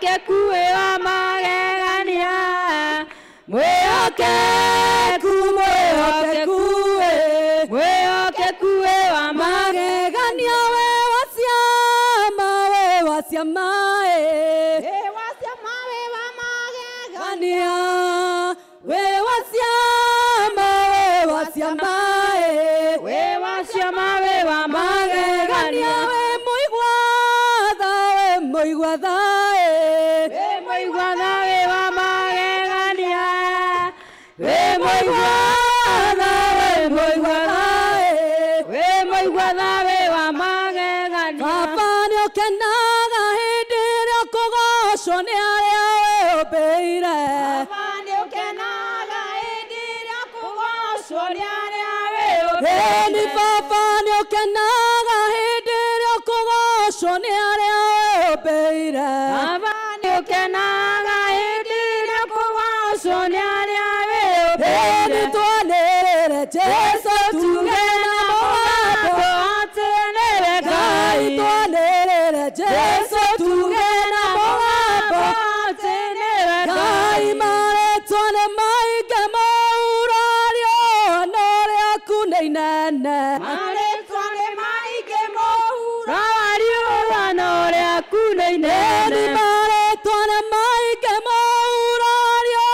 Mwĩhokeku wĩ wa magegania. Mwĩhokeku, mwĩhokeku wĩ, mwĩhokeku wĩ wa magegania. We wa ciama, we wa ciama, Wĩ wa ciama, wĩ wa magegania. Gania, we wa ciama, we wa ciama, Wĩ wa ciama, wĩ wa magegania. magegania. We mũigua tha, we mũigua tha, Wĩ mũigua tha, wĩ wa magegania. Wĩ mũigua tha, wĩ mũigua tha, wĩ mũigua tha, wĩ wa magegania. Baba nĩũkenaga hĩndĩ ĩrĩa ũkũgocwo nĩ arĩa wĩũmbĩire. Baba nĩũkenaga hĩndĩ ĩrĩa ũkũgocwo nĩ arĩa Ĩni wĩũmbĩire. baba nĩũkenaga hĩndĩ ĩrĩa ũkũgocwo nĩ arĩa wĩũmbĩire. Baba nĩũkenaga hĩndĩ ĩrĩa ũkũgocwo nĩ arĩa Ĩni wĩũmbĩire. twanĩrĩre Jesũ tuge na mũgambo. Atĩ nĩwe Ngai Ngai. twanĩrĩre Jesũ tuge na mũgambo. Atĩ nĩwe Ngai Ngai. marĩtwa nĩ maingĩ maurario no rĩaku nĩ inene. Marĩtwa nĩ maingĩ mũhuro Wa riũa no rĩaku nĩ Ĩni inene. marĩtwa nĩ maingĩ maurario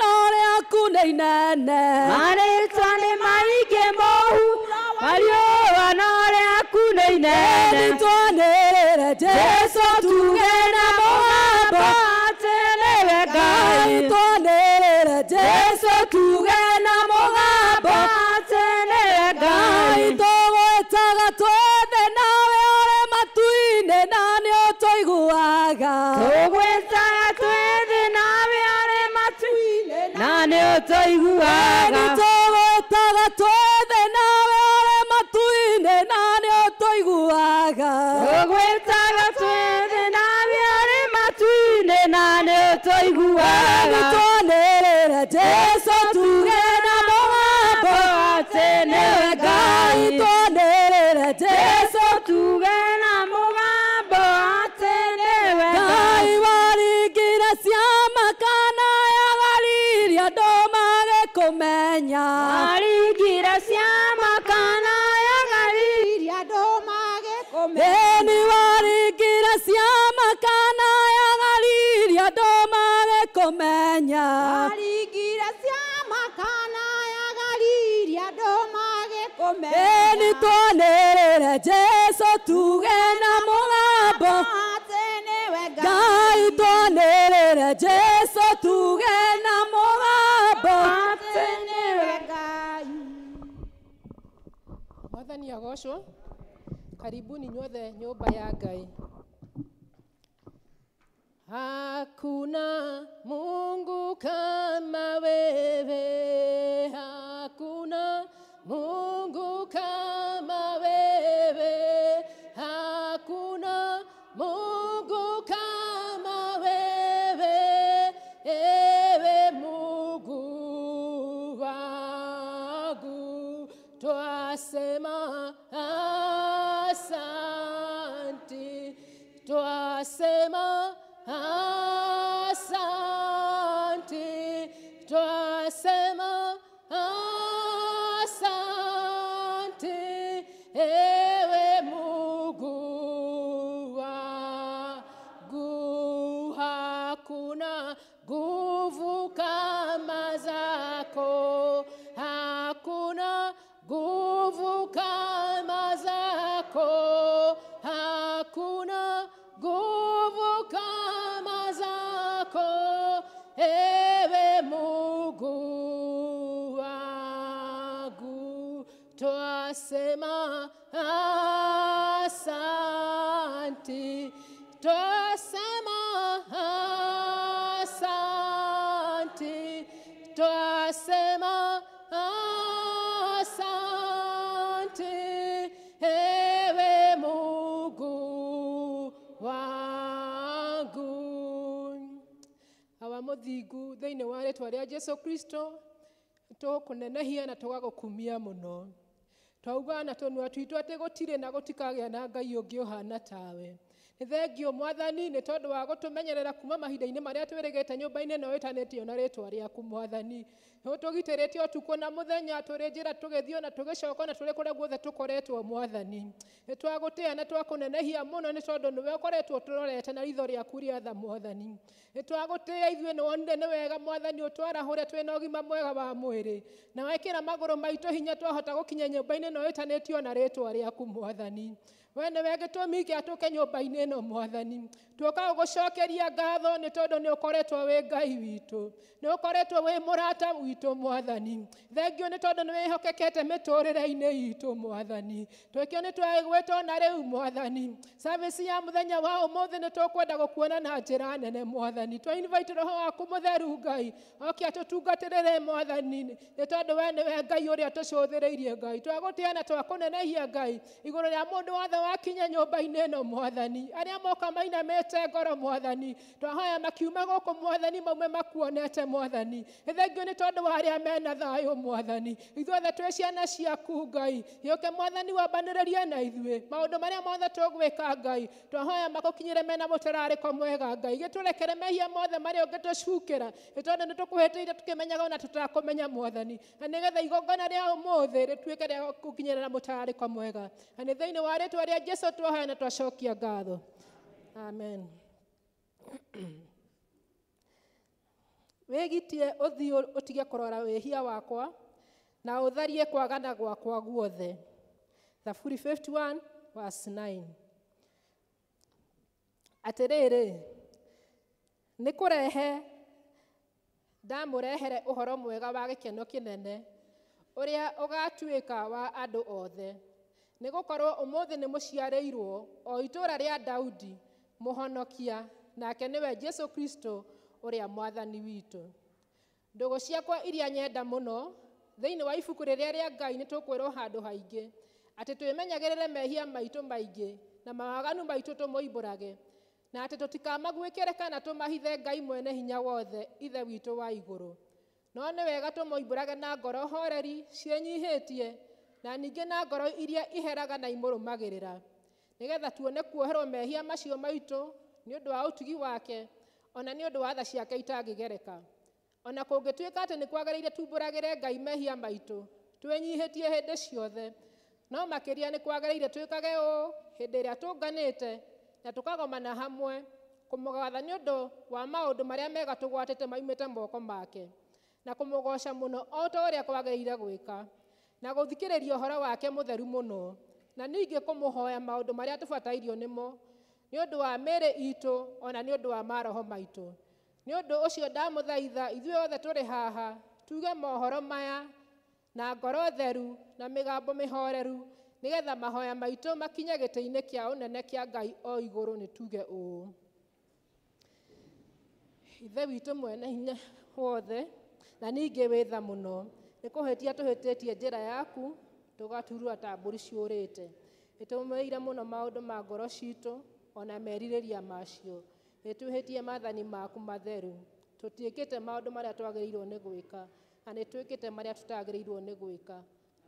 no rĩaku nĩ inene. Marĩtwa nĩ maingĩ mũhuro wa riũa no rĩaku nĩ Ĩni inene. twanĩrĩre Jesũ tuge na mũgambo. Atĩ nĩwe Ngai Ngai. twanĩrĩre Jesũ tuge na mũgambo. Atĩ nĩwe Ngai Ngai. tũgwĩtaga twethe nawe ũrĩ matu-inĩ na nĩũtũiguaga. Tũgwĩtaga twĩthĩ nawe ũrĩ matu-inĩ na nĩũtũiguaga. Ĩni tũgwĩtaga twethe nawe ũrĩ matu-inĩ na nĩũtũiguaga. Tũgwĩtaga twĩthĩ nawe ũrĩ matu-inĩ na nĩũtũiguaga. Ĩni twanĩrĩre Jesũ tuge na mũgambo. Atĩ nĩwe Ngai Ngai. twanĩrĩre Jesũ Jesũ tuge na mũgambo atĩ nĩwe Ngai Ngai. waringire ciama kana ya Galili andũ magĩkũmenya. Waringire ciama kana ya Galili Iria andũ magĩkũmenya. Ĩni waringire ciama kana ya Galili andũ magĩkũmenya. Waringire ciama kana ya Galili andũ magĩkũmenya. Ĩni twanĩrĩre Jesũ tuge na mũgambo. Atĩ nĩwe Ngai Ngai. twanĩrĩre Jesũ tuge na mũgambo. Atĩ nĩwe Ngai. Mwathani agocwo. Karibuni nyothe nyũmba ya Ngai. Hakuna Mungu kama wewe, hakuna Mungu kama wewe, hakuna Mungu kama wewe, ewe Mungu wangu, twasema asanti, twasema asanti, twasema asanti, ewe Mungu wangu, hakuna nguvu kama zako, hakuna nguvu kama zako, hakuna nguvu kama zako, ewe Mungu wangu, twasema asanti, twasema asanti, twasema asante, ewe Mungu wangu. Awa mũthingu thĩinĩ wa rĩtwa rĩa Jesu Kristo tũkũnenehia na tũgagũkumia mũno. Twauga na tũnua twitũ atĩ gũtirĩ na gũtikagĩa na Ngai ũngĩ ũhana tawe. Nĩ thengio Mwathani nĩ tondũ wa gũtũmenyerera kuma mahinda-inĩ marĩa twĩrĩgĩte nyũmba-inĩ ĩno ĩtanĩtio na rĩtwa rĩaku Mwathani. Nĩ ũtũgitĩrĩte ũtukũ na mũthenya tũrĩ njĩra tũgĩthiĩ na tũgĩcoka na tũrĩ kũrĩa guothe tũkoretwo Mwathani. Nĩ twagũtĩĩa na twakũnenehia mũno nĩ tondũ nĩwe ũkoretwo ũtũrorete na ritho rĩaku rĩa tha Mwathani. Nĩ twagũtĩĩa ithuĩ nĩ wonire nĩ wega Mwathani ũtwarahũre twĩna ũgima mwega wa mwĩrĩ na wekĩra magũrũ maitũ hinya twahota gũkinya nyũmba-inĩ ĩno ĩtanĩtio na rĩtwa rĩaku Mwathani. We nĩwe gĩtũmi gĩa tũke nyũmba-inĩ ĩno Mwathani. Tũka gũgũcokeria ngatho nĩ tondũ nĩ ũkoretwo wĩ Ngai witũ, nĩ ũkoretwo wĩ mũrata witũ Mwathani. Thengio nĩ tondũ nĩ wĩhokekete mĩtũrĩre-inĩ itũ Mwathani. Twĩkio nĩ twagwĩtwo na rĩu Mwathani. Service ya mũthenya wa ũmũthĩ nĩ tũkwenda gũkuona na njĩra nene Mwathani. Twa invite Roho waku mũtheru Ngai oke atũtungatĩrĩre Mwathani nĩ tondũ we nĩwe Ngai ũrĩa tũcũthĩrĩirie Ngai. Twagũtĩĩa na twakũnenehia Ngai igũrũ rĩa mũndũ wothe wakinya nyũmba-inĩ ĩno Mwathani. Arĩa moka mainamĩte ngoro Mwathani, twahoya makiuma gũkũ Mwathani maume makuonete Mwathani. Thengio nĩ tondũ wa arĩa mena thayũ Mwathani. Ithuothe twĩ ciana ciaku Ngai. Gĩũke Mwathani wambanĩrĩrie na ithuĩ maũndũ marĩa mothe tũgwĩka Ngai. Twahoya magũkinyĩre mena mũtararĩko mwega Ngai. Gĩtũrekere mehia mothe marĩa ũngĩtũcukĩra nĩ tondũ nĩ tũkũhĩtĩire tũkĩmenyaga ona tũtakũmenya Mwathani, na nĩgetha igongona rĩa ũmũthĩ rĩtuĩke rĩa gũkinyĩra mũtararĩko mwega. Na nĩ thĩinĩ wa rĩtwa rĩa Jesũ twahoya na twacokia ngatho. Amen. Wĩgitie ũthiũ ũtige kũrora wĩhia wakwa na ũtharie kwagana gwakwa guothe. Thaburi 51 verse 9. Atĩrĩrĩ, nĩ kũrehe ndamũrehere ũhoro mwega wa gĩkeno kĩnene ũrĩa ũgatuĩka wa andũ othe. Nĩ gũkorwo ũmũthĩ nĩ mũciarĩirwo o itũũra rĩa Daudi mũhonokia, nake nĩwe Jesũ Kristo ũrĩa Mwathani witũ. Ndũgũ ciakwa iria nyenda mũno, thĩinĩ wa ibuku rĩrĩa rĩa Ngai nĩ tũkwĩrwo handũ haingĩ atĩ twĩmenyagĩrĩre mehia maitũ maingĩ na mawaganu maitũ tũmoimbũrage, na atĩ tũtikamaguĩkĩre kana tũmahithe Ngai mwene hinya wothe Ithe witũ wa igũrũ. No nĩ wega tũmoimbũrage na ngoro horeri ciĩnyihĩtie na ningĩ na ngoro iria iheraga na imũrũmagĩrĩra, nĩgetha tuone kuoherwo mehia macio maitũ nĩ ũndũ wa ũtugi wake ona nĩ ũndũ wa tha ciake itangĩgereka. Ona kũngĩtuĩka atĩ nĩ kwagĩrĩire tumbũragĩre Ngai mehia maitũ twĩnyihĩtie hĩndĩ ciothe, no makĩria nĩ kwagĩrĩire twĩkage ũũ hĩndĩ ĩrĩa tũnganĩte na tũkagomana hamwe kũmũgatha nĩ ũndũ wa maũndũ marĩa mega tũgwatĩte maumĩte moko make, na kũmũgoca mũno o ta ũrĩa kwagĩrĩire gwĩka, na gũthikĩrĩria ũhoro wake mũtheru mũno, na ningĩ kũmũhoya maũndũ marĩa tũbatairio nĩmo nĩ ũndũ wa mĩĩrĩ itũ ona nĩ ũndũ wa maroho maitũ. Nĩ ũndũ ũcio ndamũthaitha ithuĩ othe tũrĩ haha tuge mohoro maya na ngoro theru na mĩgambo mĩhoreru, nĩgetha mahoya maitũ makinye gĩtĩ-inĩ kĩa ũnene kĩa Ngai o igũrũ. Nĩ tuge ũũ: Ithe witũ mwene hinya wothe na ningĩ wĩ tha mũno, nĩ kũhĩtia tũhĩtĩtie njĩra yaku tũgaturura ta mbũri ciũrĩte. Nĩtũmĩire mũno maũndũ ma ngoro citũ ona merirĩria macio. Nĩtwĩhĩtie maathani maku matheru. Tũtiĩkĩte maũndũ marĩa twagĩrĩirwo nĩ gwĩka, na nĩtwĩkĩte marĩa tũtagĩrĩirwo nĩ gwĩka,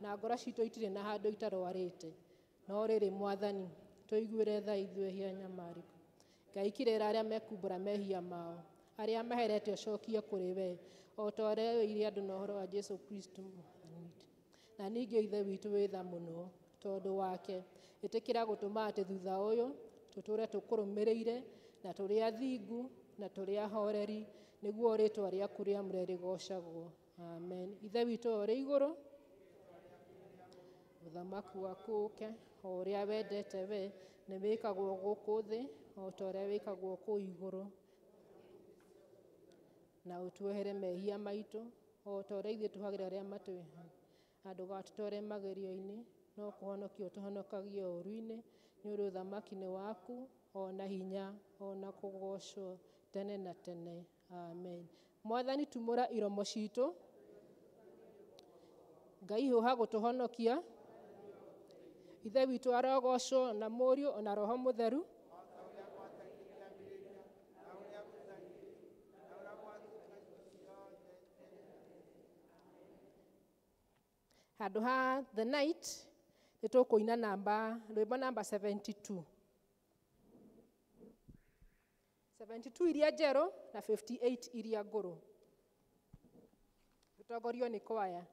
na ngoro citũ itirĩ na handũ itarwarĩte. No rĩrĩ Mwathani, tũiguĩre tha ithuĩ ehia nyamarĩku. Ngai kirĩra arĩa mekumbũra mehia mao, arĩa maherete ũcokie kũrĩ we, o ta ũrĩa wĩire andũ na ũhoro wa Jesũ Kristo Mwathani witũ. Na ningĩ Ithe witũ wĩ tha mũno, tondũ wake ĩtĩkĩra gũtũma atĩ thutha ũyũ tũtũre tũkũrũmĩrĩire na tũrĩ athingu na tũrĩ ahoreri, nĩguo rĩtwa rĩaku rĩamũre rĩgocagwo. Amen. Ithe witũ ũrĩ igũrũ, ũthamaki waku ũke, o ũrĩa wendete we nĩ wĩkagwo gũkũ thĩ o ta ũrĩa wĩkagwo kũu igũrũ. Na ũtuohere mehia maitũ o ta ũrĩa ithuĩ tuhagĩra arĩa matwĩhagia, na ndũgatũtware magerio-inĩ, no kũhonokia ũtũhonokagie ũũru-inĩ, nĩ ũndũ ũthamaki nĩ waku, ona hinya, ona kũgocwo tene na tene. Amen. Mwathani tumũra iromo citũ, Ngai hũha gũtũhonokia. Ithe witũ arogocwo na Mũriũ ona Roho Mũtheru. Handũ ha the night nĩ tũkũina namba rwĩmbo namba 72. 72 iria njerũ na 58 iria ngũrũ. Tũtongorio nĩ kwaya.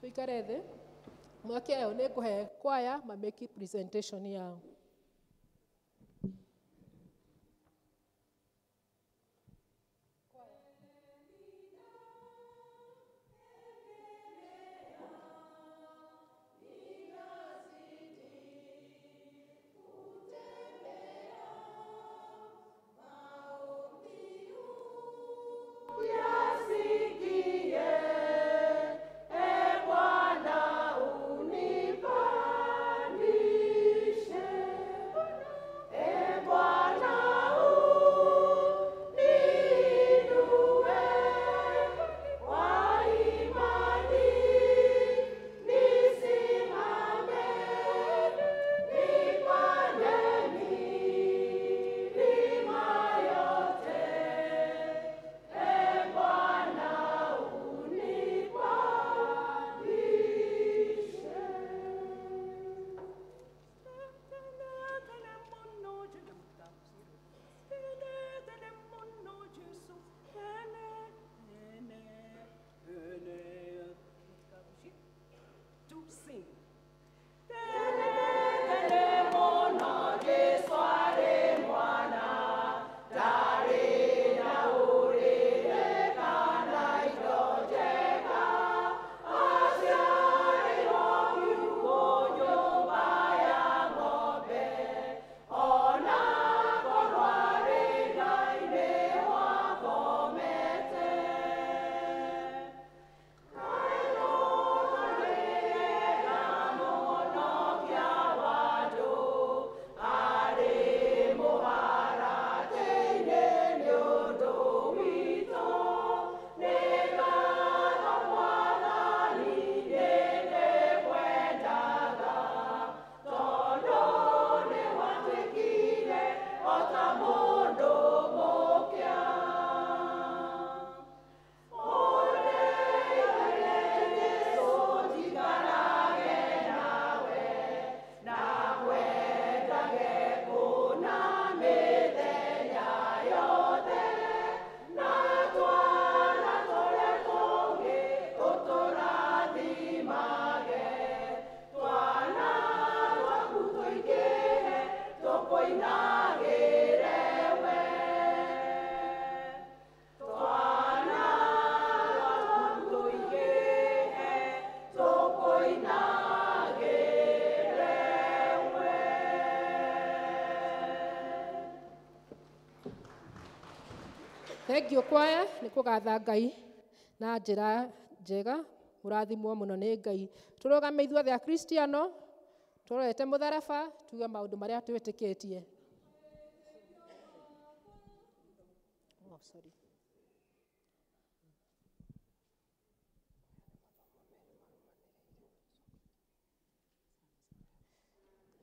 Tuikare thĩ. Mweke ũyũ nĩ ngũhe kwaya mamake presentation yao. Bwana unipandishe. Thank you kwaya nĩ kũgatha Ngai na njĩra njega, mũrathimwo mũno nĩ Ngai. Tũrũgame ithuothe Akristiano tũrorete mũtharaba tuge maũndũ marĩa twĩtĩkĩtie. Oh, sorry.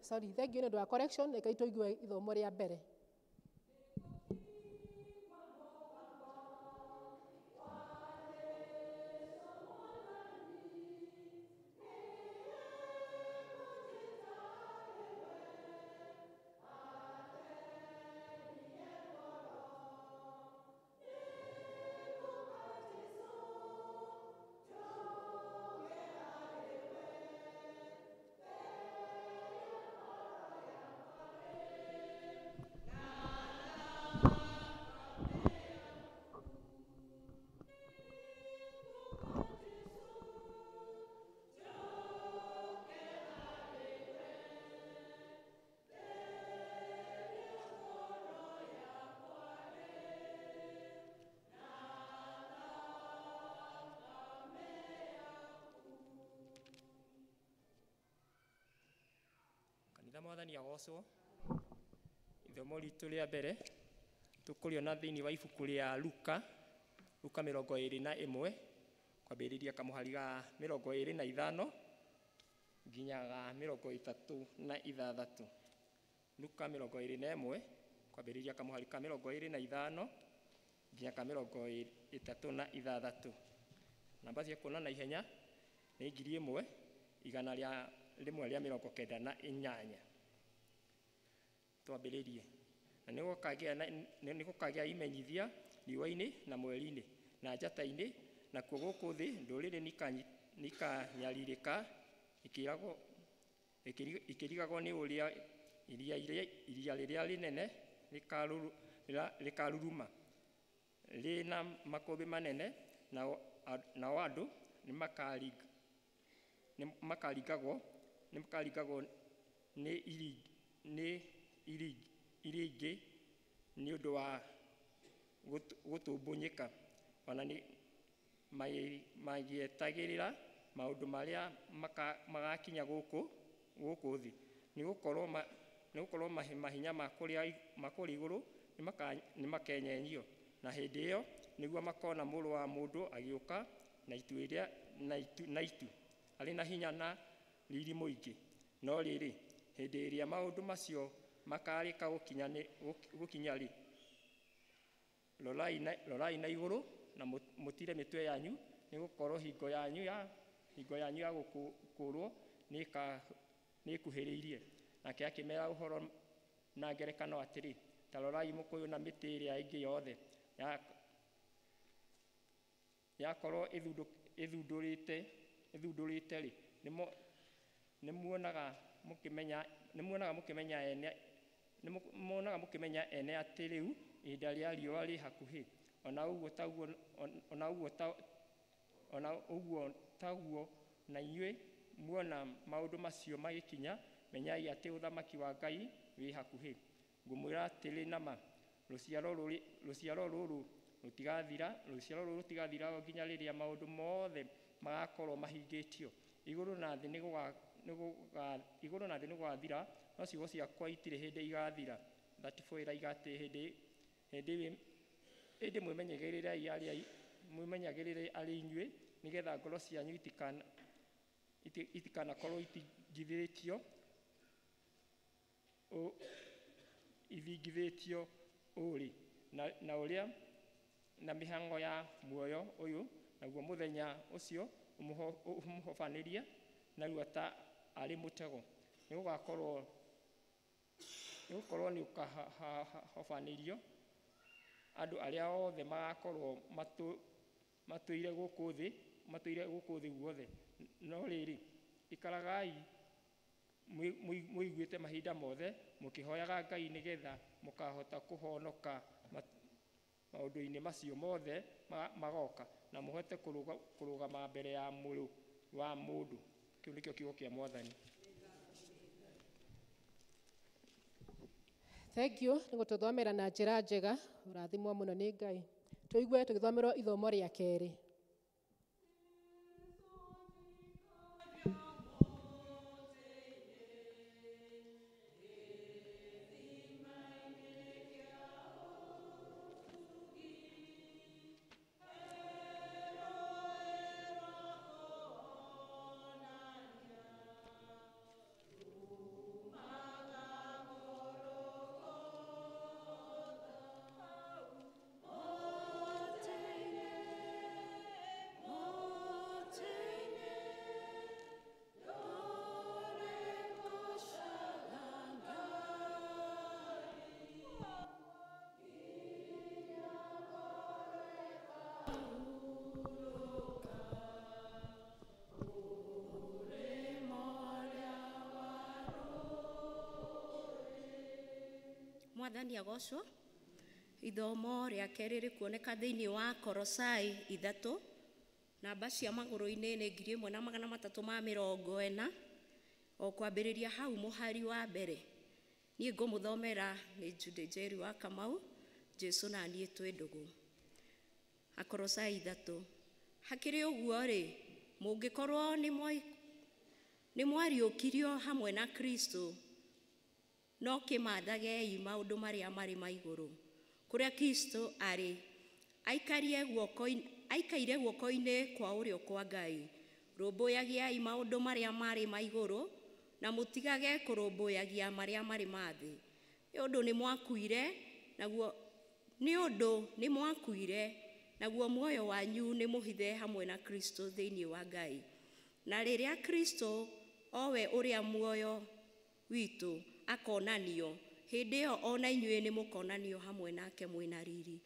Sorry, thank you nĩ ũndũ wa correction, reke tũigue ithomo rĩa mbere. Mwathani agocwo. Ithomo ritũ rĩa mbere tũkũrĩona thĩinĩ wa ibuku rĩa Luka, Luka 21 kwambĩrĩria kamũhari ga 25 nginya ga 36. Luka 21 kwambĩrĩria kamũhari ka 25 nginya ka 36. Namba cia kuona na ihenya nĩ 1198. Twambĩrĩrie. Na nĩgũkagĩa imenyithia riũa-inĩ na mweri-inĩ na njata-inĩ, nakuo gũkũ thĩ ndũrĩrĩ nĩikanyarirĩka ikĩrigagwo nĩ ũrĩa iria rĩrĩa rĩnene rĩkaruruma rĩna makũmbĩ manene, nao andũ nĩmakaringagwo nĩ iringĩ nĩ ũndũ wa gũtũmbũnyĩka, ona magĩetagĩrĩra maũndũ marĩa magakinya gũkũ thĩ, nĩgũkorwo mahinya ma kũrĩa igũrũ nĩmakenyenyio. Na hĩndĩ ĩyo nĩguo makona Mũrũ wa Mũndũ agĩũka na itu arĩ na hinya na riri mũingĩ. No rĩrĩ, hĩndĩ ĩrĩa maũndũ macio makarĩka gũkinya-rĩ, rorai na igũrũ na mũtire mĩtwe yanyu, nĩgũkorwo hingo yanyu ya gũkũũrwo nĩĩkuhĩrĩirie. Nake akĩmeera ũhoro na ngerekano atĩrĩ, ta rorai mũkũyũ na mĩtĩ ĩrĩa ĩngĩ yothe, yakorwo ĩthundũrĩte-rĩ, nĩmuonaga mũkĩmenya ene atĩ rĩu ihinda rĩa riũa rĩ hakuhĩ. Ona ũguo taguo na inyuĩ muona maũndũ macio magĩkinya, menyai atĩ ũthamaki wa Ngai wĩ hakuhĩ. Ngũmwĩra atĩrĩ na ma, rũciaro rũrũ rũtigathira nginya rĩrĩa maũndũ mothe magakorwo mahingĩtio. Igũrũ na thĩ nĩgũgathira, no ciugo ciakwa itirĩ hĩndĩ igathira. 34 ĩraiga atĩ hĩndĩ mwĩmenyagĩrĩre arĩ inyuĩ, nĩgetha ngoro cianyu itikanakorwo ithingithĩtio ũrĩ na ũrĩa na mĩhang'o ya muoyo ũyũ, naguo mũthenya ũcio ũmũhobanĩrie narua ta arĩ mũtego. Nĩgũkorwo nĩũkahobanĩrio andũ arĩa othe magakorwo matũire gũkũ thĩ guothe. No rĩrĩ, ikaragai mwĩiguĩte mahinda mothe mũkĩhoyaga Ngai, nĩgetha mũkahota kũhonoka maũndũ-inĩ macio mothe magoka, na mũhote kũrũgama mbere ya Mũrũ wa Mũndũ. Kĩu nĩkĩo kiugo kĩa Mwathani. Thank you nĩ gũtũthomera na njĩra njega, ũrathimwo mũno nĩ Ngai. Tũigue tũgĩthomerwo ithomo rĩa kerĩ. Mwathani agocwo. Ithomo rĩa kerĩ rĩkuoneka thĩinĩ wa Korosai 3, namba cia magũrũ-inĩ nĩ 1340, o kwambĩrĩria hau mũhari wa mbere. Niĩ ngũmũthomera nĩ Jude Njeri wa Kamau, Jesu na niĩ twĩ ndũgũ. Akorosai 3. Hakĩrĩ ũguo-rĩ, mũngĩkorwo nĩ mwariũkirio hamwe na Kristo, no kĩmathagei maũndũ marĩa marĩ ma igũrũ, kũrĩa Kristo arĩ, aikaire guoko-inĩ kwa ũrĩo kwa Ngai. Rũmbũyagiai maũndũ marĩa marĩ ma igũrũ, na mũtigage kũrũmbũyagia marĩa marĩ ma thĩ. Nĩ ũndũ nĩ mwakuire, naguo muoyo wanyu nĩ mũhithe hamwe na Kristo thĩinĩ wa Ngai. Na rĩrĩa Kristo, owe ũrĩa muoyo witũ, akonanio, hĩndĩ ĩyo ona inyuĩ nĩ mũkonanio hamwe nake mwĩna riri.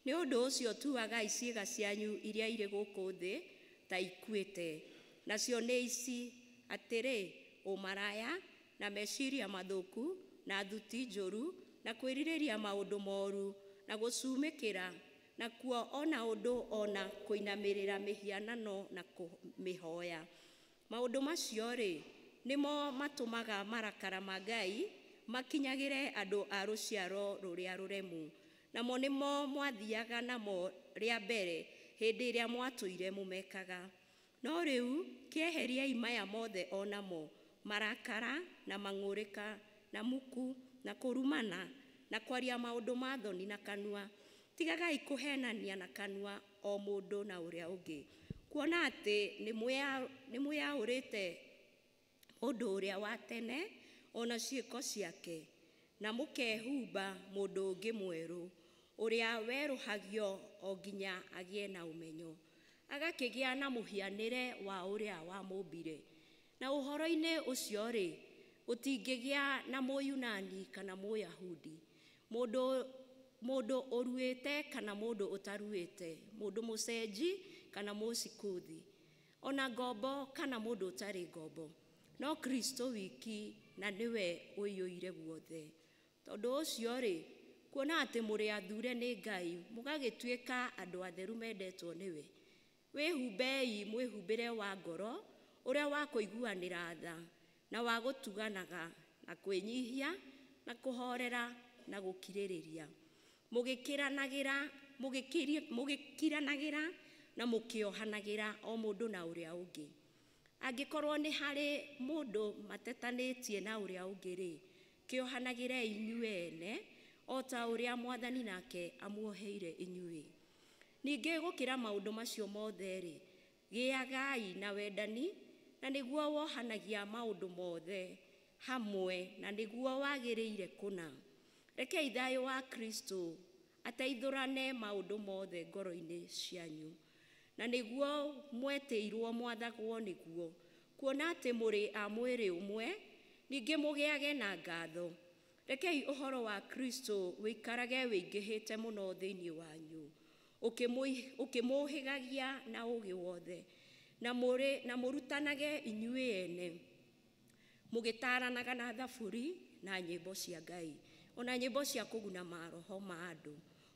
Nĩ ũndũ ũcio tuagai ciĩga cianyu iria irĩ gũkũ thĩ ta ikuĩte, nacio nĩ ici: atĩrĩ, ũmaraya, na meciria mathũku, na thuti njũru, na kwĩrirĩria maũndũ moru, na gũcumĩkĩra, nakuo ona ũndũ ona kũinamĩrĩra mĩhianano na kũmĩhoya. Maũndũ macio-rĩ, nĩmo matũmaga marakara ma Ngai makinyagĩre andũ a rũciaro rũrĩa rũremu. Namo nĩmo mwathiaga namo rĩa mbere hĩndĩ ĩrĩa mwatũire mũmekaga. No rĩu kĩeheriai maya mothe onamo: marakara, na mang'ũrĩka, na muku, na kũrumana, na kwaria maũndũ ma thoni na kanua. Tigagai kũhenania na kanua o mũndũ na ũrĩa ũngĩ, kuona atĩ nĩ mwĩyaũrĩte mũndũ ũrĩa wa tene ona ciĩko ciake, na mũkehumba mũndũ ũngĩ mwerũ, ũrĩa werũhagio o nginya agĩe na ũmenyo, agakĩgĩa na mũhianĩre wa ũrĩa wamũmbire. Na ũhoro-inĩ ũcio-rĩ, gũtingĩgĩa na Mũyunani kana Mũyahudi, mũndũ ũruĩte kana mũndũ ũtaruĩte, mũndũ mũcenji kana mũcikuthi, ona ngombo kana mũndũ ũtarĩ ngombo, no Kristo wiki, na nĩwe ũiyũire guothe. Tondũ ũcio-rĩ, kuona atĩ mũrĩ athure nĩ Ngai, mũgagĩtuĩka andũ atheru mendetwo nĩwe, wĩhumbei mwĩhumbĩre wa ngoro ũrĩa wa kũiguanĩra tha, na wa gũtuganaga, na kwĩnyihia, na kũhorera, na gũkirĩrĩria, mũgĩkiranagĩra na mũkĩohanagĩra o mũndũ na ũrĩa ũngĩ. Angĩkorwo nĩ harĩ mũndũ matetanĩtie na ũrĩa ũngĩ-rĩ, kĩohanagĩrei inyuĩ ene, o ta ũrĩa Mwathani nake amuoheire inyuĩ. Ningĩ gũkĩra maũndũ macio mothe-rĩ, gĩagai na wendani, na nĩguo wohanagia maũndũ mothe hamwe, na nĩguo wagĩrĩire kũna. Rekei thayũ wa Kristo ateithũrane maũndũ mothe ngoro-inĩ cianyu, na nĩguo mwetĩirwo mwathagwo nĩguo, kuona atĩ mũrĩ a mwĩrĩ ũmwe, ningĩ mũgĩage na ngatho. Rekei ũhoro wa Kristo wĩikarage wĩingĩhĩte mũno thĩinĩ wanyu, ũkĩmũhĩgagia na ũũgĩ wothe, na mũrutanage inyuĩ ene, mũgĩtaranaga na thaburi na nyĩmbo cia Ngai, ona nyĩmbo cia kũguna maroho ma andũ,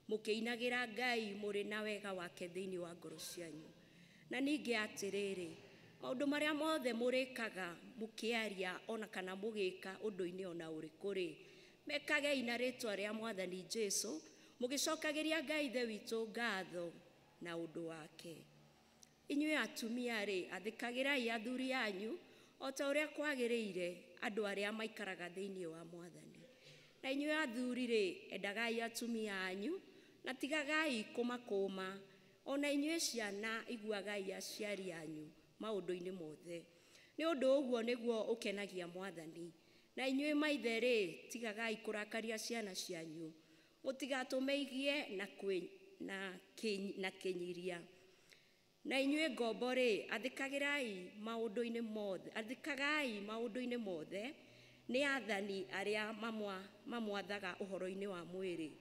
mũkĩinagĩra Ngai mũrĩ na wega wake thĩinĩ wa ngoro cianyu. Na ningĩ atĩrĩrĩ, maũndũ marĩa mothe mũrĩkaga mũkĩaria ona kana mũgĩka ũndũ-inĩ ona ũrĩkũ-rĩ, mekagei na rĩtwa rĩa Mwathani Jesũ, Mũgĩcokagĩria Ngai Ithe witũ ngatho na ũndũ wake. Inyuĩ atumia rĩ, athĩkagĩrai athuri anyu o ta ũrĩa kwagĩrĩire andũ arĩa maikaraga thĩinĩ wa Mwathani. Na inyuĩ athuri rĩ, endagai atumia anyu na tigagai kũmakũma. Ona inyuĩ ciana iguagai aciari anyu maũndũ-inĩ mothe. Nĩ ũndũ ũguo nĩguo ũkenagia Mwathani. Na inyuĩ maithe rĩ, tigagai kũrakaria ciana cianyu, mũtigatũme igie na kĩnyiria. Na inyuĩ ngombo rĩ, athĩkagĩrai maũndũ-inĩ mothe, athĩkagai maũndũ-inĩ mothe nĩ athani arĩa mamwathaga ũhoro-inĩ wa mwĩrĩ,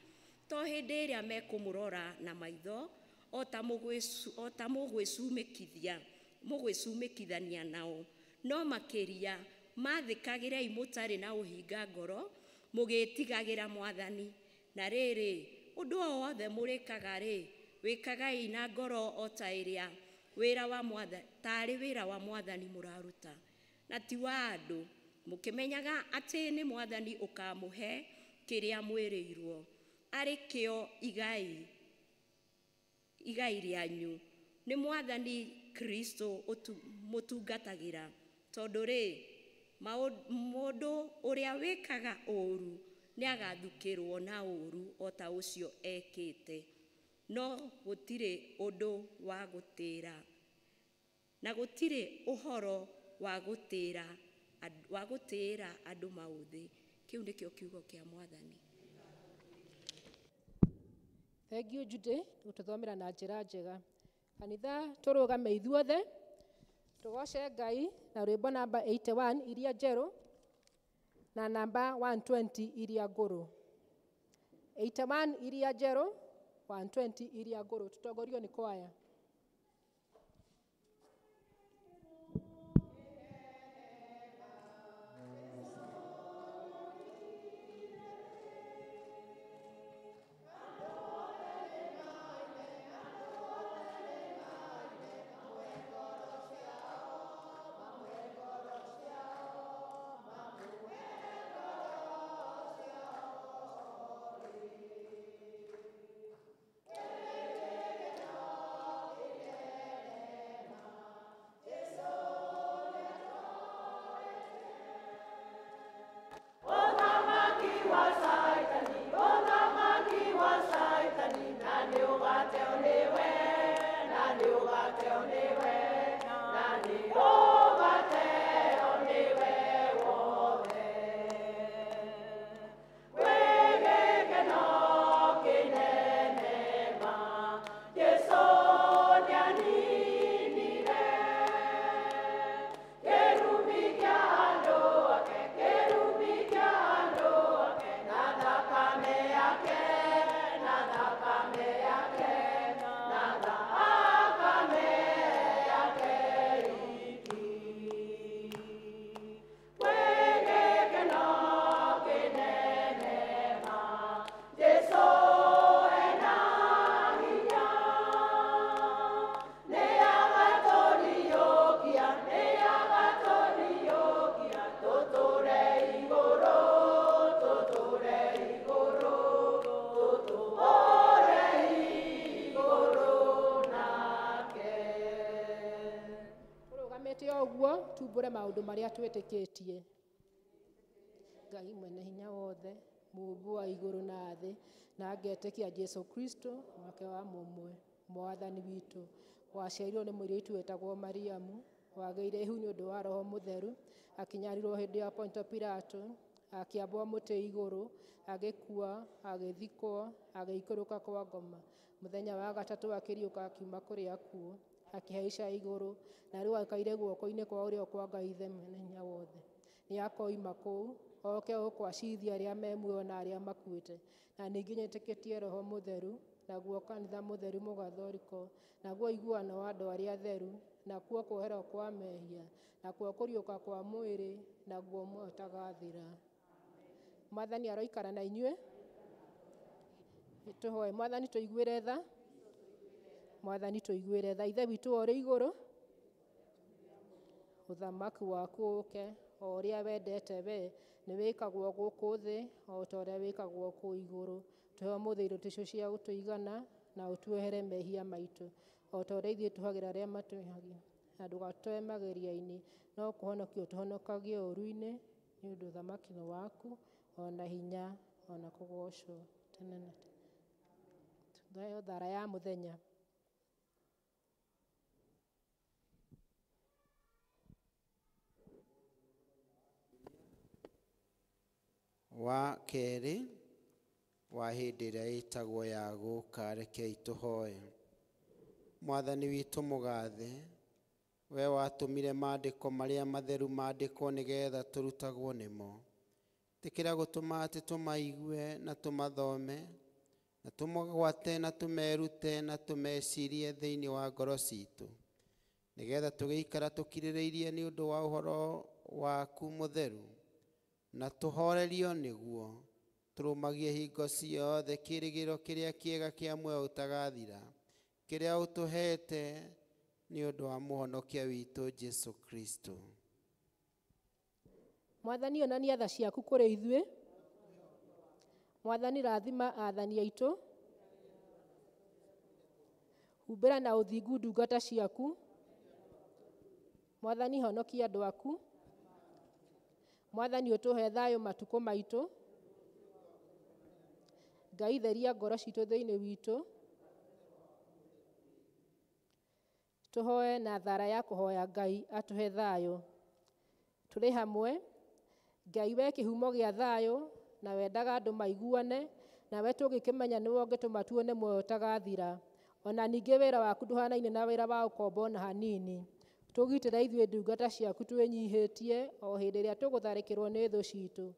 to hĩndĩ ĩrĩa mekũmũrora na maitho o ta mũgwĩcumĩkithania nao, no makĩria mathĩkagĩrei mũtarĩ na ũhinga ngoro, mũgĩtigagĩra Mwathani. Na rĩrĩ, ũndũ o wothe mũrĩkaga rĩ, wĩkagai na ngoro o ta ĩrĩa wĩra wa Mwathani, tarĩ wĩra wa Mwathani mũraruta, na ti wa andũ, mũkĩmenyaga atĩ nĩ Mwathani ũkamũhe kĩrĩa mwĩrĩirwo, arĩ kĩo igai rĩanyu. Nĩ Mwathani Kristo mũtungatagĩra, tondũ rĩ, mũndũ ũrĩa wĩkaga ũũru nĩagathukĩrwo na ũũru o ta ũcio ekĩte, no gũtirĩ ũndũ wa gũtĩĩra, na gũtirĩ ũhoro wa gũtĩĩra andũ maũthĩ. Kĩu nĩkĩo kiugo kĩa Mwathani. Thank you Judy, gũtũthomera na njĩra njega. Kanitha tũrũgame ithuothe tũgoce Ngai na rwĩmbo namba 81 iria njerũ na namba 120 iria ngũrũ. 81 iria njerũ, 120 iria ngũrũ. Tũtongorio nĩ kwaya. Tumbure maũndũ marĩa twĩtĩkĩtie. Ngai mwene hinya wothe, Mũũmbi wa igũrũ na thĩ, na ngetĩkia Jesu Kristo mwake wa mũmwe, Mwathani witũ, waciarirwo nĩ mũirĩtu wetagwo Mariamu, wagĩire ihu nĩ ũndũ wa Roho Mũtheru, akĩnyarirwo hĩndĩ ya Ponto Pilato, akĩambwo mũtĩ igũrũ, agĩkua, agĩthikwo, agĩikũrũka kwa ngoma. Mũthenya wa gatatũ akĩriũka akiuma kũrĩ akuũ, akĩhaica igũrũ, na rĩu aikaire guoko-inĩ kwa ũrĩo kwa Ngai Ithe mwene hinya wothe. Nĩ akoima kũu oke gũkũ acirithie arĩa me muoyo na arĩa makuĩte. Na ningĩ nyĩtĩkĩtie Roho Mũtheru, naguo kanitha mũtheru mũgathoriko, naguo ũiguano wa andũ arĩa atheru, nakuo kuoherwo kwa mehia, nakuo kũriũka kwa mwĩrĩ, naguo muoyo ũtagathira. Mwathani aroikara na inyuĩ. Tũhoe. Mwathani tũiguĩre tha. Mwathani tũiguĩre tha. Ithe witũ ũrĩ igũrũ, ũthamaki waku ũũke, o ũrĩa wendete we, nĩ wĩkagwo gũkũ thĩ o ta ũrĩa wĩkagwo kũu igũrũ. Tũhe ũmũthĩ irio tũcio cia gũtũigana na ũtuohere mehia maitũ o ta ũrĩa ithuĩ tũhagĩra arĩa matwĩhagia, na ndũgatũtware mageria-inĩ, no kũhonokia ũtũhonokagie ũũru-inĩ, nĩ ũndũ ũthamaki nĩ waku, o na hinya, o na kũgoocwo tene na tene. Tũheo thara ya mũthenya. Wa kerĩ wa hĩndĩ ĩrĩa ĩtagwo ya gũka, rekei tũhoe. Mwathani witũ mũgathe, we watũmire maandĩko marĩa matheru maandĩkwo nĩgetha tũrutagwo nĩmo. Tĩkĩra gũtũma atĩ tũmaigue na tũmathome na tũmagwate na tũmerute na tũmecirie thĩinĩ wa ngoro citũ, nĩgetha tũgĩikara tũkirĩrĩirie nĩ ũndũ wa ũhoro waku mũtheru, na tũhorerio nĩguo tũrũmagie hingo ciothe kĩĩrĩgĩrĩro kĩrĩa kĩega kĩa muoyo ũtagathira, kĩrĩa ũtũheete nĩ ũndũ wa mũhonokia witũ Jesu Kristo. Mwathani, onania tha ciaku kũrĩ ithuĩ. Mwathani, rathima aathani aitũ. Humbĩra na ũthingu ndungata ciaku. Mwathani, honokia andũ aku. Mwathani, ũtũhe thayũ matukũ maitũ. Ngai, theria ngoro citũ thĩinĩ witũ. Tũhoe na thara ya kũhoya Ngai atũhe thayũ. Tũrĩ hamwe, Ngai we kĩhumo gĩa thayũ, na wendaga andũ maiguane, nawe tũgĩkĩmenya nĩwe ũngĩtũma tuone muoyo ũtagathira. Ona ningĩ wĩra waku ndũhanaine na wĩra wa ũkombo ona hanini. Tũgitĩre ithuĩ ndungata ciaku twĩnyihĩtie o hĩndĩ ĩrĩa tũgũtharĩkĩrwo nĩ thũ citũ,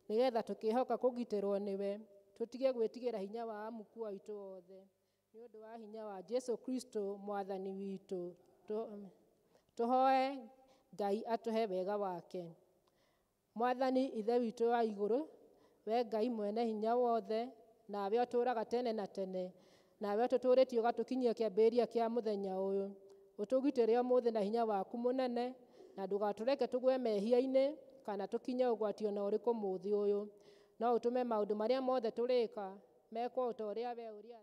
nĩgetha tũkĩhoka kũgitĩrwo nĩwe, tũtige gwĩtigĩra hinya wa amuku aitũ othe. Nĩ ũndũ wa hinya wa Jesu Kristo mwathani witũ. Tũhoe Ngai atũhe wega wake. Mwathani Ithe witũ wa igũrũ, we Ngai mwene hinya wothe, nawe ũtũũraga tene na tene, nawe ũtũtũũrĩtie ũgatũkinyia kĩambĩrĩria kĩa mũthenya ũyũ. Ũtũgitĩre ũmũthĩ na hinya waku mũnene, na ndũgatũreke tũgwe mehia-inĩ kana tũkinye ũgwati ona ũrĩkũ mũthĩ ũyũ. No ũtũme maũndũ marĩa mothe tũrĩka mekwo o ta ũrĩa we ũrĩa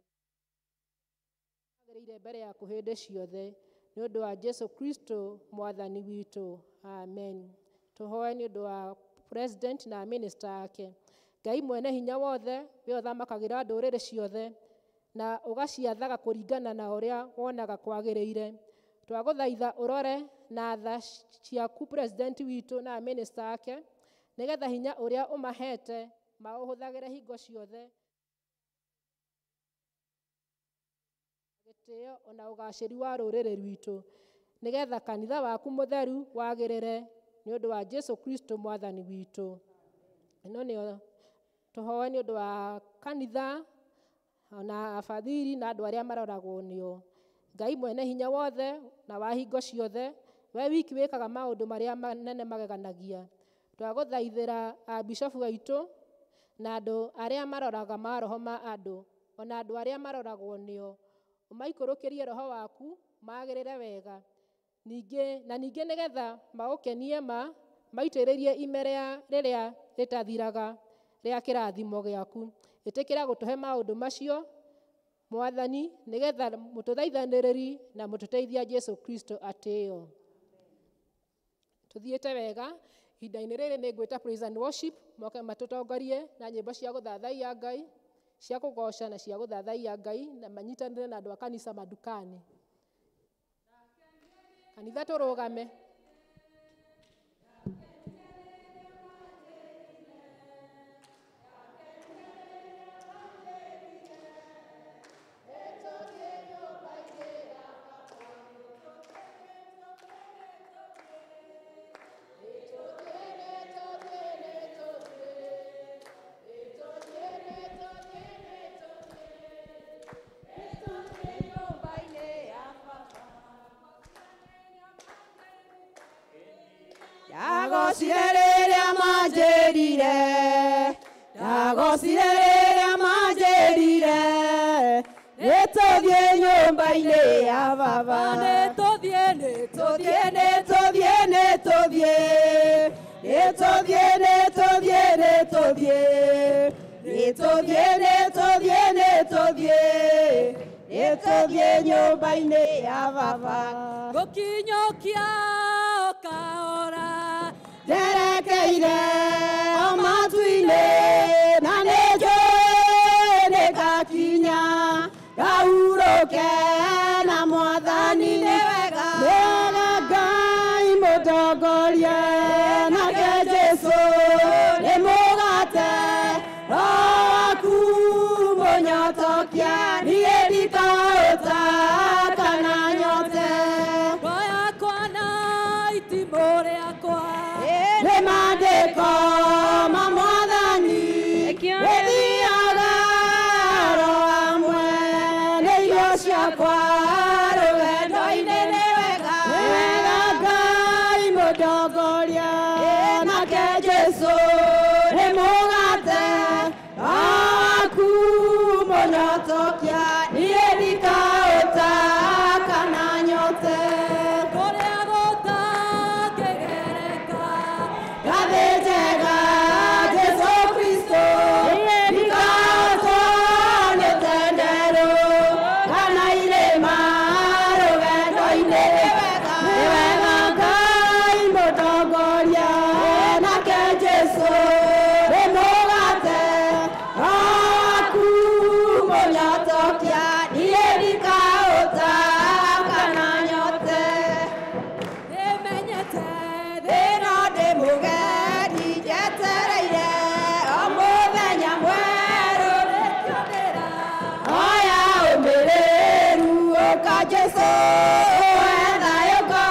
agĩrĩire mbere yaku hĩndĩ ciothe, nĩ ũndũ wa Jesu Kristo mwathani witũ. Amen. Tũhoe nĩ ũndũ wa president na minister ake. Ngai mwene hinya wothe, we ũthamakagĩra ndũrĩrĩ ciothe na ũgaciathaga kũringana na ũrĩa wonaga kwagĩrĩire. Twagũthaitha ũrore na tha ciaku president witũ na minister ake, nĩgetha hinya ũrĩa ũmahete maũhũthagĩre hingo ciothe gĩtĩo ona ũgacĩru wa rũrĩrĩ rwitũ, nĩgetha kanitha waku mũtheru wagĩrĩre, nĩ ũndũ wa Jesu Kristo mwathani witũ. Ĩno nĩyo tũhoe nĩ ũndũ wa kanitha ona abathiri na andũ arĩa maroragwo nĩo. Ngai mwene hinya wothe na wa hingo ciothe, we wiki wĩkaga maũndũ marĩa manene mageganagia. Twagũthaithĩra abishofu aitũ na andũ arĩa maroraga maroho ma andũ ona andũ arĩa maroragwo nĩo, ũmaikũrũkĩrie roho waku magĩrĩre wega, ningĩ na ningĩ nĩgetha maũkenie ma maitĩrĩrie ime rĩrĩa rĩtathiraga rĩa kĩrathimo gĩaku. Ĩtĩkĩra gũtũhe maũndũ macio Mwathani, nĩgetha mũtũthaithanĩrĩri na mũtũteithia Jesu Kristo atĩo. Tũthiĩte wega ihinda-inĩ rĩrĩ nĩ ngwĩta praise and worship moke matũtongorie na nyĩmbo cia gũthathaiya Ngai, cia kũgoca na cia gũthathaiya Ngai, na manyitanĩre na andũ a kanitha mandukani. Kanitha tũrũgame. Ndagocire rĩrĩa manjĩrire, ndagocire rĩrĩa manjĩrire, nĩtũthiĩ nyũmba-inĩ ya baba. Nĩtũthiĩ, nĩtũthiĩ, nĩtũthiĩ, nĩtũthiĩ, nĩtũthiĩ, nĩtũthiĩ, nĩtũthiĩ, Nĩtũthiĩ nĩtũthiĩ nĩtũthiĩ nĩtũthiĩ nyũmba-inĩ ya baba. Gũkinyũkia o kahora njerekeire o matu-inĩ na nĩnjũĩ nĩngakinya ngahurũke na Mwathani. Nĩ wega Ngai mũtongorie nake Jesũ nĩ mũgate roho waku mũnyotokia niĩ ndikahũta kana nyote. Ngo yakwa na itimũ rĩakwa nĩ maandĩko ma Mwathani rĩthiaga ro hamwe nĩ irio ciakwa rũgendo-inĩ. Nĩ wega Ngai mũtongoria nake Jesũ nĩ mũgate roho waku mũnyotokia niĩ ndikahũta kana nyote. Kũrĩa gũtangĩgereka Ngathĩ njega Jesũ Kristo ndikahotwo nĩ tenderũ kana irĩma rũgendo-inĩ. Nĩ wega Ngai mũtongoria nake Jesũ nĩ mũgate roho waku mũnyotokia niĩ ndikahũta kana nyote. Nĩmenyete Thĩna ndĩ mũgeni njetereire o mũthenya mwerũ. Nĩkĩo ndĩra Oya ũmĩrĩru ũka Jesũ wetha yũka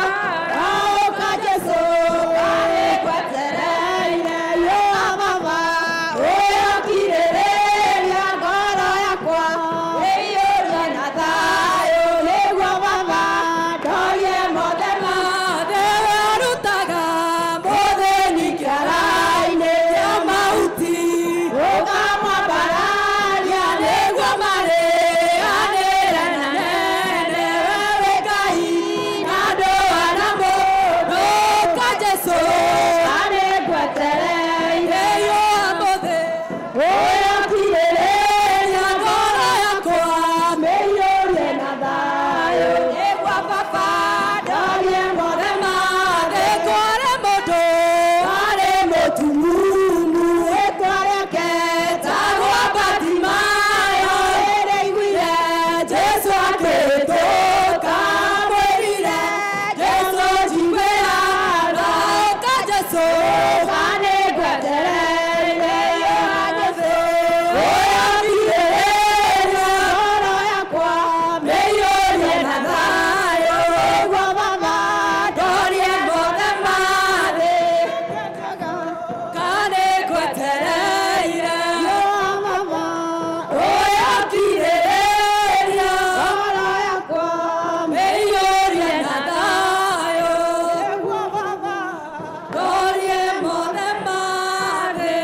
ũka Jesũ nĩngwetereire yũa baba ũyũkirĩrĩria ngoro yakwa ĩiyũrie na thayũ nĩguo baba ndorie mothe mothe warutaga mũthĩni kĩara-inĩ kĩa mahuti ũkamwambararia nĩguo marĩanĩre na nene wewe Ngai na andũ arĩa mũndũ ũka Jesũ nĩngwetereire ĩyũa mũthĩ ũyũkirĩrĩria ngoro yakwa mĩiyũrie na thayũ nĩguo baba ndorie mothe mothe kũrĩ mũndũ arĩ mũtumumu rĩtwa rĩake tagwo Batimayo rĩrĩa aiguire Jesũ akĩhĩtũka mwĩrire Jesũ njiguĩra tha ũka Jesũ nĩngwetereire Jesũ ũyũkirĩrĩria ngoro yakwa mĩiyũrie na thayũ nĩguo baba ndorie mothe mathĩ kanĩngwetereire baba ũyũkirĩrĩria ngoro yakwa mĩiyũrie na thayũ nĩguo baba ndorie mothe mathĩ.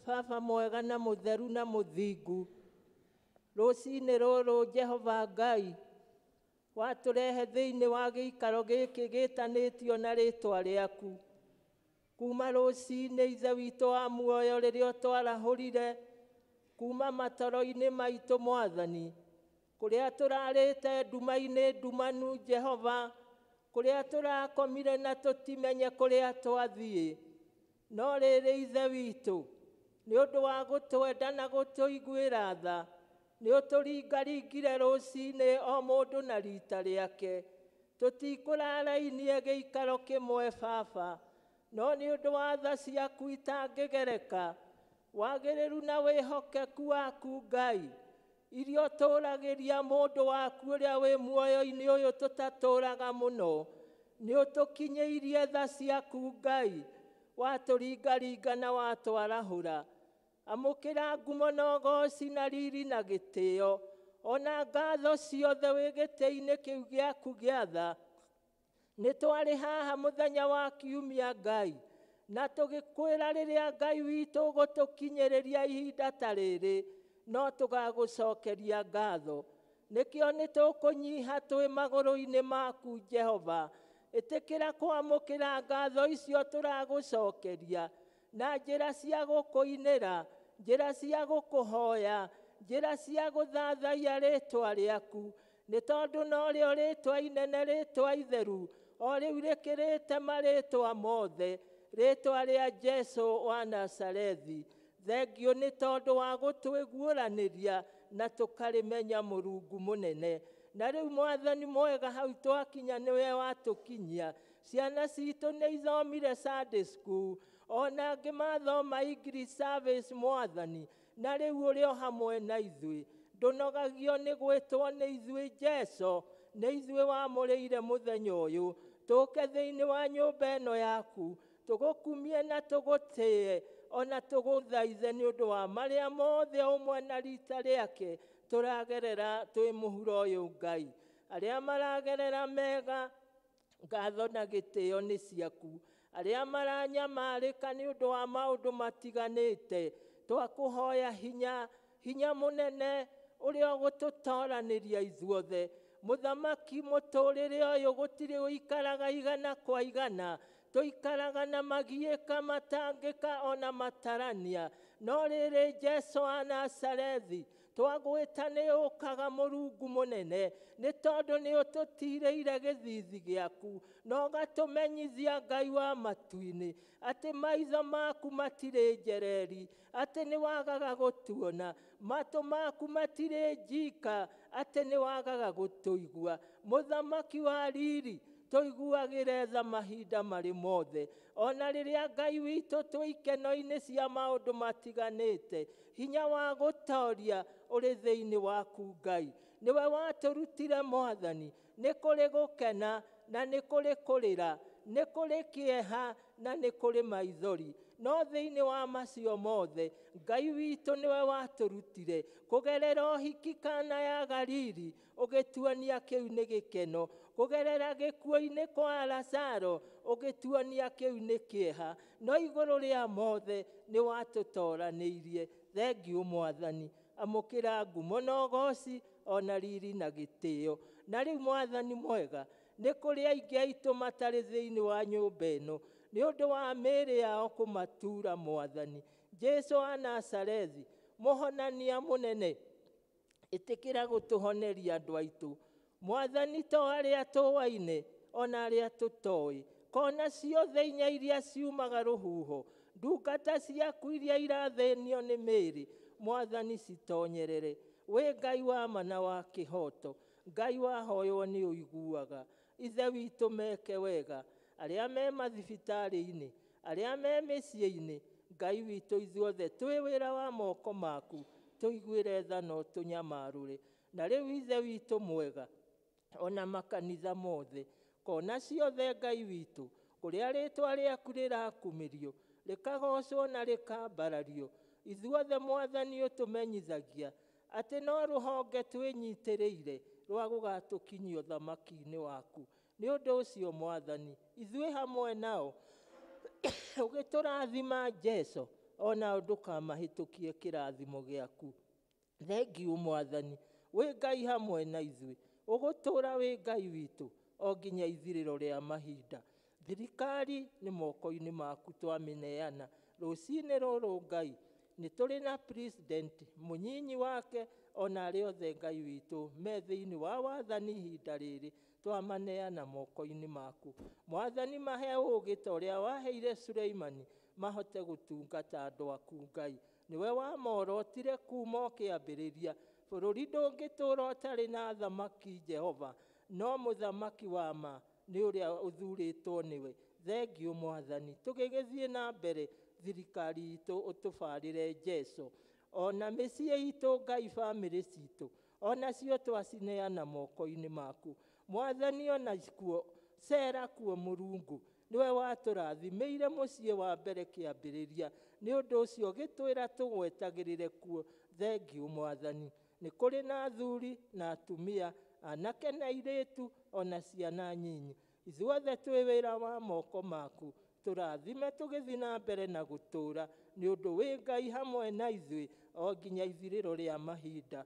Baba mwega na mũtheru na mũthingu, rũcinĩ rũrũ Jehova Ngai watũrehe thĩinĩ wa gĩikaro gĩkĩ gĩtanĩtio na rĩtwa rĩaku. Kuma rũcinĩ Ithe witũ wa muoyo rĩrĩa ũtwarahũrire kuma matoro-inĩ maitũ Mwathani, kũrĩa tũrarĩte nduma-inĩ ndumanu Jehova, kũrĩa tũrakomire na tũtimenye kũrĩa twathiĩ. No rĩrĩ Ithe witũ, nĩ ũndũ wa gũtwenda na gũtũiguĩra tha, nĩ ũtũringaringire rũcinĩ o mũndũ na rita rĩake. Tũtikũrarainie gĩikaro kĩmwe Baba, no nĩ ũndũ wa tha ciaku itangĩgereka, wagĩrĩru na wĩhokeku waku Ngai, iria ũtũũragĩria mũndũ waku ũrĩa wĩ muoyo-inĩ ũyũ tũtatũũraga mũno, nĩ ũtũkinyĩirie tha ciaku Ngai, watũringaringa na watwarahũra. Amũkĩra ngumo na ũgooci na riri na gĩtĩo, ona ngatho ciothe wĩ gĩtĩ-inĩ kĩu gĩaku gĩa tha. Nĩ twarĩ haha mũthenya wa kiumia Ngai, na tũgĩkwĩra rĩrĩa Ngai witũ ũgũtũkinyĩrĩria ihinda ta rĩrĩ, no tũgagũcokeria ngatho. Nĩkĩo nĩ tũkũnyiha twĩ magũrũ-inĩ maku Jehova. Ĩtĩkĩra kwamũkĩra ngatho icio tũragũcokeria na njĩra cia gũkũinĩra, njĩra cia gũkũhoya, njĩra cia gũthathaiya rĩtwa rĩaku, nĩ tondũ norĩo rĩtwa inene, rĩtwa itheru, o rĩu rĩkĩrĩte marĩtwa mothe, rĩtwa rĩa Jesu wa Nazarethi. Thengio nĩ tondũ wa gũtwĩguũranĩria na tũkarĩmenya Mũrungu mũnene. Na rĩu Mwathani mwega, hau twakinya nĩwe watũkinyia. Ciana citũ nĩ ithomire Sunday school, ona angĩ mathoma English service Mwathani, na rĩu ũrĩ o hamwe na ithuĩ. Ndũnogagio nĩ gwĩtwo nĩ ithuĩ Jesu, nĩ ithuĩ wamũrĩire mũthenya ũyũ. Tũke thĩinĩ wa nyũmba ĩno yaku, tũgũkumie na tũgũtĩe, ona tũgũthaithe nĩ ũndũ wa marĩa mothe ũmwe na rita rĩake tũragerera twĩ mũhuro ũyũ Ngai. Arĩa maragerera mega, ngatho na gĩtĩo nĩ ciaku. Arĩa maranyamarĩka nĩ ũndũ wa maũndũ matiganĩte, twakũhoya hinya, hinya mũnene ũrĩa ũgũtũtoranĩria ithuothe. Mũthamaki mũtũrĩre ũyũ gũtirĩ ũikaraga igana kwa igana, tũikaraga na magiĩka, matangĩka ona matarania. No rĩrĩ Jesu wa Nazarethi, twagwĩta nĩ ũkaga Mũrungu mũnene, nĩ tondũ nĩ ũtũtirĩire gĩthithi gĩaku, na ũgatũmenyithia Ngai wa matu-inĩ atĩ maitho maku matirĩ njereri, atĩ nĩ wagaga gũtuona, matũ maku matirĩ njika, atĩ nĩ wagaga gũtũigua. Mũthamaki wa riri, tũiguagĩre tha mahinda marĩ mothe, ona rĩrĩa Ngai witũ twĩ ikeno-inĩ cia maũndũ matiganĩte, hinya wa gũtoria ũrĩ thĩinĩ waku Ngai. Nĩwe watũrutire Mwathani, nĩ kũrĩ gũkena na nĩ kũrĩ kũrĩra, nĩ kũrĩ kĩeha na nĩ kũrĩ maithori, no thĩinĩ wa macio mothe Ngai witũ nĩwe watũrutire kũgerera ũhiki Kana ya Galili, ũgĩtuonia kĩu nĩ gĩkeno, kũgerera gĩkuũ-inĩ kwa Lazaro, ũgĩtuonia kĩu nĩ kĩeha, no igũrũ rĩa mothe nĩ watũtoranĩirie. Thengiũ Mwathani, amũkĩra ngumo na ũgooci ona riri na gĩtĩo. Na rĩu Mwathani mwega, nĩ kũrĩ aingĩ aitũ matarĩ thĩinĩ wa nyũmba ĩno nĩ ũndũ wa mĩĩrĩ yao kũmatura Mwathani. Jesu wa Nazarethi, mũhonania mũnene, ĩtĩkĩra gũtũhoneria andũ aitũ Mwathani, to arĩa tũwaine ona arĩa tũtoĩ, kona ciothe inya iria ciumaga rũhuho, ndungata ciaku iria irathĩnio nĩ mĩĩrĩ, Mwathani citonyerere. Wĩ Ngai wa ma na wa kĩhoto, Ngai wahoywo nĩ ũiguaga. Ithe witũ meke wega, arĩa me mathibitarĩ-inĩ, arĩa me mĩciĩ-inĩ, Ngai witũ ithuothe twĩ wĩra wa moko maku, tũiguĩre tha na ũtũnyamarũre. Na rĩu Ithe witũ mwega, ona makanitha mothe, kona ciothe Ngai witũ, kũrĩa rĩtwa rĩaku rĩrakumĩrio, rĩkagocwo na rĩkambarario, ithuothe Mwathani ũtũmenyithagia atĩ no rũhonge twĩnyitĩrĩire rwa gũgatũkinyia ũthamaki-inĩ waku. Nĩ ũndũ ũcio Mwathani, ithuĩ hamwe nao ũgĩtũrathima Jesu, Ona ndũkamahĩtũkie kĩrathimo gĩaku. Thengiũ Mwathani, wĩ Ngai hamwe na ithuĩ, ũgũtũũra wĩ Ngai witũ o nginya ithirĩro rĩa mahinda. Thirikari nĩ moko-inĩ maku twamĩneana. Rũcinĩ rũrũ Ngai, nĩ tũrĩ na president mũnyinyi wake ona arĩa othe Ngai witũ me thĩinĩ wa wathani ihinda rĩrĩ, twamaneana moko-inĩ maku. Mwathani, mahe ũũgĩ ta ũrĩa waheire Suleimani, mahote gũtungata andũ aku Ngai. Nĩwe wamorotire kuma o kĩambĩrĩria. Bũrũri ndũngĩtũũra ũtarĩ na athamaki Jehova, no mũthamaki wa ma nĩ ũrĩa ũthurĩtwo nĩwe. Thengiũ Mwathani, tũgĩgĩthiĩ na mbere thirikari itũ ũtũbarĩre Jesũ. Ona mĩciĩ itũ Ngai, bamĩrĩ citũ onacio twacineana moko-inĩ maku. Mwathani, ona kuo cera kuo Mũrungu, nĩwe watũrathimĩire mũciĩ wa mbere kĩambĩrĩria. Nĩ ũndũ ũcio gĩtwĩra tũgwetagĩrĩre kuo. Thengiũ Mwathani, nĩ kũrĩ na athuri na atumia, anake na airĩtu, ona ciana nyinyi. Ithuothe twĩ wĩra wa moko maku. Tũrathime tũgĩthiĩ na mbere na gũtũũra, nĩ ũndũ wĩ Ngai hamwe na ithuĩ o nginya ithirĩro rĩa mahinda.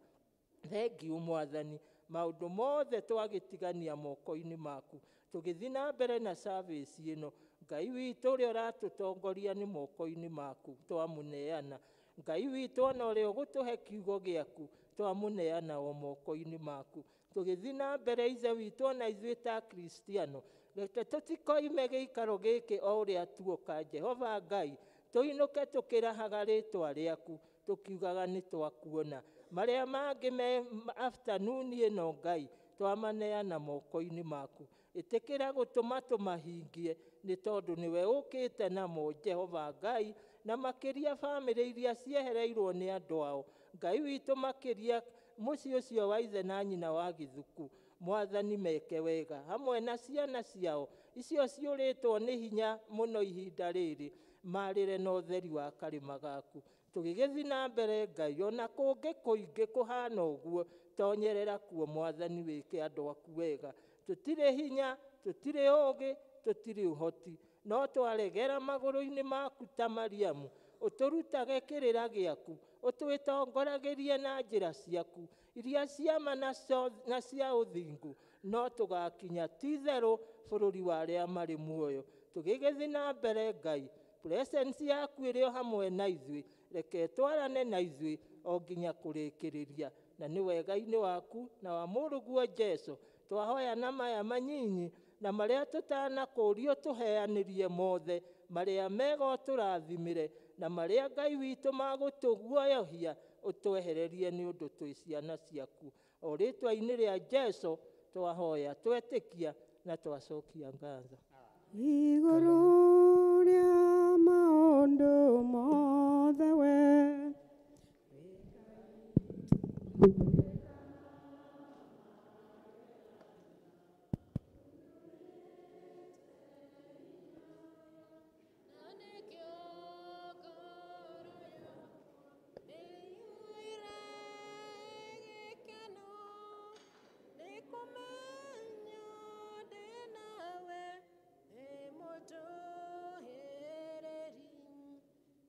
Thengiũ Mwathani, maũndũ mothe twagĩtigania moko-inĩ maku. Tũgĩthiĩ na mbere na service ĩno, Ngai witũ ũrĩa ũratũtongoria nĩ moko-inĩ maku twamũneana. Ngai witũ ona ũrĩa ũgũtũhe kiugo gĩaku twamũneana o moko-inĩ maku. Tũgĩthiĩ na mbere Ithe witũ ona ithuĩ ta Kristiano, reke tũtikoime gĩikaro gĩkĩ o ũrĩa tuoka. Jehova Ngai, tũinũke tũkĩrahaga rĩtwa rĩaku, tũkiugaga nĩ twakuona. Marĩa mangĩ me afternoon ĩno Ngai, twamaneana moko-inĩ maku. Ĩtĩkĩra gũtũma tũmahingie, nĩ tondũ nĩwe ũkĩte namo Jehova Ngai, na makĩria bamĩrĩ iria ciehereirwo nĩ andũ ao. Ngai witũ, makĩria mũciĩ ũcio wa ithe na nyina wa Gĩthuku, Mwathani meke wega hamwe na ciana ciao icio ciũrĩtwo nĩ hinya mũno ihinda rĩrĩ, marĩre na ũtheri wa karĩma gaku. Tũgĩgĩthiĩ na mbere Ngai, ona kũngĩ kũingĩ kũhana ũguo, tonyerera kuo Mwathani, wĩke andũ aku wega. Tũtirĩ hinya, tũtirĩ ũũgĩ, tũtirĩ ũhoti, no twaregera magũrũ-inĩ maku ta Mariamu. Ũtũrutage kĩrĩra gĩaku, ũtwĩtongoragĩrie na njĩra ciaku iria ciama na cia ũthingu, no tũgakinya ti-itherũ bũrũri wa arĩa marĩ muoyo. Tũgĩgĩthiĩ na mbere Ngai, presence yaku ĩrĩ o hamwe na ithuĩ, reke twarane na ithuĩ o nginya kũrĩkĩrĩria. Na nĩ wega-inĩ waku na wa mũrũguo Jesũ twahoya na maya manyinyi, na marĩa tũtanakũrio tũheanĩrie mothe, marĩa mega ũtũrathimĩre, na marĩa Ngai witũ magũtũguoyohia ũtwehererie, nĩ ũndũ twĩ ciana ciaku. O rĩtwa-inĩ rĩa Jesũ twahoya, twetĩkia na twacokia ngatho. Igũrũ rĩa maũndũ mothe we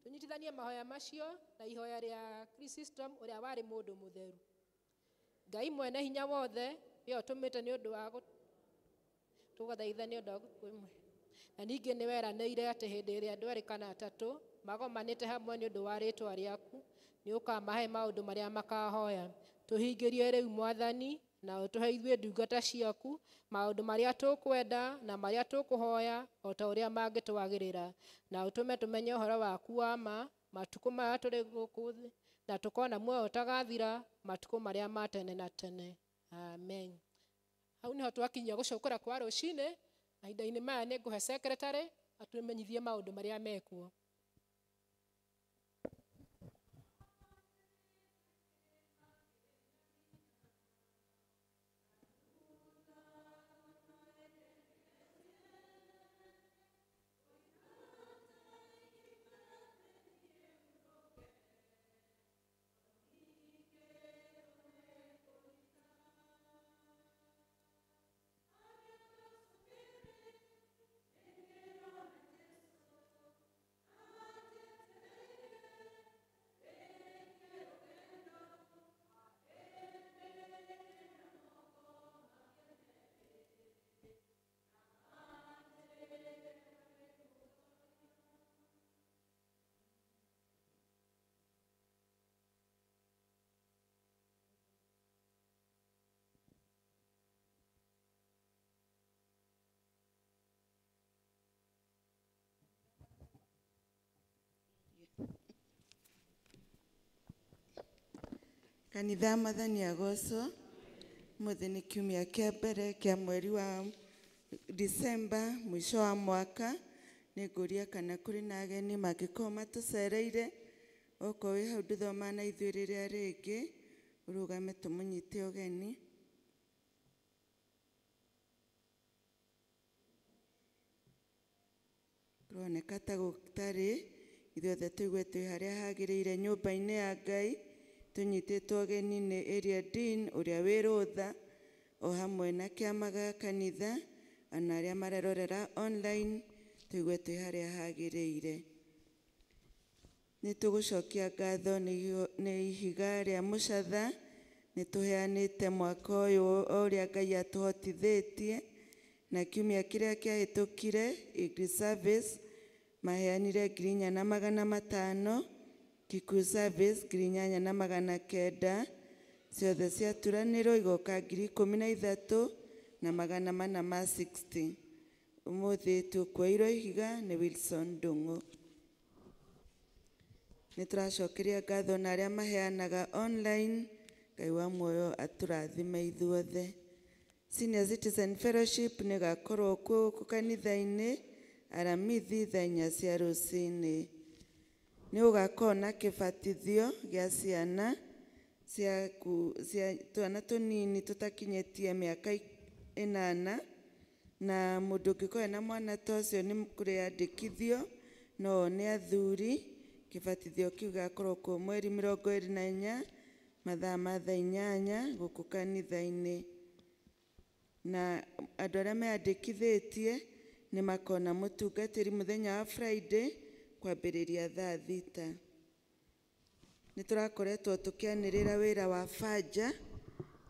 Tũnyitithanie mahoya macio na ihoya rĩa Chrysostom ũrĩa warĩ mũndũ mũtheru. Ngai mwene hinya wothe, we ũtũmĩte nĩ ũndũ wa tũgathaitha nĩ ũndũ wa kwĩmwe. Na ningĩ nĩ weranĩire atĩ hĩndĩ ĩrĩa andũ erĩ kana atatũ magomanĩte hamwe nĩ ũndũ wa rĩtwa rĩaku, nĩ ũkamahe maũndũ marĩa makahoya. Tũhingĩrie rĩu Mwathani, na ũtũhe ithuĩ ndungata ciaku maũndũ marĩa tũkwenda na marĩa tũkũhoya o ta ũrĩa mangĩtwagĩrĩra, na ũtũme tũmenye ũhoro waku wa ma matukũ maya tũrĩ gũkũ thĩ, na tũkona muoyo ũtagathira matukũ marĩa ma tene na tene. Amen. Hau nĩho twakinyia gũcokora kwa rũcinĩ. Mahinda-inĩ maya nĩ ngũhe secretary atũmenyithie maũndũ marĩa mekuo. Kanitha Mwathani agocwo. Mũthĩ nĩ kiumia kĩa mbere kĩa mweri wa Disemba, mũico wa mwaka. Nĩ ngũria kana kũrĩ na ageni mangĩkorwo matũcereire. Okorwo wĩ hau ndũthoma na ithuĩ rĩrĩa rĩngĩ, ũrũgame tũmũnyite ũgeni. Kũroneka ta gũtarĩ, ithuothe tũigue twĩ harĩa hagĩrĩire nyũmba-inĩ ya Ngai, tũnyitĩtwo ũgeni nĩ Area Dean ũrĩa wĩ rũtha, o hamwe na kĩama gĩa kanitha, ona arĩa marerorera online, tũigue twĩ harĩa hagĩrĩire. Nĩ tũgũcokia ngatho nĩ ihiga rĩa mũcatha, nĩ tũheanĩte mwaka ũyũ o ũrĩa Ngai atũhotithĩtie, na kiumia kĩrĩa kĩahĩtũkire English Service maheanire 4,500, Kikuyu Service 8,900, ciothe ciaturanĩrwo igoka 13,460. Ũmũthĩ tũkuoirwo ihiga nĩ Wilson Ndung'u. Nĩ tũracokeria ngatho na arĩa maheanaga online, Ngai wa muoyo atũrathime ithuothe. Senior Citizen Fellowship nĩ ĩgakorwo kuo gũkũ kanitha-inĩ Aramithi thaa 4 cia rũcinĩ. Nĩ gũgakorwo na kĩbatithio gĩa ciana cia twana tũnini tũtakinyĩtie mĩaka 8, na mũndũ ũngĩkorwo ena mwana ta ũcio nĩ kũrĩandĩkithio no one athuri. Kĩbatithio kĩu gĩgakorwo kuo mweri 24 mathaa ma thaa 8 gũkũ kanitha-inĩ. Na andũ arĩa meyandĩkithĩtie nĩ makona mũtungatĩri mũthenya wa Friday kwambĩrĩria thaa 6. Nĩ tũrakoretwo tũkĩanĩrĩra wĩra wa banja,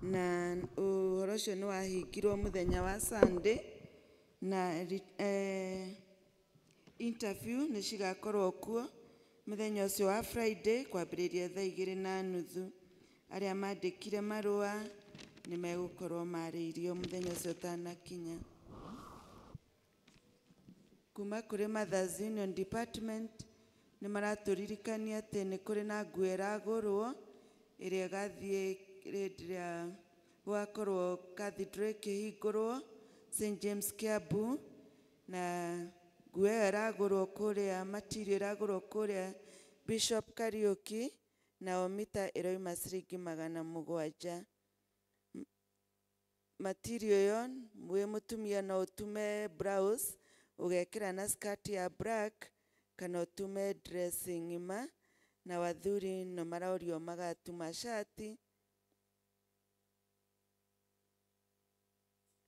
na ũhoro ũcio nĩ wahingirwo mũthenya wa Sunday, na interview nĩ cigakorwo kuo mũthenya ũcio wa Friday kwambĩrĩria thaa 2:30. Arĩa mandĩkire marũa nĩ megũkorwo marĩirio mũthenya ũcio ũtanakinya. Kuma kũrĩ Mothers Union Department nĩ maratũririkania atĩ nĩ kũrĩ na nguo ĩragũrwo ĩrĩa ĩgathiĩ hĩndĩ ĩrĩa gũgakorwo cathedral ĩkĩhingũrwo St James Kiambu, na nguo ĩyo ĩragũrwo kũrĩa, material ĩragũrwo kũrĩa Bishop Kariuki, nao mita ĩroima ciringi 700. Material ĩyo wĩ mũtumia no ũtume blouse ũgekĩra na skirt ya black, kana ũtume dress ng'ima, na athuri no marorio magatuma shati.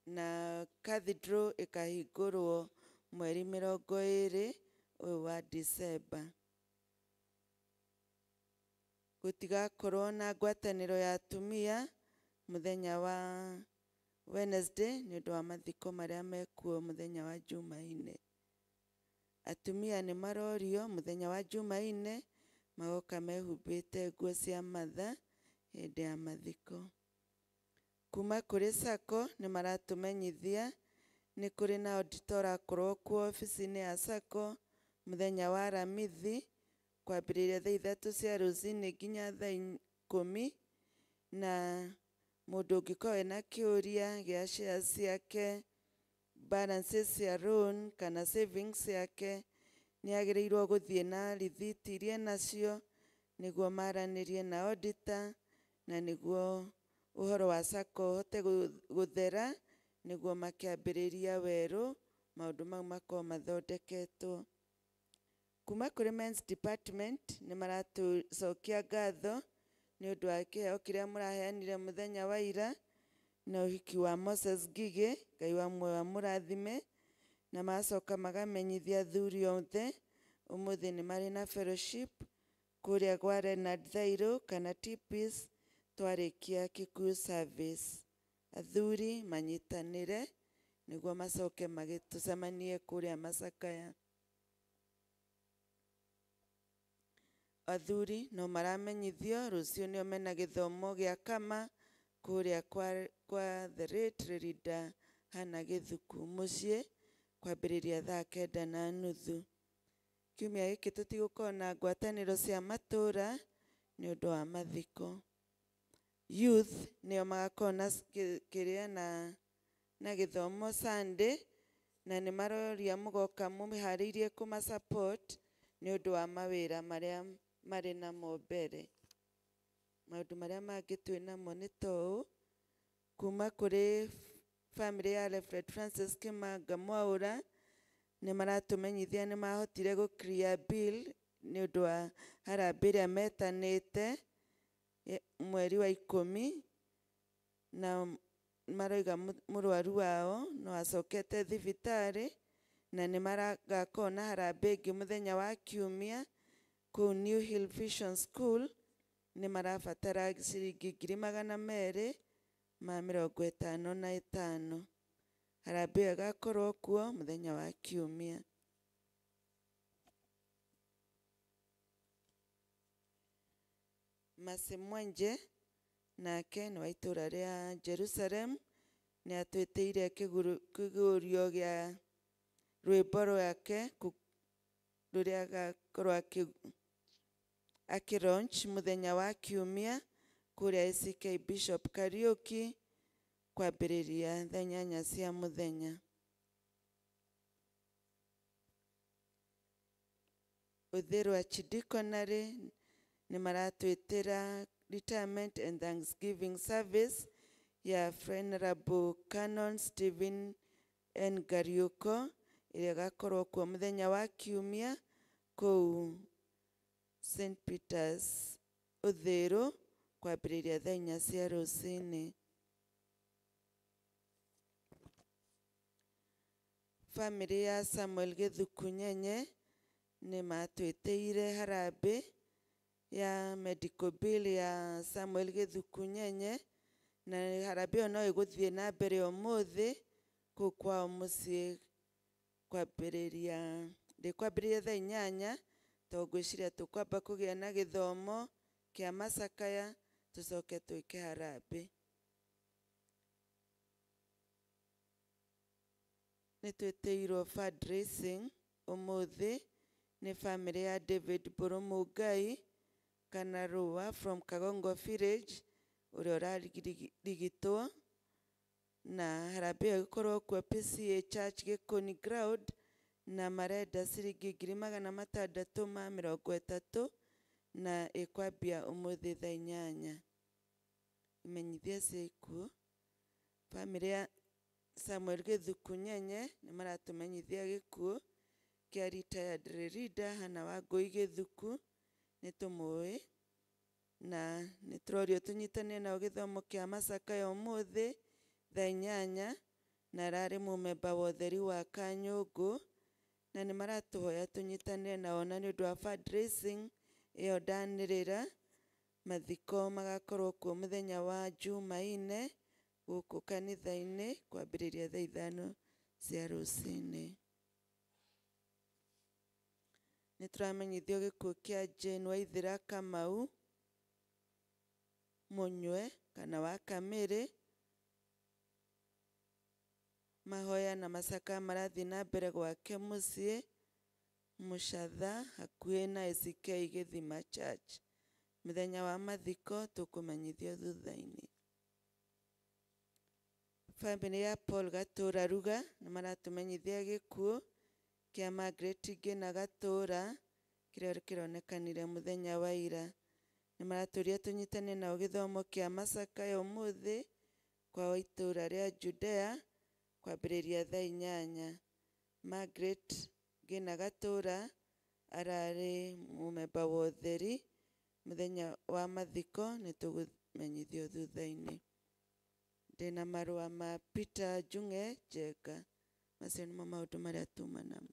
Na cathedral ĩkahingũrwo mweri 20 ũyũ wa Disemba. Gũtigakorwo na ngwatanĩro ya atumia mũthenya wa Wednesday nĩ ũndũ wa mathiko marĩa mekuo mũthenya wa Jumaine. Atumia nĩ marorio mũthenya wa Jumaine magoka mehumbĩte nguo cia matha hĩndĩ ya mathiko. Kuma kũrĩ SACCO nĩ maratũmenyithia nĩ kũrĩ na auditor akorwo kuo obici-inĩ ya SACCO mũthenya wa Aramithi kwambĩrĩria thaa 3 cia rũcinĩ nginya thaa 10, na mũndũ ũngĩkorwo ena kĩũria gĩa shares ciake, balances cia loan kana savings ciake, nĩ agĩrĩirwo gũthiĩ na rithiti iria enacio nĩguo maranĩrie na auditor, na nĩguo ũhoro wa SACCO ũhote gũthera, nĩguo makĩambĩrĩria werũ maũndũ mau makorwo mathondeketwo. Kuma kũrĩ Men's Department nĩ maratũcokia ngatho nĩ ũndũ wa kĩheo kĩrĩa mũraheanire mũthenya wa ira na ũhiki wa Moses Ngigĩ, Ngai wa muoyo amũrathime, na magacoka magamenyithia athuri othe ũmũthĩ nĩ marĩ na fellowship kũrĩa gwa Leonard Thairũ kana T-Peace twarĩkia Kikuyu Service. Athuri manyitanĩre nĩguo macoke magĩtũcemanie kũrĩa Macakaya. Athuri no maramenyithio rũciũ nĩo mena gĩthomo gĩa kama kũrĩa kwa the late Leader Hannah Gĩthuku mũciĩ kwambĩrĩria thaa 9:30. Kiumia gĩkĩ tũtigũkorwo na ngwatanĩro cia matũũra nĩ ũndũ wa mathiko. Youth nĩo magakorwo na kĩrĩa na gĩthomo Sunday, na nĩ maroria mũgoka mũharĩirie kũma support nĩ ũndũ wa mawĩra marĩa marĩ namo mbere. Maũndũ marĩa mangĩ twĩ namo nĩ ta ũũ, kuma kũrĩ family ya Reverend Francis Kimanga Mwaũra, nĩ maratũmenyithia nĩ mahotire gũ clear bill nĩ ũndũ wa harambee ĩrĩa metanĩte mweri wa 10, na maroiga mũrwaru wao no acokete thibitarĩ, na nĩ maragakorwo na harambee ĩngĩ mũthenya wa kiumia kũu New Hill Vision School. Nĩ marabatara ciringi 255,000. Harambee ĩyo ĩgakorwo kuo mũthenya wa kiumia. Mercy Mwenje nake nĩ wa itũra rĩa Jerusalem, nĩ atwĩtĩire kĩgũrio gĩa rwĩmbo rwake rũrĩa agakorwo akĩlaunch mũthenya wa kiumia kũrĩa ACK Bishop Kariuki kwambĩrĩria thaa 8 cia mũthenya. Ũthĩrwa Chidikonarĩ nĩ maratwĩtĩra retirement and thanksgiving service ya Venerable Canon Stephen N. Gariuko ĩrĩa ĩgakorwo kuo mũthenya wa kiumia kũu St. Peters Ũthĩrũ kwambĩrĩria thaa 4 cia rũcinĩ. Family ya Samuel Gĩthuku Nyenye nĩ matwĩtĩire harambee ya medical bill ya Samuel Gĩthuku Nyenye, na harambee ĩyo no ĩgũthiĩ na mbere ũmũthĩ kũu kwao mũciĩ kwambĩrĩria ndĩkwambĩrĩria thaa 8, tondũ ngwĩciria tũkwamba kũgĩa na gĩthomo kĩa macakaya tũcoke twĩke harambee. Nĩ twĩtĩirwo fundraising ũmũthĩ nĩ family ya David Mbũrũ kana Rũa from Kagongo Village ũrĩa ũrarigitwo, na harambee ĩyo ĩgũkorwo kuo PCEA Church Gĩkũni ground, na marenda ciringi 630,000 na ĩkwambia ũmũthĩ thaa 8. Imenyithia cia ikuũ. Family ya Samuel Gĩthuku Nyenye nĩ maratũmenyithia gĩkuũ kĩa retired leader Hannah Wangũi Gĩthuku, nĩ tũmũĩ, na nĩ tũrorio tũnyitane nao gĩthomo kĩa macakaya ũmũthĩ thaa 8, na ararĩ mũmemba wa ũtheri wa Kanyũngũ, na nĩ maratũhoya tũnyitane nao na nĩ ũndũ wa fundraising ĩyo ndanĩrĩra. Mathiko magakorwo kuo mũthenya wa Jumaine gũkũ kanitha-inĩ kwambĩrĩria thaa 5 cia rũcinĩ. Nĩ tũramenyithio gĩkuũ kĩa Jane Waithera Kamau Mũnywe kana wa Kamĩrĩ. Mahoya na macakaya marathiĩ na mbere gwake mũciĩ Mũcatha hakuhĩ na ACK Gĩthima Church. Mũthenya wa mathiko tũkũmenyithio thutha-inĩ. Family ya Paul Gatũra Ruga nĩ maratũmenyithia gĩkuũ kĩa Margaret Ngina Gatũra kĩrĩa kĩronekanire mũthenya wa ira. Nĩ maratũria tũnyitane nao gĩthomo kĩa macakaya ũmũthĩ kwa itũra rĩa Judea kwambĩrĩria thaa 8. Margaret Ngina Gatũra ararĩ mũmemba wa ũtheri. Mũthenya wa mathiko nĩ tũkũmenyithio thutha-inĩ. Ndĩna marũa ma Peter Njung'e Njenga. Macio nĩmo maũndũ marĩa tuma namo.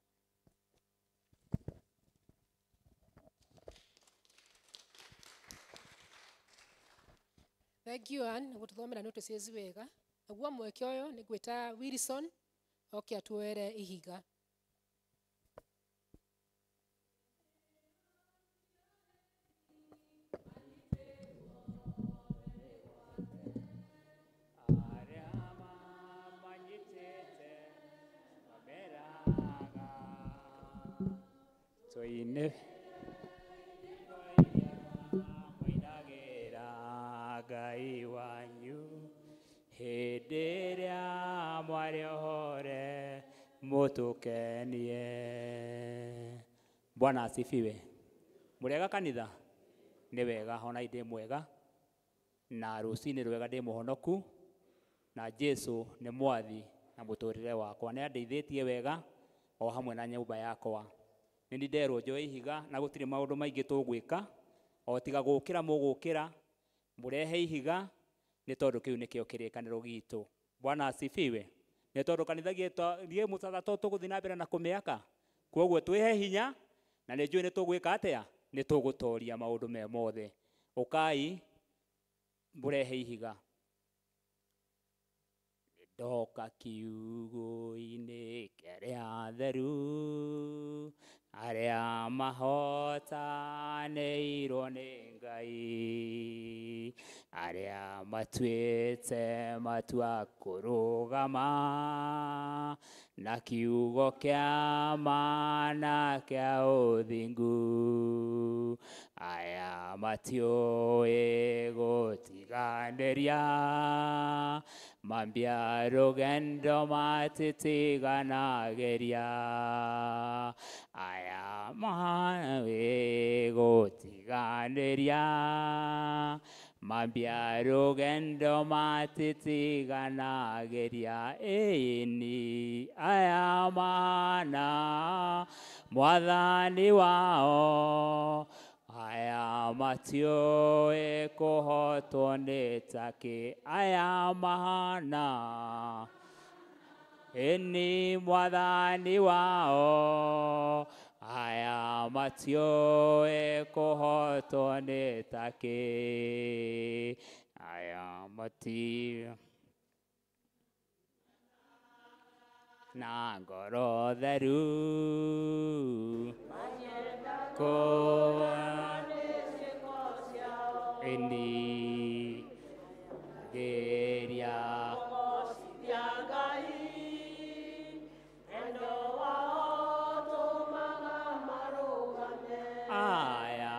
Thank you Ann, gũtũthomera notices wega. Naguo mweke ũyũ nĩ ngwĩta Wilson oke atuoere ihiga. Toine moinagĩra Ngai Hĩndĩ ĩrĩa mwarĩ ohore mũtũkenie. Bwana asifiwe. Mũrĩega kanitha? Nĩ wega, ona ndĩ mwega na rũcinĩ rwega ndĩ mũhonoku na Jesu nĩ mwathi na mũtũrĩre wakwa. Nĩ andeithĩtie wega o hamwe na nyũmba yakwa. Nĩ nderwo njoe ihiga na gũtirĩ maũndũ maingĩ tũgwĩka o tiga gũkĩra mũgũkĩra mũrehe ihiga nĩ tondũ kĩu nĩkĩo kĩrĩkanĩro gitũ. Bwana asifiwe. Nĩ tondũ kanitha gĩe mũthatha to tũgũthiĩ na mbere na kũmĩaka. Kwoguo twĩhe hinya na nĩ njũĩ nĩ tũgwĩka atĩa? Nĩ tũgũtoria maũndũ me mothe. Ũkai mũrehe ihiga. Ndoka kiugo-inĩ kĩrĩa theru arĩa mahotanĩirwo nĩ Ngai arĩa matuĩte matua kũrũgama na kiugo kĩa ma na kĩa ũthingu aya matiũĩ gũtiganĩria mambia rũgendo matitiganagĩria aya matiũĩ gũtiganĩria mambia rũgendo matitiganagĩria ĩni aya mana mwathani wao aya matiũĩ kũhotwo nĩ takĩ aya mahana ĩni mwathani wao aya matiũĩ kũhotwo nĩ takĩ aya mati na ngoro theru ĩni geria aya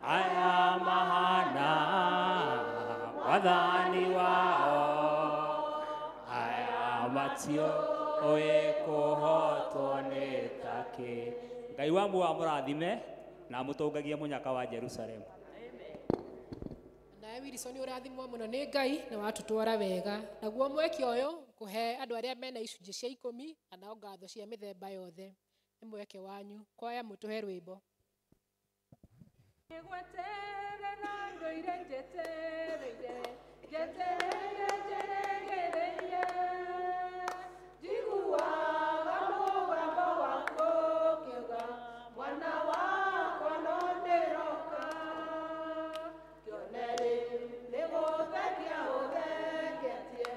aya mahana wathani wao aya matiũĩ kũhotwo nĩ takĩ. Ngai wa muoyo amũrathime na amũtongagie mũnyaka wa Jerusalemu. Nawe Wilson ũrathimwo mũno nĩ Ngai na watũtwara wega. Naguo mweke ũyũ kũhe andũ arĩa mena icunjĩ cia 10 kana ngatho cia mĩthemba yothe. Nĩ mweke wanyu. Kwaya mũtũhe rwĩmbo. Nĩgweterera ndũire njetereire njetereire njeregereire njiguaga mũgambo waku ũkiuga mwana wakwa no ndĩroka kĩone rĩu nĩgũthekia ũtheketie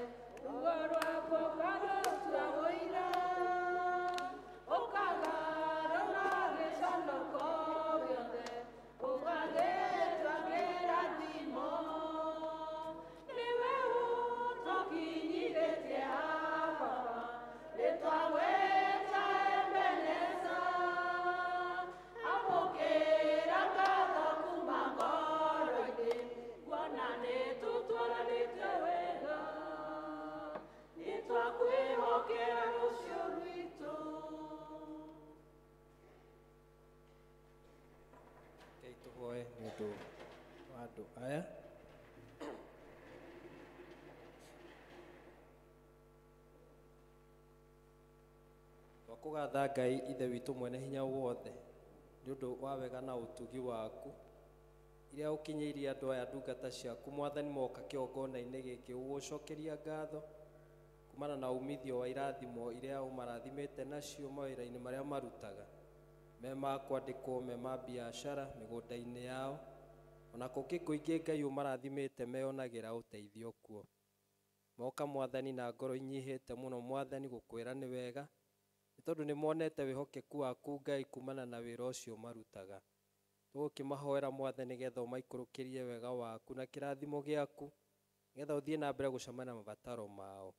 ruo rwakwa ũkarũtua ũira ũkagarũra gĩconoko gĩothe ũgagĩtua kĩrathimo nĩwe ũtũkinyithĩtie haha baba nĩtwagwĩta Ebeneza amũkĩra ngatho kuma ngoro-inĩ kuona nĩtũtwaranĩte wega nĩtwakwĩhokera rũciũ rwitũ. Rekei tũhoe nĩ ũndũ wa andũ aya. Twakũgatha Ngai Ithe witũ mwene hinya wothe nĩ ũndũ wa wega na ũtugi waku iria ũkinyĩirie andũ aya ndungata ciaku mwathani moka kĩgongona-inĩ gĩkĩ ũgũcokeria ngatho kumana na umithio wa irathimo iria ũmarathimĩte nacio mawĩra-inĩ marĩa marutaga me ma kwandĩkwo me ma biacara mĩgũnda-inĩ yao ona kũngĩ kũingĩ Ngai ũmarathimĩte meyonagĩra ũteithio kuo. Moka mwathani na ngoro inyihĩte mũno mwathani gũkwĩra nĩ wega nĩ tondũ nĩ monete wĩhokeku waku Ngai kumana na wĩra ũcio marutaga. Tũgũkĩmahoera mwathani nĩgetha ũmaikũrũkĩrie wega waku na kĩrathimo gĩaku nĩgetha ũthiĩ na mbere gũcemania na mabataro mao.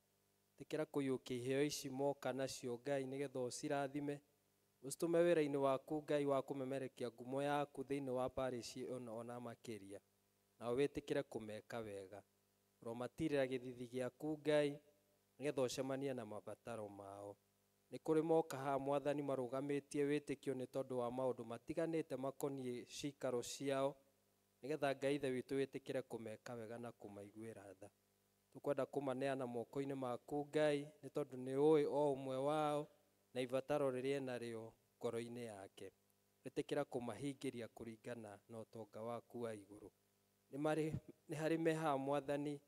Ĩtĩkĩra kũiyũkia iheo ici moka nacio Ngai nĩgetha ũcirathime ũcitũme wĩra-inĩ waku Ngai wa kũmemerekia ngumo yaku thĩinĩ wa parish ĩno ona makĩria na wĩtĩkĩre kũmeka wega. Ũromatirĩra gĩthithi gĩaku Ngai Nĩgetha ũcemanie na mabataro mao. Nĩ kũrĩ moka haha Mwathani marũgamĩtie wĩtĩkio nĩ tondũ wa maũndũ matiganĩte makoniĩ cikaro ciao, nĩgetha Ngai Ithe witũ wĩtĩkĩre kũmeka wega na kũmaiguĩra tha. Tũkwenda kũmaneana moko-inĩ maku Ngai, nĩ tondũ nĩ ũĩ o ũmwe wao na ibataro rĩrĩa enarĩo ngoro-inĩ yake. Ĩtĩkĩra kũmahingĩria kũringana na ũtonga waku wa igũrũ. Nĩ harĩ me haha Mwathani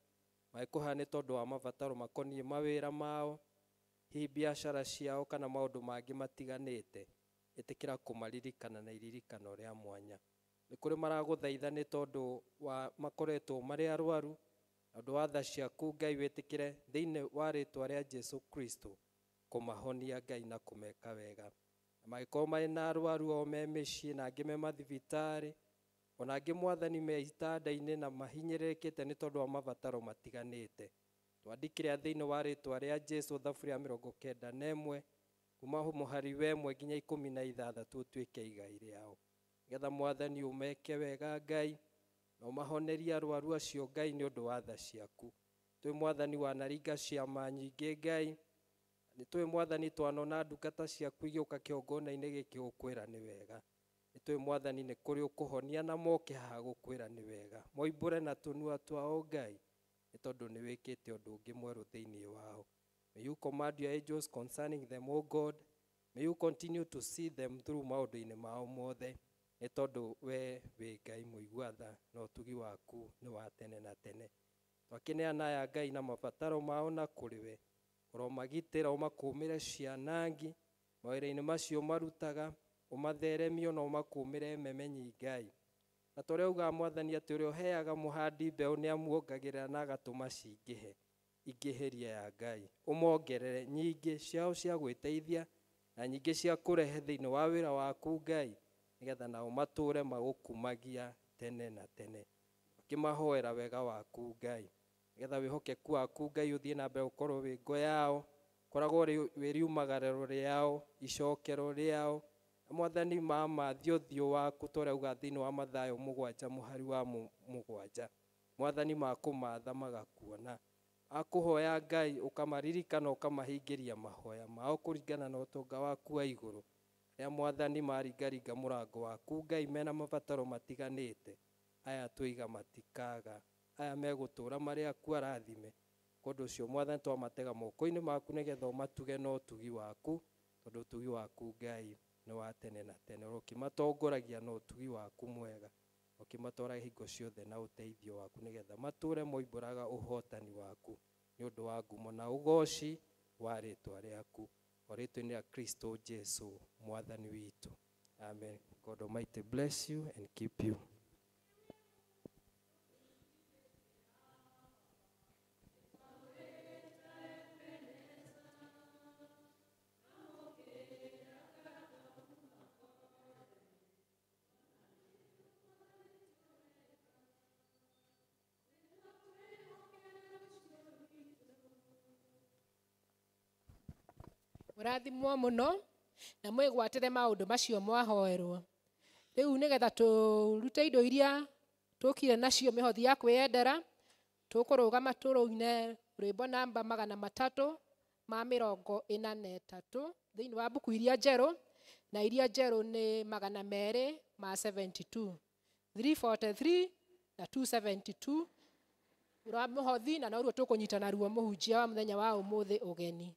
magĩkũhoya nĩ tondũ wa mabataro makoniĩ mawĩra mao, hihi biacara ciao kana maũndũ mangĩ matiganĩte. Ĩtĩkĩra kũmaririkana na iririkano rĩa mwanya. Nĩ kũrĩ maragũthaitha nĩ tondũ wa makoretwo marĩ arwaru, na ũndũ wa tha ciaku Ngai wĩtĩkĩre thĩinĩ wa rĩtwa rĩa Jesu Kristo kũmahonia Ngai na kũmeka wega. Na magĩkorwo marĩ na arwaru o me mĩciĩ na angĩ me mathibitarĩ, ona angĩ Mwathani me itanda-inĩ na mahinyĩrĩrĩkĩte nĩ tondũ wa mabataro matiganĩte. Twandĩkĩre thĩinĩ wa rĩtwa rĩa Jesu thaburi ya 91 kuma mũhari wa 1 nginya 16 ũtuĩke igai rĩao. Nĩgetha Mwathani ũmeke wega Ngai na ũmahonerie arwaru acio Ngai nĩ ũndũ wa tha ciaku. Twĩ Mwathani wanaringa ciama nyingĩ Ngai, nĩ twĩ Mwathani twanona ndungata ciaku igĩũka kĩgongona-inĩ gĩkĩ gũkwĩra nĩ wega. Nĩ twĩ Mwathani nĩ kũrĩ ũkũhonia na moke haha gũkwĩra nĩ wega. Moimbũre na tũnua twao Ngai, nĩ tondũ nĩ wĩkĩte ũndũ ũngĩ mwerũ thĩinĩ wao. May you command your angels concerning them, O God. May you continue to see them through maũndũ-inĩ mao mothe, nĩ tondũ we wĩ Ngai mũigua tha na ũtugi waku nĩ wa tene na tene. Twakĩneana aya Ngai na mabataro mao na kũrĩ we. Ũromagitĩra ũmakũmĩre cianangi mawĩra-inĩ macio marutaga, ũmatheremie na ũmakũmĩre memenyi Ngai. Na torĩa ugaga Mwathani atĩ ũrĩa ũheaga mũhandi mbeũ nĩ amuongagĩrĩra na agatũma cingĩhe, ingĩhĩria ya Ngai. Ũmongerere nyingĩ ciao cia gwĩteithia na nyingĩ cia kũrehe thĩinĩ wa wĩra waku Ngai, nĩgetha nao matũũre magũkumagia tene na tene. Ũkĩmahoera wega waku Ngai, nĩgetha wĩhokeku waku Ngai ũthiĩ na mbere gũkorwo wĩ ngo yao, koragwo wĩ riumagarĩro rĩao, icokero rĩao. Na Mwathani mamathie ũthiũ waku ta ũrĩa ugaga thĩinĩ wa Mathayo 7 mũhari wa 7. Mwathani makũmatha magakuona. Akũhoya Ngai ũkamaririkana ũkamahingĩria mahoya mao kũringana na ũtonga waku wa igũrũ. Arĩa Mwathani maringaringa mũrango waku Ngai mena mabataro matiganĩte, aya tũiga matikaga, aya megũtũũra marĩ aku arathime. Kũndũ ũcio Mwathani twamatega moko-inĩ maku nĩgetha ũmatuge na ũtugi waku, tondũ ũtugi waku Ngai nĩ wa tene na tene. Ũkĩmatongoragia na ũtugi waku mwega, ũkĩmatwara hingo ciothe na ũteithio waku nĩgetha matũũre moimbũraga ũhotani waku nĩ ũndũ wa ngumo na ũgoci wa rĩtwa rĩaku, o rĩtwa-inĩ rĩa Kristo Jesu Mwathani witũ. Amen. God Almighty bless you and keep you. Mũrathimwo mũno na mwĩgwatĩre maũndũ macio mwahoerwo. Rĩu nĩgetha tũrute indo iria tũkire nacio mĩhothi ya kwĩyendera, tũkũrũgama tũrũine rwĩmbo namba 343 thĩinĩ wa mbuku iria njerũ, na iria njerũ nĩ 272, 343 na 272 rwa mũhothi, na noruo tũkũnyita naruo mũhunjia wa mũthenya wa ũmũthĩ ũgeni.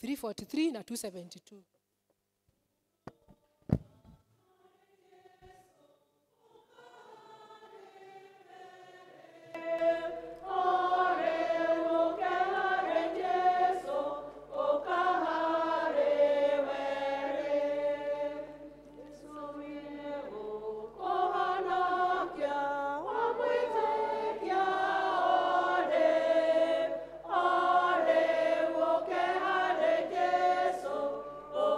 343 na 272. Oh,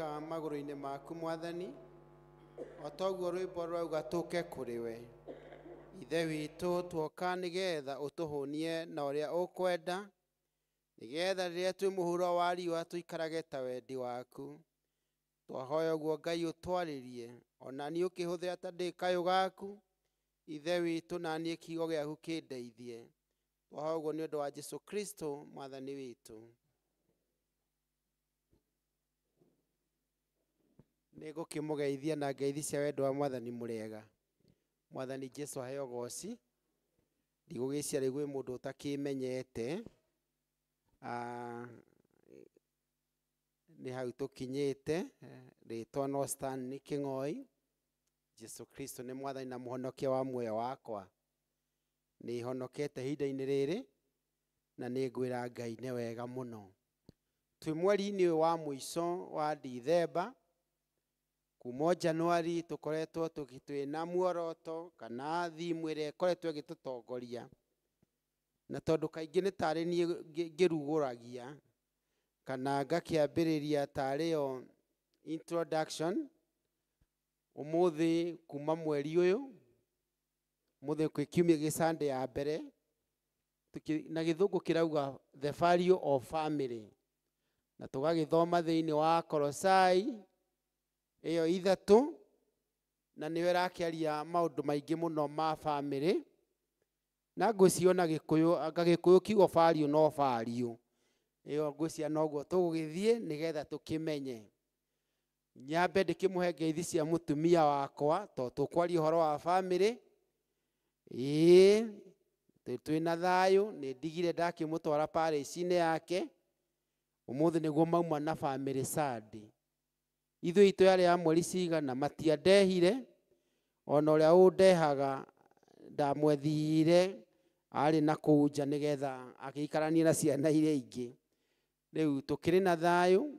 Twoka magũrũ-inĩ maku Mwathani, o toguo rwĩmbo rwauga tũke kũrĩ we. Ithe witũ twoka nĩgetha ũtũhũnie na ũrĩa ũkwenda, nĩgetha rĩrĩa twĩ mũhuro wa riũa tũikarage ta wendi waku. Twahoya ũguo Ngai ũtwarĩrie, ona niĩ ũkĩhũthĩra ta ndĩ kayũ gaku, Ithe witũ na niĩ kiugo gĩaku kĩndeithie. Twahoya ũguo nĩ ũndũ wa Jesu Kristo Mwathani witũ. Nĩngũkĩmũgeithia na ngeithi cia wendo wa Mwathani mũrĩega. Mwathani Jesu aheo goci. Ndigũgĩcia rĩu gwĩ mũndũ ũtakĩmenyete. Nĩ hau tũkinyĩte, rĩtwa no Stanley Kĩng'oi. Jesu Kristo nĩ Mwathani na Mũhonokia wa muoyo wakwa. Nĩ honokete ihinda-inĩ rĩrĩ na nĩ ngwĩra Ngai nĩ wega mũno. Twĩ mweri-inĩ ũyũ wa mũico wa Dithemba, kuma Januari tũkoretwo twĩna muoroto kana thimu ĩrĩa ĩkoretwo ĩgĩtũtongoria. Na tondũ kaingĩ nĩ tarĩ niĩ ngĩrugũragia kana ngakĩambĩrĩria tarĩ yo introduction, ũmũthĩ kuma mweri ũyũ, ũmũthĩ kwĩ kiumia gĩ Sunday ya mbere, na gĩthũngũ kĩrauga the value of family, na tũgagĩthoma thĩinĩ wa Kolosai ĩyo 3, na nĩyo ĩrakĩaria maũndũ maingĩ mũno ma family. Na ngwĩciria ona Gĩkũyũ, anga Gĩkũyũ kiugo value no value ĩyo ngwĩciria noguo tũgũgĩthiĩ nĩgetha tũkĩmenye. Nyambe ndĩkĩmũhe ngeithi cia mũtumia wakwa tondũ tũkwaria ũhoro wa family. Ĩĩ, twĩna thayũ, nĩ ndigire ndakĩmũtwara parish-inĩ yake. Ũmũthĩ nĩguo mauma na family Sunday. Ithuĩ itũ yarĩ ya mweri cigana matiandehire, ona ũrĩa ũndehaga ndamwethire arĩ na kũu nja nĩgetha agĩikaranie na ciana iria ingĩ. Rĩu tũkĩrĩ na thayũ,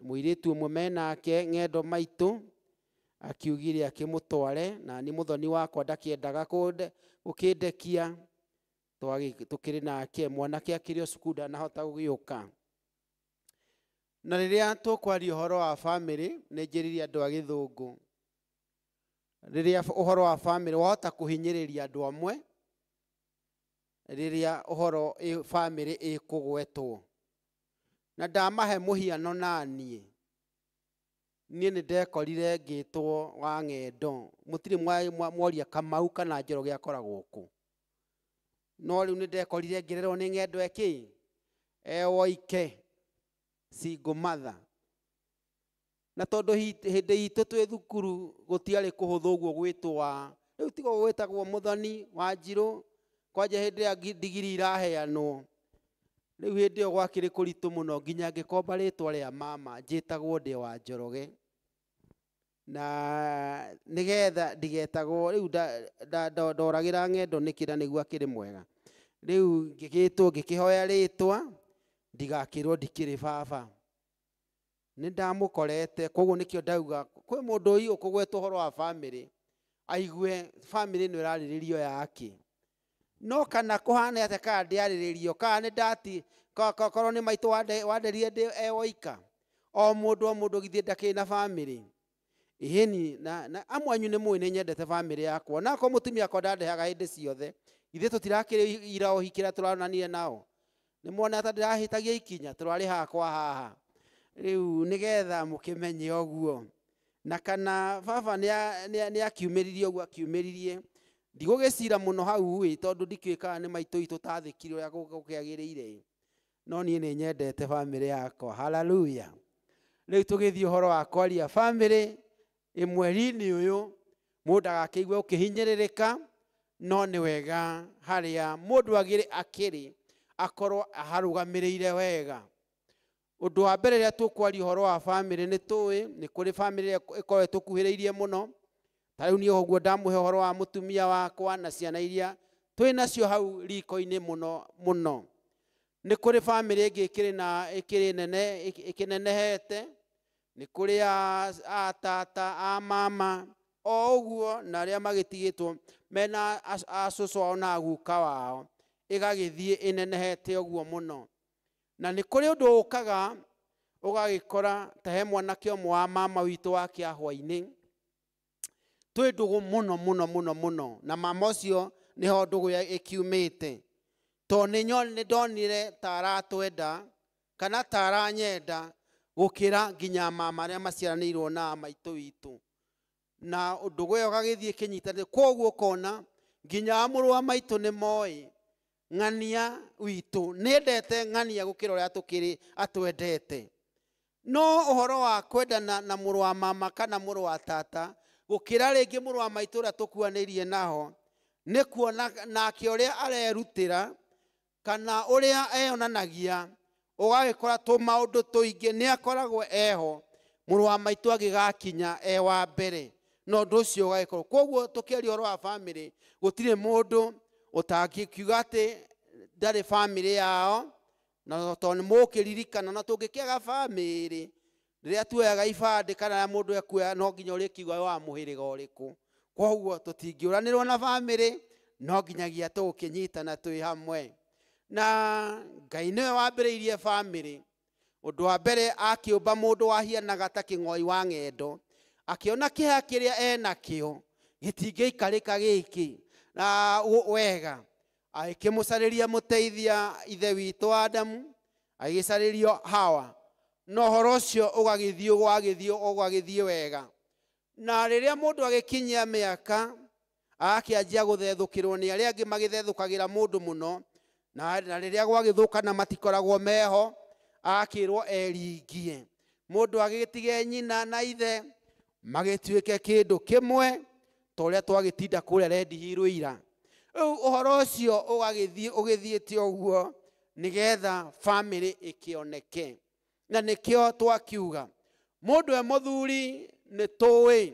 mũirĩtu ũmwe menake ng'endo maitũ akiugire akĩmũtware, na niĩ mũthoni wakwa ndakĩendaga gũkĩndekia. Tũkĩrĩ nake, mwanake akĩrĩ o cukuru ndanahota gũgĩũka. Na rĩrĩa tũkwaria ũhoro wa family, nĩ njĩrire andũ a gĩthũngũ, rĩrĩa ũhoro wa family wahota kũhinyĩrĩria andũ amwe, rĩrĩa ũhoro family ĩkũgwetwo. Na ndamahe mũhiano naniĩ, niĩ nĩ ndekorire ngĩtwo wa ng'endo. Mũtirĩ mworia Kamau kana Njoroge akoragwo kũ. No rĩu nĩ ndekorire ngĩrerwo nĩ ng'endo ĩkĩ ewoike, single mother. Na tondũ hĩndĩ itũ twĩ thukuru gũtiarĩ kũhũthũ ũguo gwĩtwo wa, rĩu tigo gwĩtagwo Mũthoni wa Njirũ, kwanja hĩndĩ ĩrĩa ndigiri iraheanwo. Rĩu hĩndĩ ĩyo gwakĩrĩ kũritũ mũno nginya ngĩkomba rĩtwa rĩa mama, njĩtagwo ndĩ wa Njoroge. Na nĩgetha ndigetagwo, rĩu ndoragĩra ng'endo nĩkĩ na nĩguo akĩrĩ mwega. Rĩu ngĩgĩtwo ngĩkĩhoya rĩtwa, ndigakĩrwo ndikĩrĩ baba. Nĩ ndamũkorete, koguo nĩkĩo ndauga kwĩ mũndũ ũyũ ũkũgwetwo ũhoro wa family, aigue family ĩno ĩrarĩrĩrio yake. No kana kũhana atĩa kana ndĩarĩrĩrio, kana nĩ ndati, korwo nĩ maitũ wanderire ndĩ ewoika. O mũndũ o mũndũ githĩ ndakĩrĩ na family. Ĩhĩni, na amwe anyu nĩ mũĩ nĩ nyendete family yakwa. Na akorwo mũtumia wakwa ndandehaga hĩndĩ ciothe, ithuĩ tũtirakĩrĩ ira ũhiki ũrĩa tũronanire nao. Nĩ muona ta ndĩrahĩtagia ikinya, tũrarĩ hakwa haha. Rĩu nĩgetha mũkĩmenye ũguo. Na kana baba nĩ akiumĩririe ũguo akiumĩririe. Ndigũgĩcira mũno hau ĩ, tondũ ndikĩũĩ kana nĩ maitũ itũ tathĩkire ũrĩa gũkĩagĩrĩire. No niĩ nĩ nyendete family yakwa. Hallelujah. Rĩu tũgĩthiĩ ũhoro wa kwaria family mweri-inĩ ũyũ, mũndũ ndagakĩigue ũkĩhinyĩrĩrĩka, no nĩ wega harĩa mũndũ akĩrĩ akorwo aharũgamĩrĩire wega. Ũndũ wa mbere rĩrĩa tũkwaria ũhoro wa family nĩ tũĩ nĩ kũrĩ family ĩrĩa ĩkoragwo ĩtũkuhĩrĩirie mũno. Ta rĩu niĩ ũguo ndamũhe ũhoro wa mũtumia wakwa na ciana iria twĩ nacio hau riko-inĩ mũno mũno. Nĩ kũrĩ family ĩngĩ ĩkĩrĩ na ĩkĩrĩ nene ĩkĩnenehete, nĩ kũrĩ a tata, a mama, o ũguo na arĩa magĩtigĩtwo mena a cũcũ ao na guka wao, ĩgagĩthiĩ ĩnenehete ũguo mũno. Na nĩ kũrĩ ũndũ ũkaga Ũgagĩkora ta he mwanake ũmwe wa mama witũ wa kĩahwa-inĩ, twĩ ndũgũ mũno mũno mũno mũno, na mama ũcio nĩho ndũgũ ĩkiumĩte. Tondũ nĩ ndonire ta aratwenda kana ta aranyenda gũkĩra nginya mama arĩa maciaranĩirwo na maitũ witũ. Na ndũgũ ĩyo ĩgagĩthiĩ ĩkĩnyitanĩte. Kwoguo ũkona nginya mũrũ wa maitũ nĩ moĩ ng'ania witũ, nĩendete ng'ania gũkĩra ũrĩa tũkĩrĩ atwendete. No ũhoro wa kwendana na mũrũ wa mama kana mũrũ wa tata gũkĩra rĩngĩ mũrũ wa maitũ ũrĩa tũkuanĩirie naho, nĩ kuona nake ũrĩa arerutĩra kana ũrĩa eyonanagia, ũgagĩkora tũmaũndũ tũingĩ nĩ akoragwo eho mũrũ wa maitũ agĩgakinya e wa mbere, na ũndũ ũcio ũgagĩkorwo. Kwoguo tũkĩaria ũhoro wa bamĩrĩ, gũtirĩ mũndũ ũtangĩkiuga atĩ ndarĩ bamĩrĩ yao, na tondũ nĩ mũkĩririkana, na tũngĩkĩaga bamĩrĩ rĩrĩa tuoyaga ibandĩ kana rĩrĩa mũndũ ekuoya, no nginya ũrĩkiuga wa mũhĩrĩga ũrĩkũ. Kwoguo tũtingĩũranĩrwo na bamĩrĩ, no nginyagia tũgũkĩnyitana twĩ hamwe. Na Ngai nĩwe wambĩrĩirie bamĩrĩ. Ũndũ wa mbere akĩũmba mũndũ wahianaga ta kĩng'oi wa ng'endo, akĩona kĩeha kĩrĩa enakĩo gĩtingĩikarĩka gĩkĩ na wega, agĩkĩmũcarĩria mũteithia ithe witũ Adamu, agĩcarĩrio Hawa, na ũhoro ũcio ũgagĩthiĩ ũgagĩthiĩ ũgagĩthiĩ wega. Na rĩrĩa mũndũ agĩkinyia mĩaka agakĩanjia gũthethũkĩrwo nĩ arĩa angĩ magĩthethũkagĩra mũndũ mũno, na rĩrĩa gwagĩthũkana matikoragwo meho, agakĩrwo eringie. Mũndũ agĩtige nyina na ithe magĩtuĩke kĩndũ kĩmwe, ta ũrĩa twagĩtinda kũrĩa Red Hill ira. Rĩu ũhoro ũcio ũgagĩthiĩ ũgĩthiĩte ũguo nĩgetha bamĩrĩ ĩkĩoneke. Na nĩkĩo twakiuga mũndũ e mũthuri nĩ tũĩ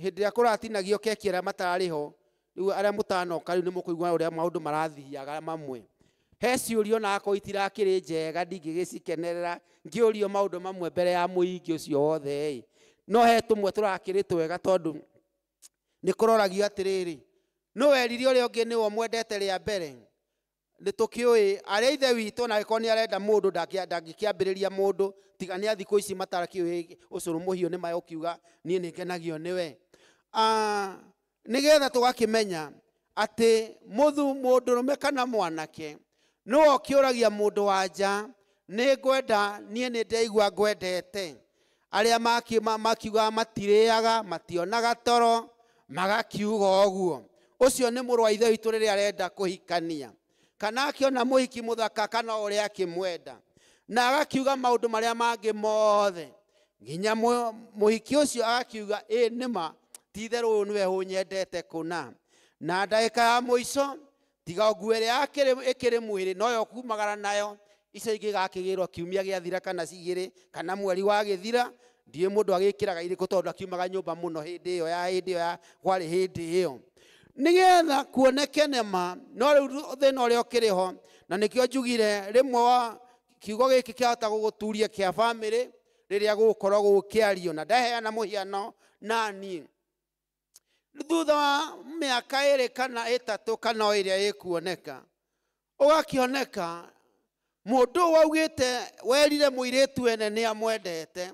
hĩndĩ ĩrĩa kũratinagio keki arĩa matarĩ ho, rĩu arĩa mũtanoka rĩu nĩ mũkũigua ũrĩa maũndũ marathiaga mamwe. He ciũria ona akorwo itirakĩrĩ njega ndingĩgĩcikenerera ngĩũrio maũndũ mamwe mbere ya mũingĩ ũcio wothe ĩ. No he tũmwe tũrakĩrĩ twega tondũ nĩ kũroragio atĩrĩrĩ, nũ werire ũrĩa ũngĩ nĩwe ũmwendete rĩa mbere. Nĩ tũkĩũĩ arĩa ithe witũ ona angĩkorwo nĩ arenda mũndũ ndangĩkĩambĩrĩria mũndũ, tiga nĩ a thikũ ici matarakĩũĩ ũcũrũ mũhiũ nĩ magũkiuga niĩ nĩ ngenagio nĩwe. Nĩgetha tũgakĩmenya atĩ mũndũrũme kana mwanake nĩwe ũkĩũragia mũndũ wa nja, nĩ ngwenda, niĩ nĩ ndaigua ngwendete. Arĩa makiugaga matirĩaga, mationaga toro, magakiuga ũguo. Ũcio nĩ mũrũ wa ithe witũ rĩrĩa arenda kũhikania, kana akĩona mũhiki mũthaka kana ũrĩa akĩmwenda, na agakiuga maũndũ marĩa mangĩ mothe, nginya mũhiki ũcio agakiuga ĩ nĩma ti itherũ ũyũ nĩwe ũnyendete kũna. Na ndagĩka ya mũico tiga nguo ĩrĩa ĩkĩrĩ mwĩrĩ noyo kumagara nayo, icio ingĩ igakĩgĩrwo kiumia gĩathira kana cigĩrĩ kana mweri wagĩthira, ndiũĩ mũndũ agĩkĩraga irĩkũ tondũ akiumaga nyũmba mũno hĩndĩ ĩyo ya hĩndĩ ĩyo ya kwarĩ hĩndĩ ĩyo, nĩgetha kuoneke nĩma. No rĩu thĩna ũrĩa ũkĩrĩ ho, na nĩkĩo njugire rĩmwe wa kiugo gĩkĩ kĩahota gũgũturia kĩa bamĩrĩ rĩrĩa gũgũkorwo gũkĩario, na ndaheana mũhiano naniĩ thutha wa mĩaka ĩrĩ kana ĩtatũ kana o ĩrĩa ĩkuoneka, ũgakĩoneka mũndũ waugĩte werire mũirĩtu ene nĩ amwendete,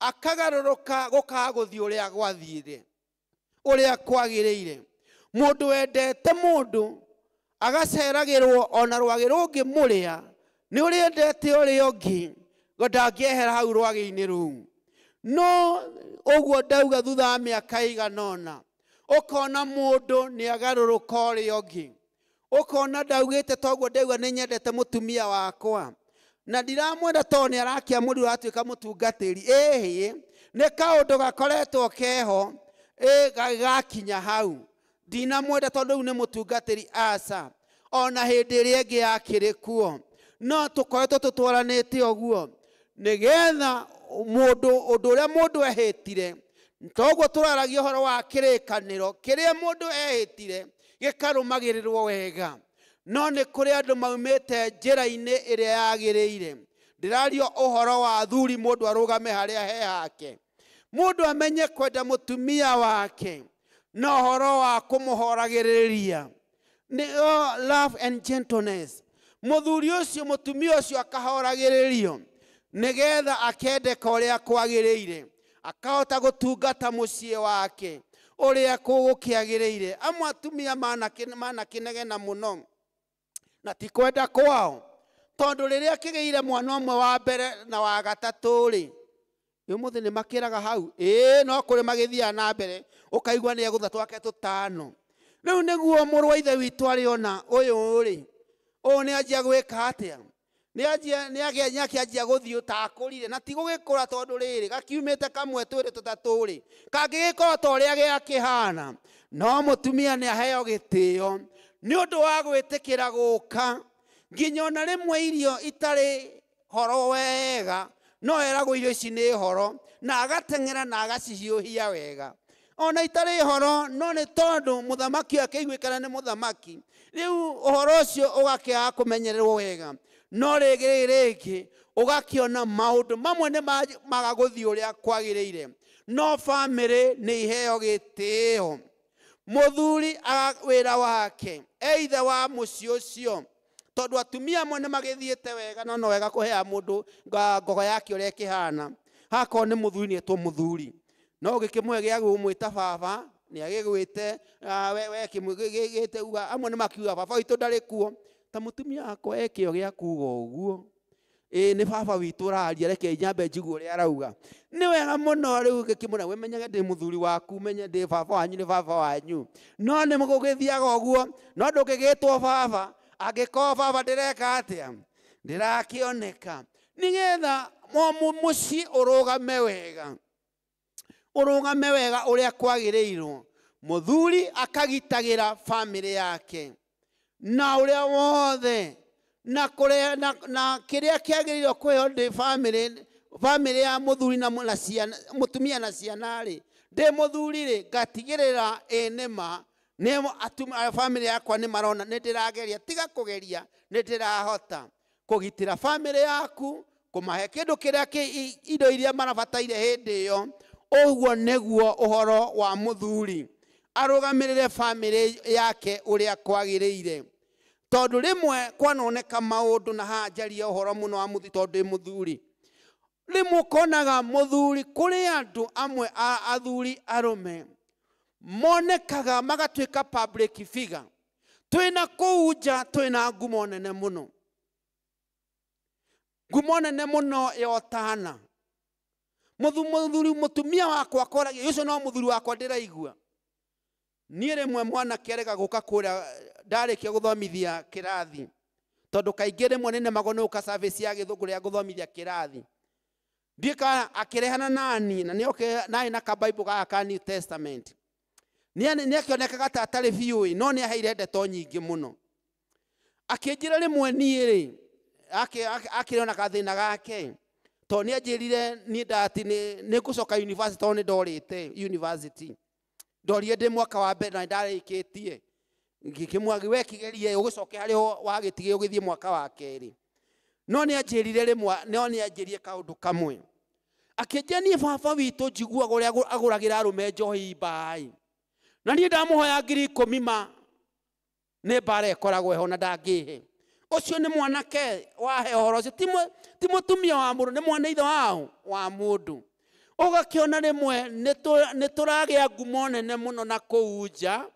akagarũrũka gũkaga gũthiĩ ũrĩa gwathire, ũrĩa kwagĩrĩire. Mũndũ wendete mũndũ agaceragĩrwo ona rwagĩ rũngĩmũrĩa, nĩ ũrĩa endete ũrĩa ũngĩ, ndangĩehera hau rwagĩ-inĩ rũu. No ũguo ndauga thutha wa mĩaka ĩigana ũna, ũkona mũndũ nĩ agarũrũka ũrĩa ũngĩ. Ũkona ndaugĩte toguo ndauga nĩ nyendete mũtumia wakwa, na ndiramwenda tondũ nĩ arakĩamũrirwo atuĩka mũtungatĩri. Ĩhĩ, nĩ kaũndũ gakoretwo keho, gakinya hau. Ndinamwenda tondũ rĩu nĩ mũtungatĩri, aca. Ona hĩndĩ ĩrĩa ĩngĩ yakĩrĩ kuo, no tũkoretwo tũtwaranĩte ũguo nĩgetha mũndũ ũndũ ũrĩa mũndũ ehĩtire, toguo tũraragia ũhoro wa kĩrĩkanĩro kĩrĩa mũndũ ehĩtire gĩkarũmagĩrĩrwo wega. No nĩ kũrĩ andũ maumĩte njĩra-inĩ ĩrĩa yagĩrĩire. Ndĩraria ũhoro wa athuri, mũndũ arũgame harĩa he hake, mũndũ amenye kwenda mũtumia wake, na ũhoro wa kũmũhoragĩrĩria nĩ love and gentleness. Muthuri ucio mutumia ucio akahoragiririo nigetha akendeka uria kwagiriire, akahota gutungata mucii wake uria kugukiagiriire. Amwe atumia manakinegena muno na ti kwenda kwao, tondu riria kigiire mwana umwe wa mbere na wa gatatu ri, umuthi ni makiraga hau no kuri magithia na mbere ukaigua ni egutha twake tutano. Riu niguo mũrũ wa ithe witũ ariona uyu ri, uyu ni anjia gwika atia, ni anjia ni akianjia guthii utakũrire na ti gũgĩkũra tondu rĩrĩ gakiumĩte kamwe twĩrĩ tũtatũ rĩ, kangĩgĩkorwo ta ũrĩa gĩakĩhana. No mũtumia nĩ aheo gĩtĩo nĩ ũndũ wa gwĩtĩkĩra gũka nginya ona rĩmwe irio itarĩ horo wega, no eragwo irio ici nĩ horo, na agateng'era na agacihiũhia wega ona itarĩ horo, no nĩ tondũ mũthamaki akĩiguĩkana nĩ mũthamaki. Rĩu ũhoro ũcio ũgakĩaga kũmenyererwo wega, no rĩngĩ rĩngĩ ũgakĩona maũndũ mamwe nĩ maga gũthiĩ ũrĩa kwagĩrĩire. No bamĩrĩ nĩ iheo gĩtĩo. Mũthuri wĩra wake eithe wa mũciĩ ũcio, tondũ atumia amwe nĩ magĩthiĩte wega, no no wega kũhea mũndũ ngogo yake ũrĩa ĩkĩhana. Hakorwo nĩ mũthuri nĩ etwo mũthuri, no gĩkĩmwe gĩa gũmwĩta baba nĩ agĩgwĩte we kĩmwe uga. Amwe nĩ makiuga baba witũ ndarĩ kuo, ta mũtumia wakwa ekĩo gĩa kuga ũguo, nĩ baba witũ ũraria, reke nyambe njigue ũrĩa arauga. Nĩ wega mũno rĩu gĩkĩmwĩra we menyage ndĩ mũthuri waku, menye ndĩ baba wanyu, nĩ baba wanyu. No nĩ gũgĩthiaga ũguo, no ndũngĩgĩtwo baba angĩkorwo baba ndĩreka atĩa, ndĩrakĩoneka. Nĩgetha mũciĩ ũrũgame wega, ũrũgame wega ũrĩa kwagĩrĩirwo. Mũthuri akagitagĩra bamĩrĩ yake na ũrĩa wothe na kũrĩa na kĩrĩa kĩagĩrĩirwo kũheo ndĩ bamĩrĩ ya mũthuri na ciana, mũtumia na ciana rĩ, ndĩ mũthuri rĩ, ngatigĩrĩra ĩ nĩma nĩ bamĩrĩ yakwa nĩ marona nĩ ndĩrageria, tiga kũgeria, nĩ ndĩrahota kũgitĩra bamĩrĩ yaku, kũmahe kĩndũ kĩrĩa indo iria marabataire hĩndĩ ĩyo. Ũguo nĩguo ũhoro wa mũthuri arũgamĩrĩre bamĩrĩ yake ũrĩa kwagĩrĩire. Tondũ rĩmwe kwanoneka maũndũ na haha njarie ũhoro mũno wa mũthuri, tondũ ndĩ mũthuri. Rĩmwe ũkonaga mũthuri, kũrĩ andũ amwe a athuri arũme monekaga magatuĩka public figure. Twĩna kũu nja twĩna ngumo nene mũno, ngumo nene mũno ya ũtana. Mũthuri mũtumia wakwa akoragia ũcio no mũthuri wakwa ndĩraigua. Niĩ rĩmwe mwanake arega gũka kũrĩa ndarĩkia gũthomithia kĩrathi, tondũ kaingĩ rĩmwe nĩ nemagwo nĩ gũka service ya gĩthũngũ rĩrĩa ngũthomithia kĩrathi. Ndiũĩ kana akĩrehana naniĩ, na nĩoke narĩ na ka Bible gaka ka New Testament. Nĩ akĩonekaga ta atarĩ biũ, no nĩ aheire ndeto nyingĩ mũno. Akĩnjĩra rĩmwe niĩ rĩ, akĩrĩ gathĩna gake, tondũ nĩ anjĩrire niĩ ndati nĩ ngũcoka university, tondũ nĩ ndorĩte university. Ndorire ndĩ mwaka wa mbere na ndarĩkĩtie. Ngĩkĩmwagi we kĩgerie ũgĩcoke harĩa wagĩtigire ũgĩthiĩ mwaka wa kerĩ. No nĩ anjĩrire rĩmwe, no nĩ anjĩrire kaũndũ kamwe. Akĩnjĩra niĩ baba witũ njiguaga ũrĩa agũragĩra arũme njohi mbaĩ. Na niĩ ndamũhoya 10,000 ma nĩ mbara ĩkoragwo ĩho na ndangĩhe. Ũcio nĩ mwanake wahe ũhoro ũcio, ti mũtumia wa mũndũ, nĩ mwana ithe wao wa mũndũ. Ũgakĩona rĩmwe nĩ tũragĩa ngumo nene mũno na kũu nja,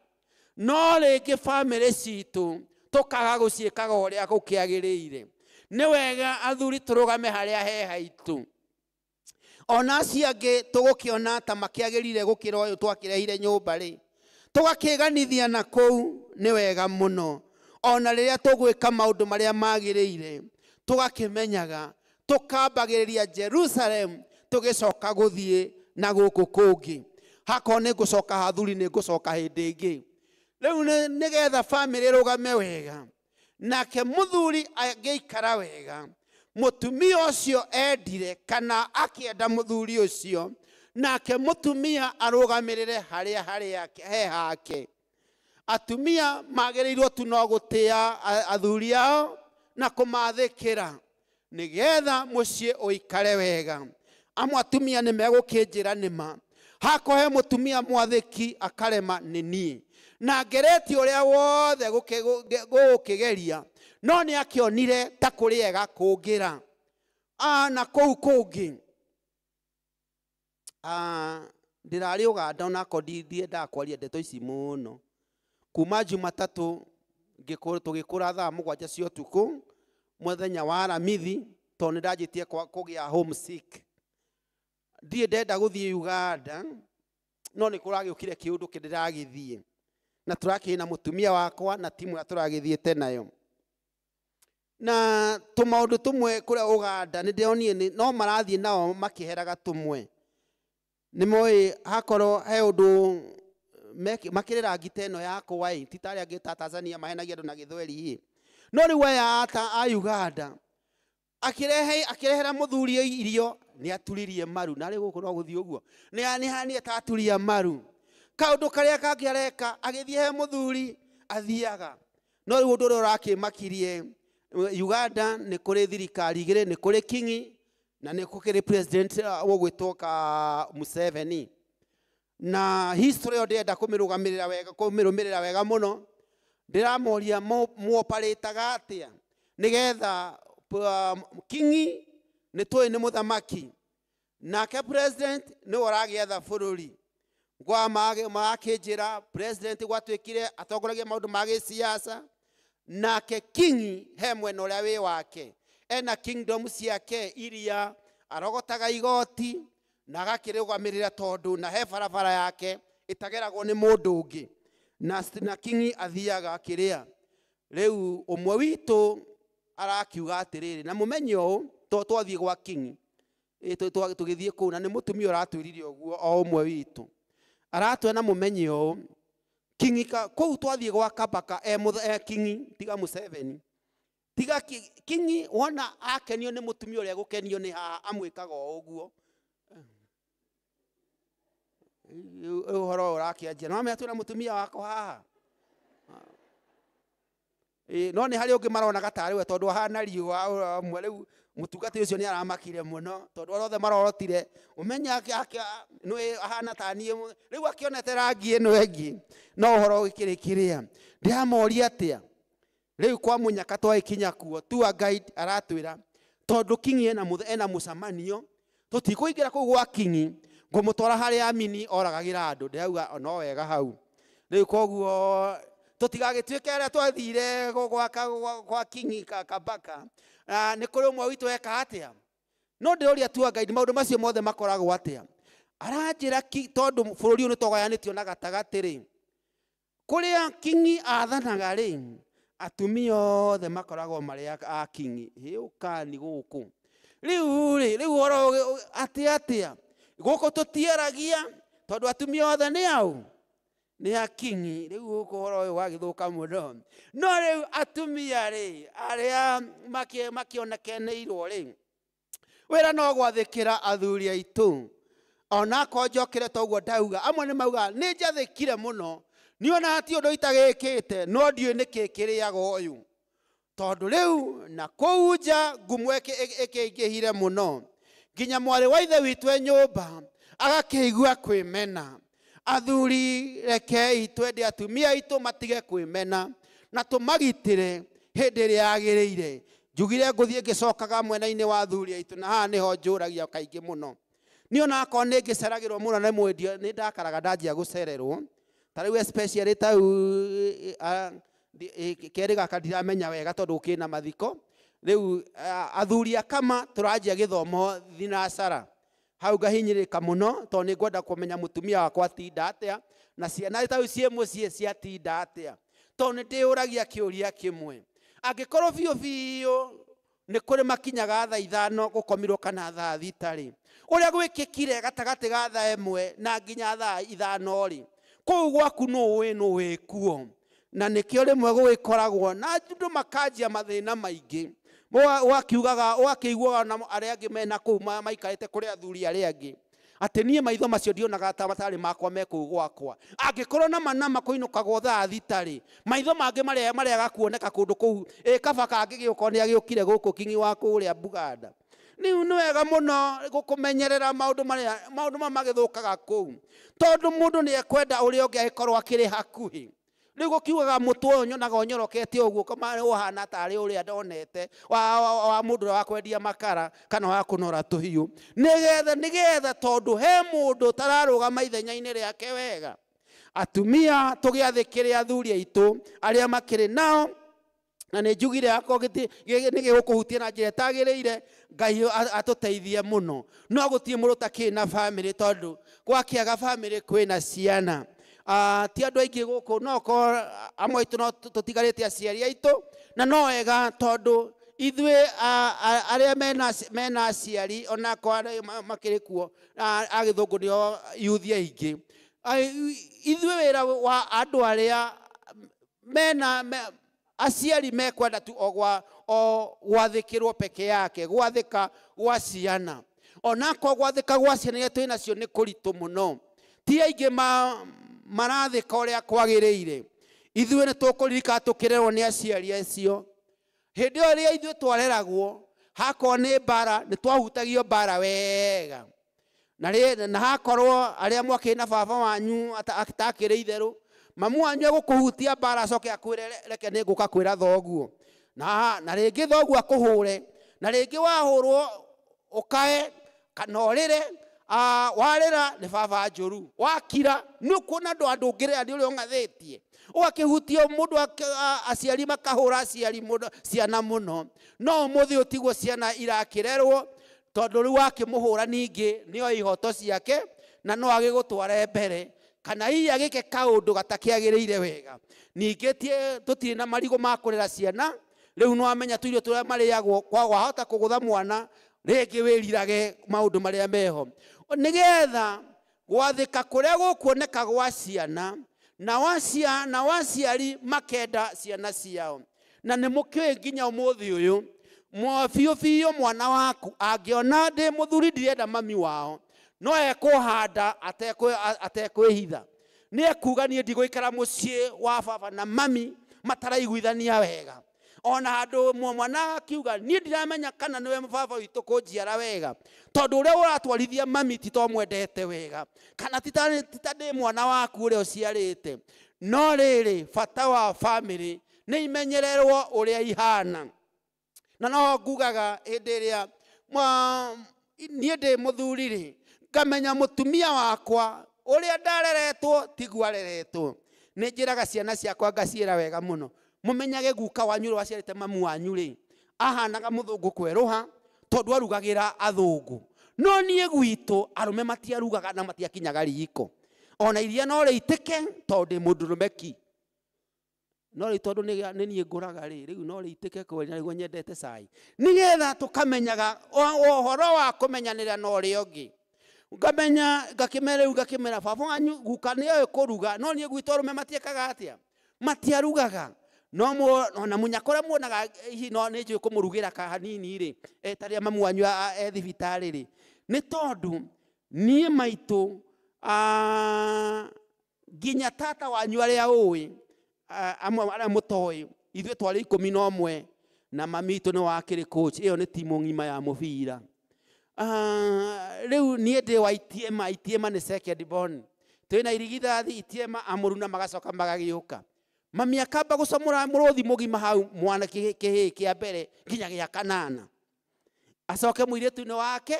no rĩngĩ bamĩrĩ citũ tũkaga gũciĩkaga ũrĩa gũkĩagĩrĩire. Nĩ wega athuri tũrũgame harĩa he haitũ. Ona acio angĩ tũgũkĩona ta makĩagĩrĩire gũkĩra ũyũ twakĩrehire nyũmba rĩ, tũgakĩganithia na kũu, nĩ wega mũno. Ona rĩrĩa tũgwĩka maũndũ marĩa magĩrĩire, tũgakĩmenyaga tũkambagĩrĩria Jerusalem, tũgĩcoka gũthiĩ na gũkũ kũngĩ. Hakorwo nĩ ngũcoka hathuri, nĩ ngũcoka hĩndĩ ĩngĩ. Rĩu nĩgetha bamĩrĩ ĩrũgame wega, nake mũthuri angĩikara wega, mũtumia ũcio endire kana akĩenda mũthuri ũcio, nake mũtumia arũgamĩrĩre harĩa harĩa he hake. Atumia magĩrĩirwo tu no gũtĩa athuri ao na kũmathĩkĩra nĩgetha mũciĩ ũikare wega. Amwe atumia nĩ megũkĩnjĩra nĩma. Hakohe mũtumia mwathĩki akarema nĩ niĩ. Na ngeretie ũrĩa wothe gũkĩgeria, no nĩ akĩonire ta kũrĩega kũngĩra. Na kũu kũngĩ ndĩrarĩ Ũganda onakorwo ndiendaga kwaria ndeto ici mũno. Kuma Jumatatũ tũgĩkũra thaa 7 cia ũtukũ mũthenya wa Aramithi, tondũ nĩ ndanjĩtie kũgĩa homesick. Ndirĩ ndenda gũthiĩ Uganda, no nĩ kũragĩũkire kĩũndũ kĩndĩragĩthiĩ. Na tũrakĩrĩ na mũtumia wakwa na timu ĩrĩa tũragĩthiĩte nayo. Na tũmaũndũ tũmwe kũrĩa Ũganda nĩ ndĩronire no marathiĩ nao makĩheraga tũmwe. Nĩ moĩ hakorwo he ũndũ makĩrĩra ngita ĩno yakwa ĩ, ti ta arĩa angĩ ta Tanzania mahenagia andũ na gĩthweri ĩ. No rĩu aya ta a Uganda akĩrehera mũthuri irio, nĩ aturirie maru. Na rĩu gũkũ no gũthiĩ ũguo. Nĩ ataturia maru. Kaũndũ karĩa kangĩ areka, agĩthiĩ he mũthuri athiaga. No rĩu ũndũ ũrĩa ũrakĩmakirie Uganda nĩ kũrĩ thirikari igĩrĩ, nĩ kũrĩ kingi na nĩ kũrĩ president ũgwĩtwo ka Museveni. Na history ĩyo ndĩrenda kũmĩrũgamĩrĩra wega, kũmĩrũmĩrĩra wega mũno. Ndĩramoria muoparĩtaga atĩa nĩgetha kingi nĩ tũĩ nĩ mũthamaki, nake president nĩwe ũragĩatha bũrũri. Gwa magakĩnjĩra president gwatuĩkire atongoragia maũndũ ma gĩsiasa, nake kingi he mwena ũrĩa wĩ wake, ena kingdom ciake iria arogotaga igoti na agakĩrũgamĩrĩra, tondũ na he barabara yake ĩtageragwo nĩ mũndũ ũngĩ, na kingi athiaga akĩrĩa. Rĩu ũmwe witũ arakiuga atĩrĩrĩ, na mũmenye ũũ, to twathiĩ gwa kingi, tũgĩthiĩ kũu, na nĩ mũtumia ũratwĩrire ũguo o ũmwe witũ aratwĩra, na mũmenye ũũ, kingi kũu twathiĩ gwa Kabaka e kingi, tiga Museveni, tiga kingi, wona akenio nĩ mũtumia ũrĩa gũkenio nĩ haha, amwĩkaga o ũguo. Rĩu ũhoro ũyũ ũrakĩanjia, no amenya twĩna mũtumia wakwa haha. No nĩ harĩ ũngĩ maronaga tarĩ we tondũ ahana riũa ũmwe. Rĩu mũtungatĩri ũcio nĩ aramakire mũno tondũ arĩa othe marorotire ũmenye nĩ ahana ta niĩ, rĩu akĩonete rangi ĩno ĩngĩ. No ũhoro ũgĩkĩrĩ kĩrĩa ndĩramoria atĩa. Rĩu kwa mũnyaka twagĩkinya kuo, tour guide aratwĩra tondũ kingi ena mũcemanio, tũtikũingĩra kũu gwa kingi, ngũmũtwara harĩa Amini oragagĩra andũ. Ndĩrauga no wega hau. Rĩu koguo tũtigagĩtuĩke arĩa twathire gwa kingi Kabaka. Nĩ kũrĩ ũmwe witũ eka atĩa. No ndĩroria tour guide maũndũ macio mothe makoragwo atĩa. Aranjĩra tondũ bũrũri ũyũ nĩ tũgayanĩtio na gatagatĩ rĩ, kũrĩa kingi athanaga rĩ, atumia othe makoragwo marĩ a kingi. Hĩ ũkani gũkũ rĩu rĩ, rĩu ũhoro atĩa atĩa gũkũ tũtiaragia tondũ atumia othe nĩ au, nĩ a kingi. Rĩu gũkũ ũhoro ũyũ wagĩthũka mũno. No rĩu atumia rĩ, arĩa makĩonekeneirwo rĩ, wĩra no gwathĩkĩra athuri aitũ. Onakorwo njokere toguo ndauga, amwe nĩ maugaga nĩ njathĩkire mũno, niĩ ona hatirĩ ũndũ itagĩkĩte, no ndiũĩ nĩkĩ kĩrĩaga ũyũ, tondũ rĩu na kũu nja ngumo ĩkĩingĩhire mũno, nginya mwarĩ wa ithe witũ e nyũmba agakĩigua kwĩmena. Athuri rekei twende atumia aitũ matige kwĩmena na tũmagitĩre hĩndĩ ĩrĩa yagĩrĩire. Njugire ngũthiĩ ngĩcokaga mwena-inĩ wa athuri aitũ, na haha nĩho njũragia kaingĩ mũno. Niĩ onakorwo nĩ ngĩceragĩrwo mũno nĩ mwendia, nĩ ndakaraga ndanjia gũcererwo. Ta rĩu especially ta rĩu kerĩ gaka ndiramenya wega tondũ gũkĩrĩ na mathiko. Rĩu athuri a kama tũranjia gĩthomo thinacara. Hau ngahinyĩrĩrĩka mũno tondũ nĩ ngwenda kũmenya mũtumia wakwa atinda atĩa, na ciana ta rĩu ciĩ mũciĩ ciatinda atĩa, tondũ nĩ ndĩyũragia kĩũria kĩmwe, angĩkorwo biũ biũ nĩ kũrĩ makinyaga thaa 5 gũkomirwo kana thaa 6 rĩ, ũrĩa gwĩkĩkire gatagatĩ ga thaa 1 na nginya thaa 5 rĩ, kũu gwaku nũ ũĩ nũ wĩ kuo. Na nĩkĩo rĩmwe gũgĩkoragwo na andũ makanjia mathĩna maingĩ. Wakiugaga, wakĩiguaga na arĩa angĩ mena kũu maikarĩte kũrĩ athuri arĩa angĩ, atĩ niĩ maitho macio ndionaga ta matarĩ makwa me kũu gwakwa. Angĩkorwo na manama kũinũkagwo thaa 6 rĩ, maitho mangĩ marĩa kuoneka kũndũ kũu, ĩ kaba kangĩgĩũka nĩ agĩũkire gũkũ kingi wa kũrĩa Buganda. Nĩ wega mũno gũkũmenyerera maũndũ marĩa maũndũ maya magĩthũkaga kũu, tondũ mũndũ nĩ ekwenda ũrĩa ũngĩ agĩkorwo akĩrĩ hakuhĩ. Rĩu gũkiugaga mũtwe ũyũ nyonaga ũnyorokete ũguo kama ũhana tarĩ ũrĩa ndonete wa mũndũ ũrĩa wa kwendia makara kana wa kũnora tũhiũ, nĩgetha tondũ he mũndũ ũtararũgama ithenya-inĩ rĩake wega. Atumia tũgĩathĩkĩre athuri aitũ arĩa makĩrĩ nao, na nĩ njugire akorwo nĩ gĩgũkũhutia na njĩra ĩtagĩrĩire, Ngai atũteithie mũno. No gũtirĩ mũndũ ũtakĩrĩ na bamĩrĩ, tondũ gwakĩaga bamĩrĩ kwĩna ciana. Ti andũ aingĩ gũkũ, no korwo amwe aitũ no tũtigarĩte aciari aitũ, na no wega tondũ ithuĩ arĩa mena aciari onakorwo arĩa makĩrĩ kuo a gĩthũngũ nĩo yuthi aingĩ, ithuĩ wĩra wa andũ arĩa mena aciari mekwenda tu o gwathĩkĩrwo peke yake, gwathĩka gwa ciana. Onakorwo gwathĩka gwa ciana iria twĩ nacio nĩ kũritũ mũno, ti aingĩ marathĩka ũrĩa kwagĩrĩire. Ithuĩ nĩ tũkũririkana tũkĩrerwo nĩ aciari acio. Hĩndĩ ĩyo rĩrĩa ithuĩ twareragwo, hakorwo nĩ mbara, nĩ twahutagio mbara wega. Na hakorwo arĩa mwakĩrĩ na baba wanyu atakĩrĩ itherũ, mamu wanyu egũkũhutia mbara acoke akwĩre reke nĩ ngũka kwĩra thoguo. Na rĩngĩ thoguo akũhũre, na rĩngĩ wahũrwo ũkae kana ũrĩre, warĩra nĩ baba njũru, wakira nĩ ũkuona andũ ũngĩrĩra nĩ ũrĩa ũng'athĩtie. Ũgakĩhutio mũndũ aciari makahũra aciari mũno, ciana mũno. No ũmũthĩ ũtiguo ciana irakĩrerwo, tondũ rĩu wakĩmũhũra ningĩ nĩoĩ ihoto ciake na no agĩgũtware mbere, kana hihi agĩke kaũndũ gatakĩagĩrĩire wega. Ningĩ tũtirĩ na marigũ ma kũrera ciana, rĩu nĩwamenya tũirio tũrĩa marĩagwo, wahota kũgũtha mwana rĩngĩ wĩrirage maũndũ marĩa meho. Nĩgetha gwathĩka kũrĩa gũkuoneka gwa ciana, na waciari makenda ciana ciao. Na nĩ mũkĩũĩ nginya ũmũthĩ ũyũ, biũ biũ mwana waku angĩona ndĩ mũthuri ndirenda mami wao, no ekũhanda atekwĩhitha. Nĩ ekuga niĩ ndigũikara mũciĩ wa baba na mami mataraiguithania wega. Ona handũ mwana akiuga niĩ ndiramenya kana nĩwe baba witũ kũnjiara wega, tondũ ũrĩa ũratwarithia mami ti to mwendete wega, kana ti ta ndĩ mwana waku ũrĩa ũciarĩte. No rĩrĩ, bata wa bamĩrĩ nĩ imenyererwo ũrĩa ihana. Na no ngugaga hĩndĩ ĩrĩa niĩ ndĩ mũthuri rĩ, ngamenya mũtumia wakwa ũrĩa ndareretwo tiguo areretwo. Nĩ njĩraga ciana ciakwa ngaciĩra wega mũno, mũmenyage guka wanyu ũrĩa waciarĩte mamu wanyu rĩ, ahanaga mũthũngũ kwerũha tondũ arugagĩra athũngũ. No niĩ gwitũ arũme matiarugaga na matiakinyaga riko, ona iria no rĩitĩke tondũ ndĩ mũndũrũme ki. No rĩu tondũ nĩ niĩ ngũraga rĩ, rĩu no rĩitĩke kweri na nĩguo nyendete cai. Nĩgetha tũkamenyaga ũhoro wa kũmenyanĩra na ũrĩa ũngĩ. Ngamenya ngakĩmera rĩu ngakĩmera baba wanyu guka nĩoĩ kũruga, no niĩ gwitũ arũme matiĩkaga atĩa? Matiarugaga. No ona mũnyakũrĩa muonaga hihi no nĩ njũĩ kũmũrugĩra hanini rĩ, ta rĩrĩa mamu wanyu e thibitarĩ rĩ, nĩ tondũ niĩ maitũ nginya tata wanyu arĩa ũĩ, amwe arĩa mũtoĩ, ithuĩ twarĩ 11 na mami witũ nĩ wakĩrĩ coach. Ĩyo nĩ timu ng'ima ya mũbira. Rĩu niĩ ndĩ wa Itiema. Itiema nĩ second born. Twĩna irigithathi Itiema, amũruna magacoka magagĩũka. Mami akamba gũcamũra mũrũthi mũgima hau mwana kĩhĩĩ kĩa mbere nginya gĩa kanana. Acoke mũirĩtu-inĩ wake,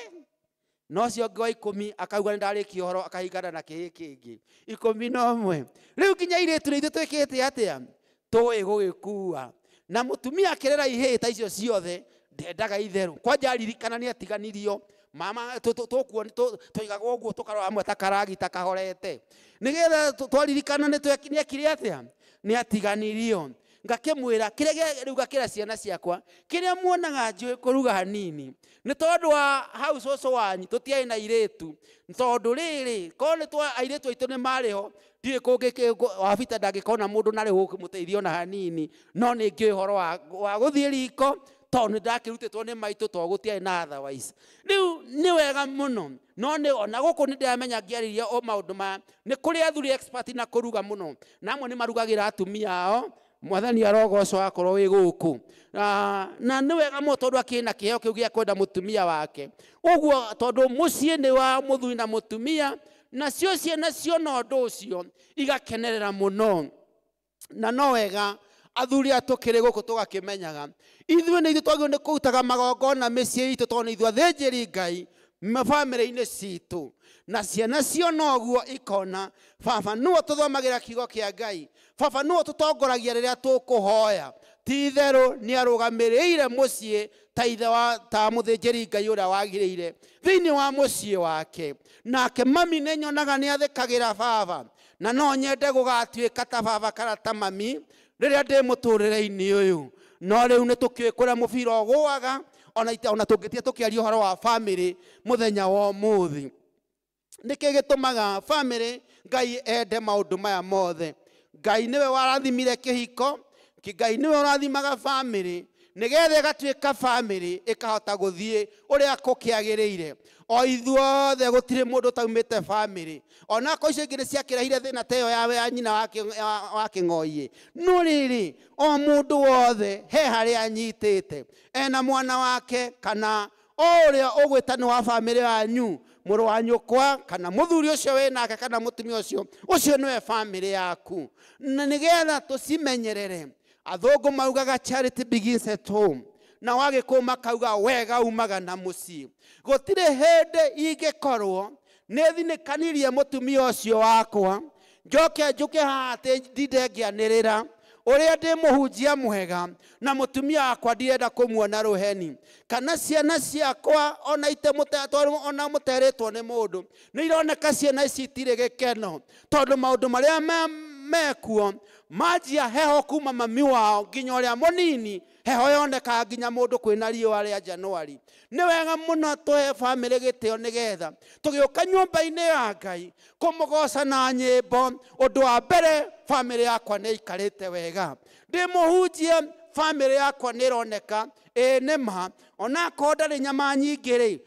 no ũcio ũngĩ wa 10 akauga nĩ ndarĩkia ũhoro, akahingana na kĩhĩĩ kĩngĩ 11. Rĩu nginya airĩtu nĩ ithuĩ twĩkĩte atĩa? Tũĩ gũgĩkua. Na mũtumia akĩrera ihĩĩ ta icio ciothe ndendaga itherũ. Kwanja aririkana nĩ atiganirio, mama tũigagwo ũguo tũkarora hamwe ta karagita kahorete, nĩgetha twaririkana nĩ ekire atĩa? Nĩ atiganirio. Ngakĩmwĩra kĩrĩa rĩu ngakĩra ciana ciakwa kĩrĩa muonaga njũĩ kũruga hanini nĩ tondũ wa hau cũcũ wanyu tũtiarĩ na airĩtu, tondũ rĩrĩ korwo nĩ airĩtu aitũ nĩ marĩ ho, ndirĩ kũngĩ wabita ndangĩkona mũndũ narĩ gũkĩmũteithia ona hanini, no nĩ ngĩũĩ ũhoro wa gũthiĩ riko tondũ nĩ ndakĩrutĩtwo nĩ maitũ tondũ gũtiarĩ na otherwise. Rĩu nĩ wega mũno, no nĩ ona gũkũ nĩ ndĩramenya ngĩarĩria o maũndũ maya, nĩ kũrĩ athuri expert na kũruga mũno, na amwe nĩ marugagĩra atumia ao, Mwathani arogocwo akorwo wĩ gũkũ. Na nĩ wega mũno tondũ akĩrĩ na kĩheo kĩu gĩa kwenda mũtumia wake. Ũguo tondũ mũciĩ nĩ wa mũthuri na mũtumia, nacio ciana ciona ũndũ ũcio igakenerera mũno. Na no wega athuri aya tũkĩrĩ gũkũ tũgakĩmenyaga ithuĩ nĩ ithuĩ twagĩrĩirwo nĩ kũrutaga magongona mĩciĩ itũ tondũ nĩ ithuĩ athĩnjĩri Ngai mabamĩrĩ-inĩ citũ. Na ciana ciona ũguo ikona baba nĩwe tũthomagĩra kiugo kĩa Ngai, baba nĩwe tũtongoragia rĩrĩa tũkũhoya. Ti itherũ nĩ arũgamĩrĩire mũciĩ ta ithe wa ta mũthĩnjĩri Ngai ũrĩa wagĩrĩire thĩinĩ wa mũciĩ wake. Nake mami nĩ nyonaga nĩ athĩkagĩra baba, na no nyende gũgatuĩka ta baba kana ta mami rĩrĩa ndĩ mũtũrĩre-inĩ ũyũ. No rĩu nĩ tũkĩũĩ kũrĩa mũbira ũgũaga, ona tũngĩtia tũkĩaria ũhoro wa bamĩrĩ mũthenya wa ũmũthĩ. Nĩkĩ gĩtũmaga bamĩrĩ Ngai ende maũndũ maya mothe? Ngai nĩwe warathimire kĩhiko, Ngai nĩwe ũrathimaga bamĩrĩ nĩgetha ĩgatuĩka bamĩrĩ ĩkahota gũthiĩ ũrĩa gũkĩagĩrĩire. O ithuothe gũtirĩ mũndũ ũtaumĩte bamĩrĩ, onakorwo icio ingĩ nĩ ciakĩrehire thĩna ta ĩyo ya nyina wa kĩng'oiĩ. No rĩrĩ, o mũndũ wothe he harĩa anyitĩte, ena mwana wake kana o ũrĩa ũgwĩta nĩ wa bamĩrĩ yanyu, mũrũ wa nyũkwa kana mũthuri ũcio wĩ nake kana mũtumia ũcio, ũcio nĩwe bamĩrĩ yaku. Na nĩgetha tũcimenyerere, athũngũ maugaga charity begins at home, na wagĩkũyũ makauga wega umaga na mũciĩ. Gũtirĩ hĩndĩ ingĩkorwo nĩ thinĩkanirie mũtumia ũcio wakwa njoke njũke haha atĩ ndinde ngĩanĩrĩra ũrĩa ndĩ mũhunjia mwega na mũtumia wakwa ndirenda kũmuona rũheni, kana ciana ciakwa ona ona mũterĩtwo nĩ mũndũ nĩ ironeka ciana ici itirĩ gĩkeno tondũ maũndũ marĩa mekuo manjia heho kuma mami wao nginya ũrĩa mũnini, heho yonekaga nginya mũndũ kwĩna riũa rĩa Januari. Nĩ wega mũno tũhe bamĩrĩ gĩtĩo nĩgetha tũgĩũka nyũmba-inĩ ya Ngai kũmũgoca na nyĩmbo, ũndũ wa mbere bamĩrĩ yakwa nĩ ĩikarĩte wega. Ndĩ mũhunjia, bamĩrĩ yakwa nĩ ĩroneka ĩĩ nĩ ma, onakorwo ndarĩ nyama nyingĩ rĩ,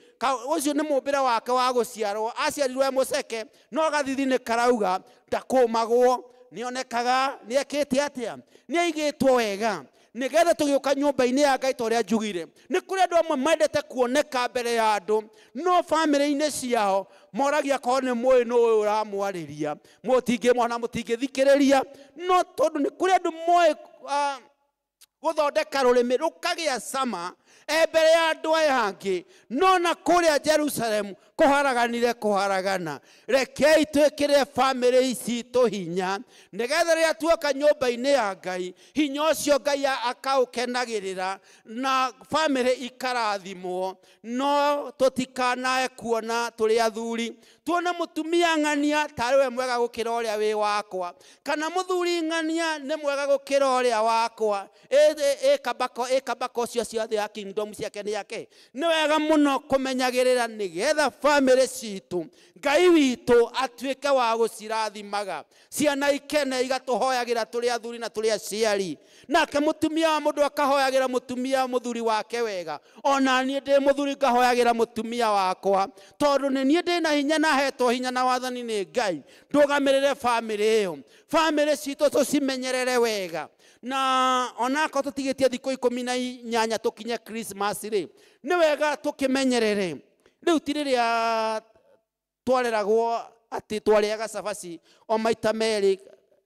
ũcio nĩ mũmbĩre wake wa gũciarwo, aciarirwo e mũceke, no gathithi nĩ karauga ndakũmagwo, nĩonekaga nĩekĩte atĩa, nĩaigĩtwo wega nĩgetha tũgĩũka nyũmba-inĩ ya Ngai ta ũrĩa njugire. Nĩ kũrĩ andũ amwe mendete kuoneka mbere ya andũ, no bamĩrĩ-inĩ ciao moragia korwo nĩ mũĩ nũ ũyũ ũramwarĩria, mũtingĩmwona, mũtingĩthikĩrĩria. No tondũ nĩ kũrĩ andũ moĩ gũthondeka rũrĩmĩ rũkagĩa cama e mbere ya andũ aya angĩ, no na kũrĩa Jerusalemu kũharaganire kũharagana. Rekei twĩkĩre bamĩrĩ ici citũ hinya nĩgetha rĩrĩa tuoka nyũmba-inĩ ya Ngai, hinya ũcio Ngai akaũkenagĩrĩra na bamĩrĩ ikarathimwo. No tũtikanae kuona tũrĩ athuri tuone mũtumia ng'ania tarĩ we mwega gũkĩra ũrĩa wĩ wakwa, kana mũthuri ng'ania nĩ mwega gũkĩra ũrĩa wakwa, ĩkambako ũcio ciothe ya kingdom ciake nĩ yake. Nĩ wega mũno kũmenyagĩrĩra nĩgetha bamĩrĩ citũ Ngai witũ atuĩke wa gũcirathimaga, ciana ikene igatũhoyagĩra tũrĩ athuri na tũrĩ aciari, nake mũtumia wa mũndũ akahoyagĩra mũtumia mũthuri wake wega. Ona niĩ ndĩ mũthuri ngahoyagĩra mũtumia wakwa, tondũ nĩ niĩ ndĩ na hinya na hetwo hinya na wathani nĩ Ngai ndũgamĩrĩre bamĩrĩ ĩyo. Bamĩrĩ citũ tũcimenyerere wega, na onakorwo tũtigĩtie thikũ 18 tũkinye Christmas rĩ, nĩ wega tũkĩmenyerere. Rĩu ti rĩrĩa twareragwo atĩ twarĩaga cabaci o maita merĩ,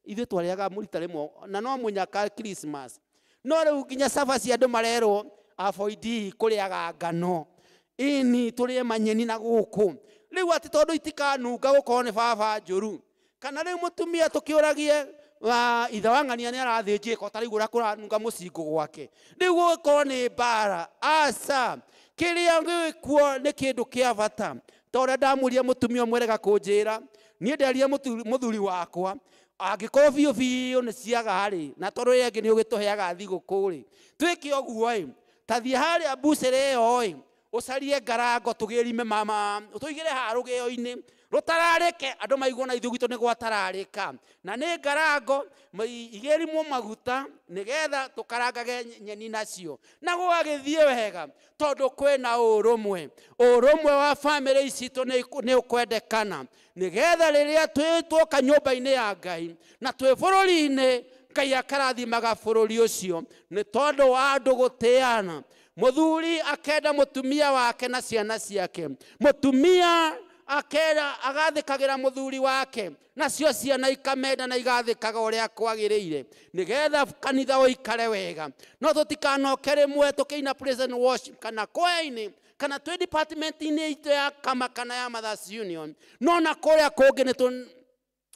ithuĩ twarĩaga rita rĩmwe na no mũnyaka Christmas. No rĩu nginya cabaci andũ marerwo avoid kũrĩaga ngano, ĩni tũrĩe manyeni na gũkũ. Rĩu atĩ tondũ itikanunga gũkorwo nĩ baba njũru, kana rĩu mũtumia tũkĩũragie ithe wa ng'ania nĩ arathĩnjĩka ta rĩu ũrĩa kũranunga mũcingo gwake, rĩu gũgĩkorwo nĩ mbara. Aca, kĩrĩa gĩkuo nĩ kĩndũ kĩa bata. Ta ũrĩa ndamũria mũtumia ũmwe rega kũnjĩra, niĩ nderia mũthuri wakwa angĩkorwo biũ biũ nĩ ciaga rĩ, na tondũ ĩrĩa ĩngĩ nĩ ũgĩtũheaga thigũkũ rĩ, twĩke ũguo ĩ, ta thiĩ harĩa mbucĩrĩ ĩyo ĩ, ũcarie ngarango tũgĩrime mama, tũigĩre haha rũgĩo-inĩ rũtararĩke, andũ maiguo na ithuĩ gwitũ nĩ gwatararĩka, na nĩ ngarango igĩrimwo maguta nĩgetha tũkarangage nyeni nacio na gũgagĩthiĩ wega, tondũ kwĩna ũrũmwe. Ũrũmwe wa bamĩrĩ citũ nĩ ũkwendekana nĩgetha rĩrĩa tuoka nyũmba-inĩ ya Ngai na twĩ bũrũri-inĩ, Ngai akarathimaga bũrũri ũcio nĩ tondũ wa andũ gũtĩana. Mũthuri akenda mũtumia wake na ciana ciake, mũtumia akera agathĩkagĩra mũthuri wake, nacio ciana ikamenda na igathĩkaga ũrĩa kwagĩrĩire, nĩgetha kanitha ũikare wega. No tũtikanoke rĩmwe tũkĩina praise and worship kana kwaya-inĩ kana twĩ department-inĩ itũ ya kama kana ya Mothers Union, no na kũrĩa kũngĩ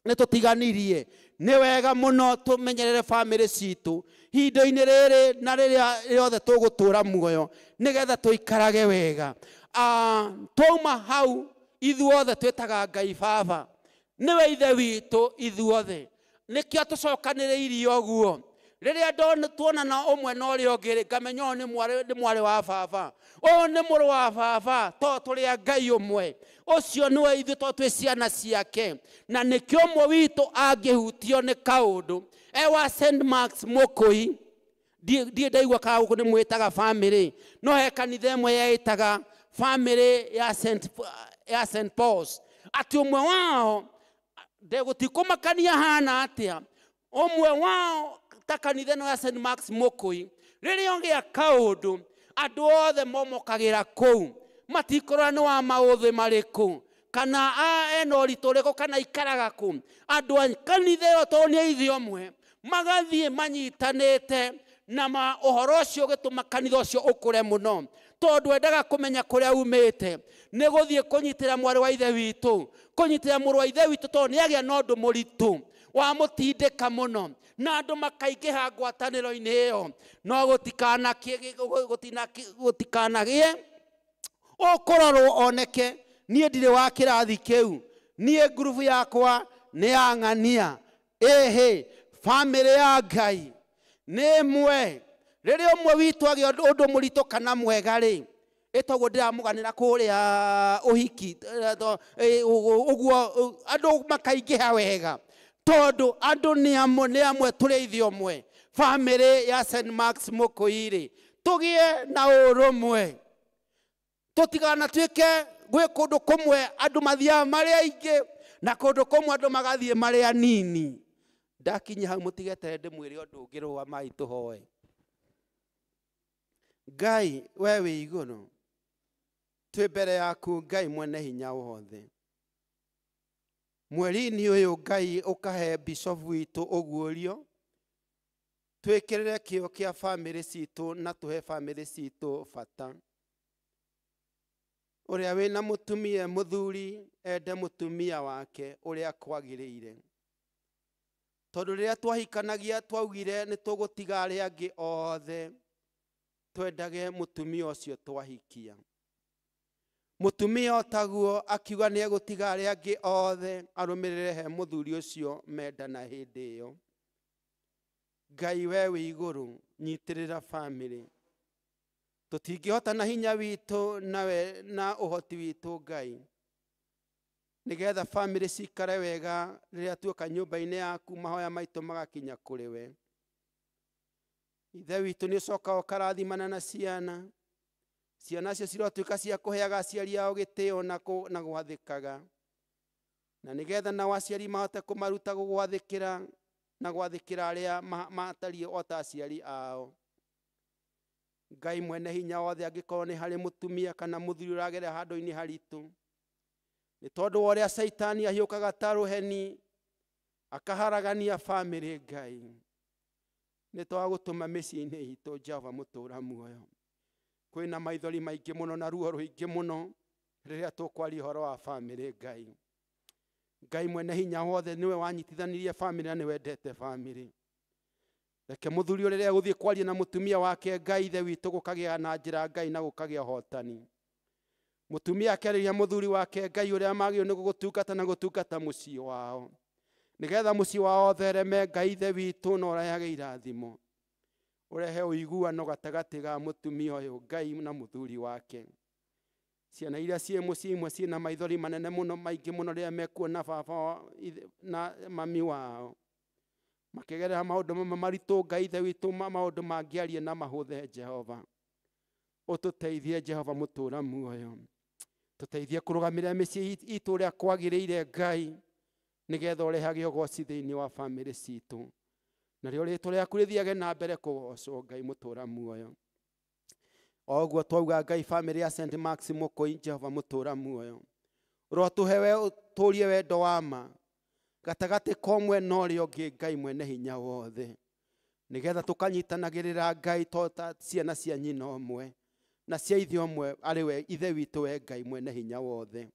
nĩ tũtiganirie. Nĩ wega mũno tũmenyerere bamĩrĩ citũ ihinda-inĩ rĩrĩ na rĩrĩa rĩothe tũgũtũra muoyo, nĩgetha tũikarage wega. Twauma hau ithuothe twĩtaga Ngai Baba, nĩwe ithe witũ ithuothe, nĩkĩo tũcokanĩrĩirie ũguo. Rĩrĩa tuonana ũmwe na ũrĩa ũngĩ, ngamenya ũyũ nĩ mwarĩ wa baba, ũyũ nĩ mũrũ wa baba, tondũ tũrĩ a Ngai ũmwe. Ũcio nĩwe ithuĩ tondũ twĩ ciana ciake, na nĩkĩo ũmwe witũ angĩhutio nĩ kaũndũ. Ewa St. Mark's Mũkũi, ndiĩ ndaigua kana gũkũ nĩ mwĩtaga family, no he kanitha ĩmwe yeĩtaga family ya St. Paul's, atĩ ũmwe wao gũtikũmakania hana atĩa, ũmwe wao ta kanitha ĩno ya St. Mark's Mũkũi, rĩrĩa ũgĩa kaũndũ andũ othe momokagĩra kũu, matikorora nĩ wa maũthĩ marĩkũ kana ena ũritũ ũrĩkũ kana ikaraga kũ. Andũ a kanitha ĩyo tondũ nĩ ithe ũmwe, magathiĩ manyitanĩte na ũhoro ũcio ũgĩtũma kanitha ũcio ũkũre mũno, tondũ endaga kũmenya kũrĩa umĩte. Nĩ gũthiĩ kũnyitĩra mwarĩ wa ithe witũ, kũnyitĩra mũrũ wa ithe witũ, tondũ nĩ agĩa na ũndũ mũritũ wamũtindĩka mũno, na andũ makaingĩha ngwatanĩro-inĩ ĩyo. No gũtikanagĩe ũkũrorwo oneke niĩ ndirĩ wa kĩrathi kĩu, niĩ ngurubu yakwa nĩ ya ng'ania. Ĩhĩ, bamĩrĩ ya Ngai nĩ ĩmwe. Rĩrĩa ũmwe witũ agĩa ũndũ mũritũ kana mwega rĩ, ĩtoguo ndĩramũganĩra kũrĩa ũhiki ũguo andũ makaingĩha wega, tondũ andũ nĩ amwe tũrĩ ithe ũmwe. Bamĩrĩ ya St. Mark's Mũkũi rĩ, tũgĩe na ũrũmwe, tũtiganatuĩke gwĩ kũndũ kũmwe andũ mathiaga marĩ aingĩ na kũndũ kũmwe andũ magathiĩ marĩ anini. Ndakinya hau mũtigeterere ndĩmwĩre ũndũ ũngĩ, rũgamai tũhoe. Ngai we wĩ igũrũ, twĩ mbere yaku Ngai mwene hinya wothe. Mweri-inĩ ũyũ Ngai ũkahe bishop witũ ũguũrio, twĩkĩrĩre kĩo kĩa bamĩrĩ citũ na tũhe bamĩrĩ citũ bata. Ũrĩa wĩna mũtumia mũthuri ende mũtumia wake ũrĩa kwagĩrĩire, tondũ rĩrĩa twahikanagia twaugire nĩ tũgũtiga arĩa angĩ othe twendage mũtumia ũcio twahikia. Mũtumia otaguo akiuga nĩ egũtiga arĩa angĩ othe arũmĩrĩre he mũthuri ũcio mendana hĩndĩ ĩyo. Ngai we wĩ igũrũ, nyitĩrĩra bamĩrĩ. Tũtingĩhota na hinya witũ nawe na ũhoti witũ Ngai, nĩgetha bamĩrĩ cikare wega rĩrĩa tuoka nyũmba-inĩ yaku, mahoya maitũ magakinya kũrĩ we. Ithe witũ nĩ ũcokaga ũkarathimana na ciana, ciana cio cirotuĩka cia kũheaga aciari ao gĩtĩo na gwathĩkaga, na nĩgetha nao aciari mahote kũmaruta gũgwathĩkĩra na gwathĩkĩra arĩa matariĩ o ta aciari ao. Ngai mwene hinya wothe, angĩkorwo nĩ harĩ mũtumia kana mũthuri ũragerera handũ-inĩ haritũ nĩ tondũ wa ũrĩa Caitani ahiũkaga ta rũheni akaharagania bamĩrĩ, Ngai nĩ twagũtũma mĩciĩ-inĩ itũ Jehova mũtũra muoyo. Kwĩna maithori maingĩ mũno na ruo rũingĩ mũno rĩrĩa tũkwaria ũhoro wa bamĩrĩ. Ngai, Ngai mwene hinya wothe, nĩwe wanyitithanirie bamĩrĩ na nĩwendete bamĩrĩ. Reke mũthuri ũrĩa egũthiĩ kwaria na mũtumia wake Ngai ithe witũ gũkagĩa na njĩra Ngai na gũkagĩa ũhotani. Mũtumia akĩarĩria mũthuri wake Ngai ũrĩa magĩrĩirwo nĩ gũgũtungata na gũtungata mũciĩ wao, nĩgetha mũciĩ wao ũthereme Ngai ithe witũ na ũrehage irathimo, ũrehe ũiguano gatagatĩ ga mũtumia ũyũ Ngai na mũthuri wake. Ciana iria ciĩ mũciĩ imwe ciĩna maithori manene mũno maingĩ mũno rĩrĩa mekuona baba na mami wao makĩgerera maũndũ mamwe maritũ Ngai ithe witũ, maũndũ mangĩaria na mahũthe. Jehova ũtũteithie, Jehova mũtũra muoyo, tũteithie kũrũgamĩrĩra mĩciĩ itũ ũrĩa kwagĩrĩire Ngai, nĩgetha ũrehage ũgoci thĩinĩ wa bamĩrĩ citũ. Narĩo rĩtwa rĩaku rĩthiage na mbere kũgocwo Ngai mũtũra muoyo. O ũguo twauga Ngai famĩlĩ ya St. Max Mũkũi Jehova mũtũra muoyo. Ũrotũhe we ũtũrie wendo wa ma gatagatĩ ka ũmwe na ũrĩa ũngĩ Ngai mwene hinya wothe. Nĩgetha tũkanyitanagĩrĩra Ngai to ta ciana cia nyina ũmwe na cia ithe ũmwe arĩ we ithe witũ we Ngai mwene hinya wothe.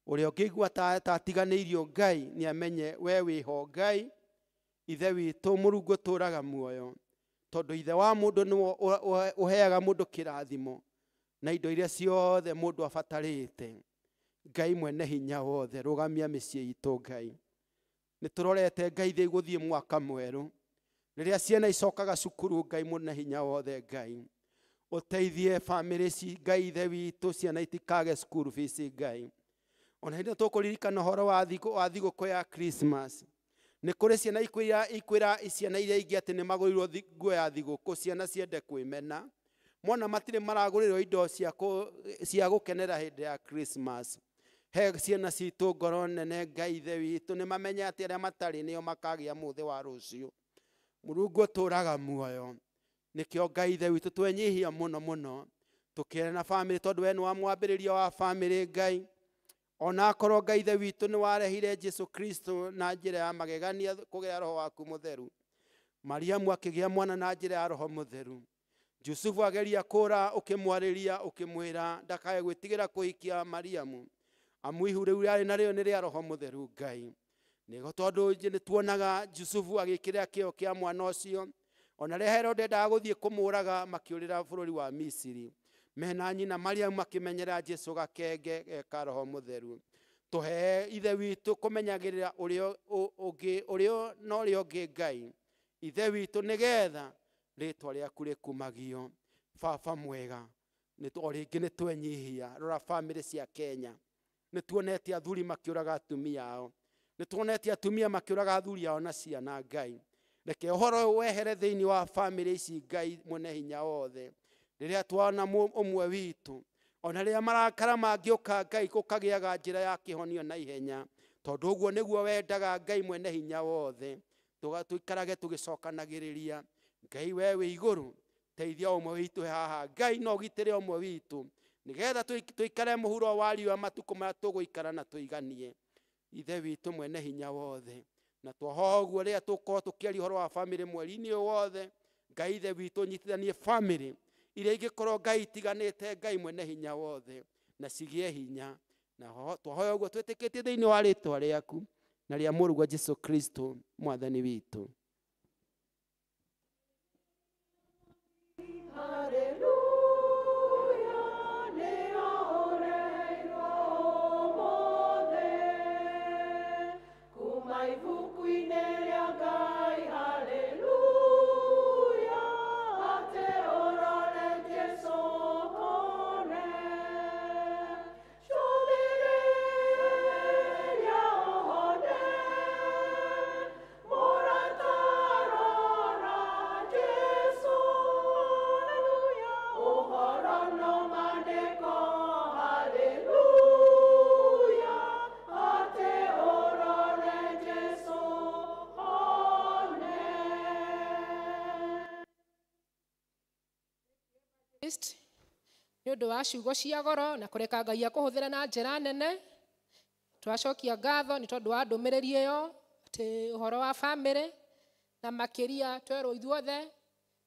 Ũrĩa ũngĩigua ta atiganĩirio Ngai nĩ amenye we wĩho Ngai ithe witũ Mũrungu ũtũũraga muoyo. Tondũ ithe wa mũndũ nĩwe ũheaga mũndũ kĩrathimo na indo iria ciothe mũndũ abatarĩte. Ngai mwene hinya wothe rũgamia mĩciĩ itũ Ngai. Nĩ tũrorete Ngai thĩ gũthiĩ mwaka mwerũ. Rĩrĩa ciana icokaga cukuru Ngai mwene hinya wothe Ngai. Ũteithie bamĩrĩ ici Ngai ithe witũ ciana itikage school fees Ngai. Ona hĩndĩ ĩrĩa tũkũririkana ũhoro wa thigũkũ ya Christmas. Nĩ kũrĩ ciana ikwĩra ciana iria ingĩ atĩ nĩ magũrĩirwo nguo ya thigũkũ ciana ciende kwĩmena. Mona matirĩ maragũrĩrwo indo cia gũkenera hĩndĩ ya Christmas. He ciana citũ ngoro nene Ngai ithe witũ nĩ mamenye atĩ arĩa matarĩ nĩo makagĩa mũthĩ wa rũciũ. Mũrungu ũtũũraga muoyo. Nĩkĩo Ngai ithe witũ twenyihia mũno mũno tũkĩre na bamĩrĩ tondũ we nĩ wa mwambĩrĩria wa bamĩrĩ Ngai. Ona akorwo Ngai ithe witũ nĩ warehire Jesu Kristo na njĩra ya magegania kũgerera Roho waku mũtheru. Mariamu akĩgĩa mwana na njĩra ya Roho mũtheru. Jusufu ageria kũra ũkĩmwarĩria ũkĩmwĩra ndakae gwĩtigĩra kũhikia Mariamu. Amu ihu rĩu rĩarĩ narĩo nĩ rĩa Roho mũtheru Ngai. Nĩgo tondũ nĩ tuonaga Jusufu agĩkĩrĩra kĩo kĩa mwana ũcio. Ona rĩrĩa Herode endaga gũthiĩ kũmũraga makĩũrĩra bũrũri wa Misiri. Mena nyina Mariamu makĩmenyera Jesu gakenge ka Roho mũtheru. Tũhe ithe witũ kũmenyagĩrĩra ũrĩa ũngĩ ũrĩa na ũrĩa ũngĩ Ngai. Ithe witũ nĩgetha rĩtwa rĩaku rĩkumagio. Baba mwega o rĩngĩ nĩ twenyihia. Rora bamĩrĩ cia Kenya. Nĩ tuonete athuri makĩũraga atumia ao. Nĩ tuonete atumia makĩũraga athuri ao na ciana Ngai. Reke ũhoro ũyũ wehere thĩinĩ wa bamĩrĩ ici Ngai mwene hinya wothe. Rĩrĩa tuona ũmwe witũ ona rĩrĩa marakara mangĩũka Ngai gũkagĩaga njĩra ya kĩhonio na ihenya. Tondũ ũguo nĩguo wendaga Ngai mwene hinya wothe. Tũikarage tũgĩcokanagĩrĩria. Ngai we wĩ igũrũ teithia ũmwe witũ haha Ngai no ũgitĩre ũmwe witũ nĩgetha tũikare mũhuro wa riũa matukũ marĩa tũgũikara na tũiganie. Ithe witũ mwene hinya wothe. Na twahoa ũguo rĩrĩa tũkorwo tũkĩaria ũhoro wa bamĩrĩ mweri-inĩ ũyũ wothe Ngai ithe witũ nyitithanie bamĩrĩ iria ingĩkorwo Ngai itiganĩte Ngai mwene hinya wothe na cigĩe hinya. Na twahoya ũguo twĩtĩkĩtie thĩinĩ wa rĩtwa rĩaku na rĩa mũrũguo Jesu Kristo mwathani witũ. Nĩ ũndũ wa ciugo cia goro na kũreka Ngai akũhũthĩre na njĩra nene. Twacokia ngatho nĩ tondũ wa ndũmĩrĩri ĩyo atĩ ũhoro wa bamĩrĩ na makĩria twerwo ithuothe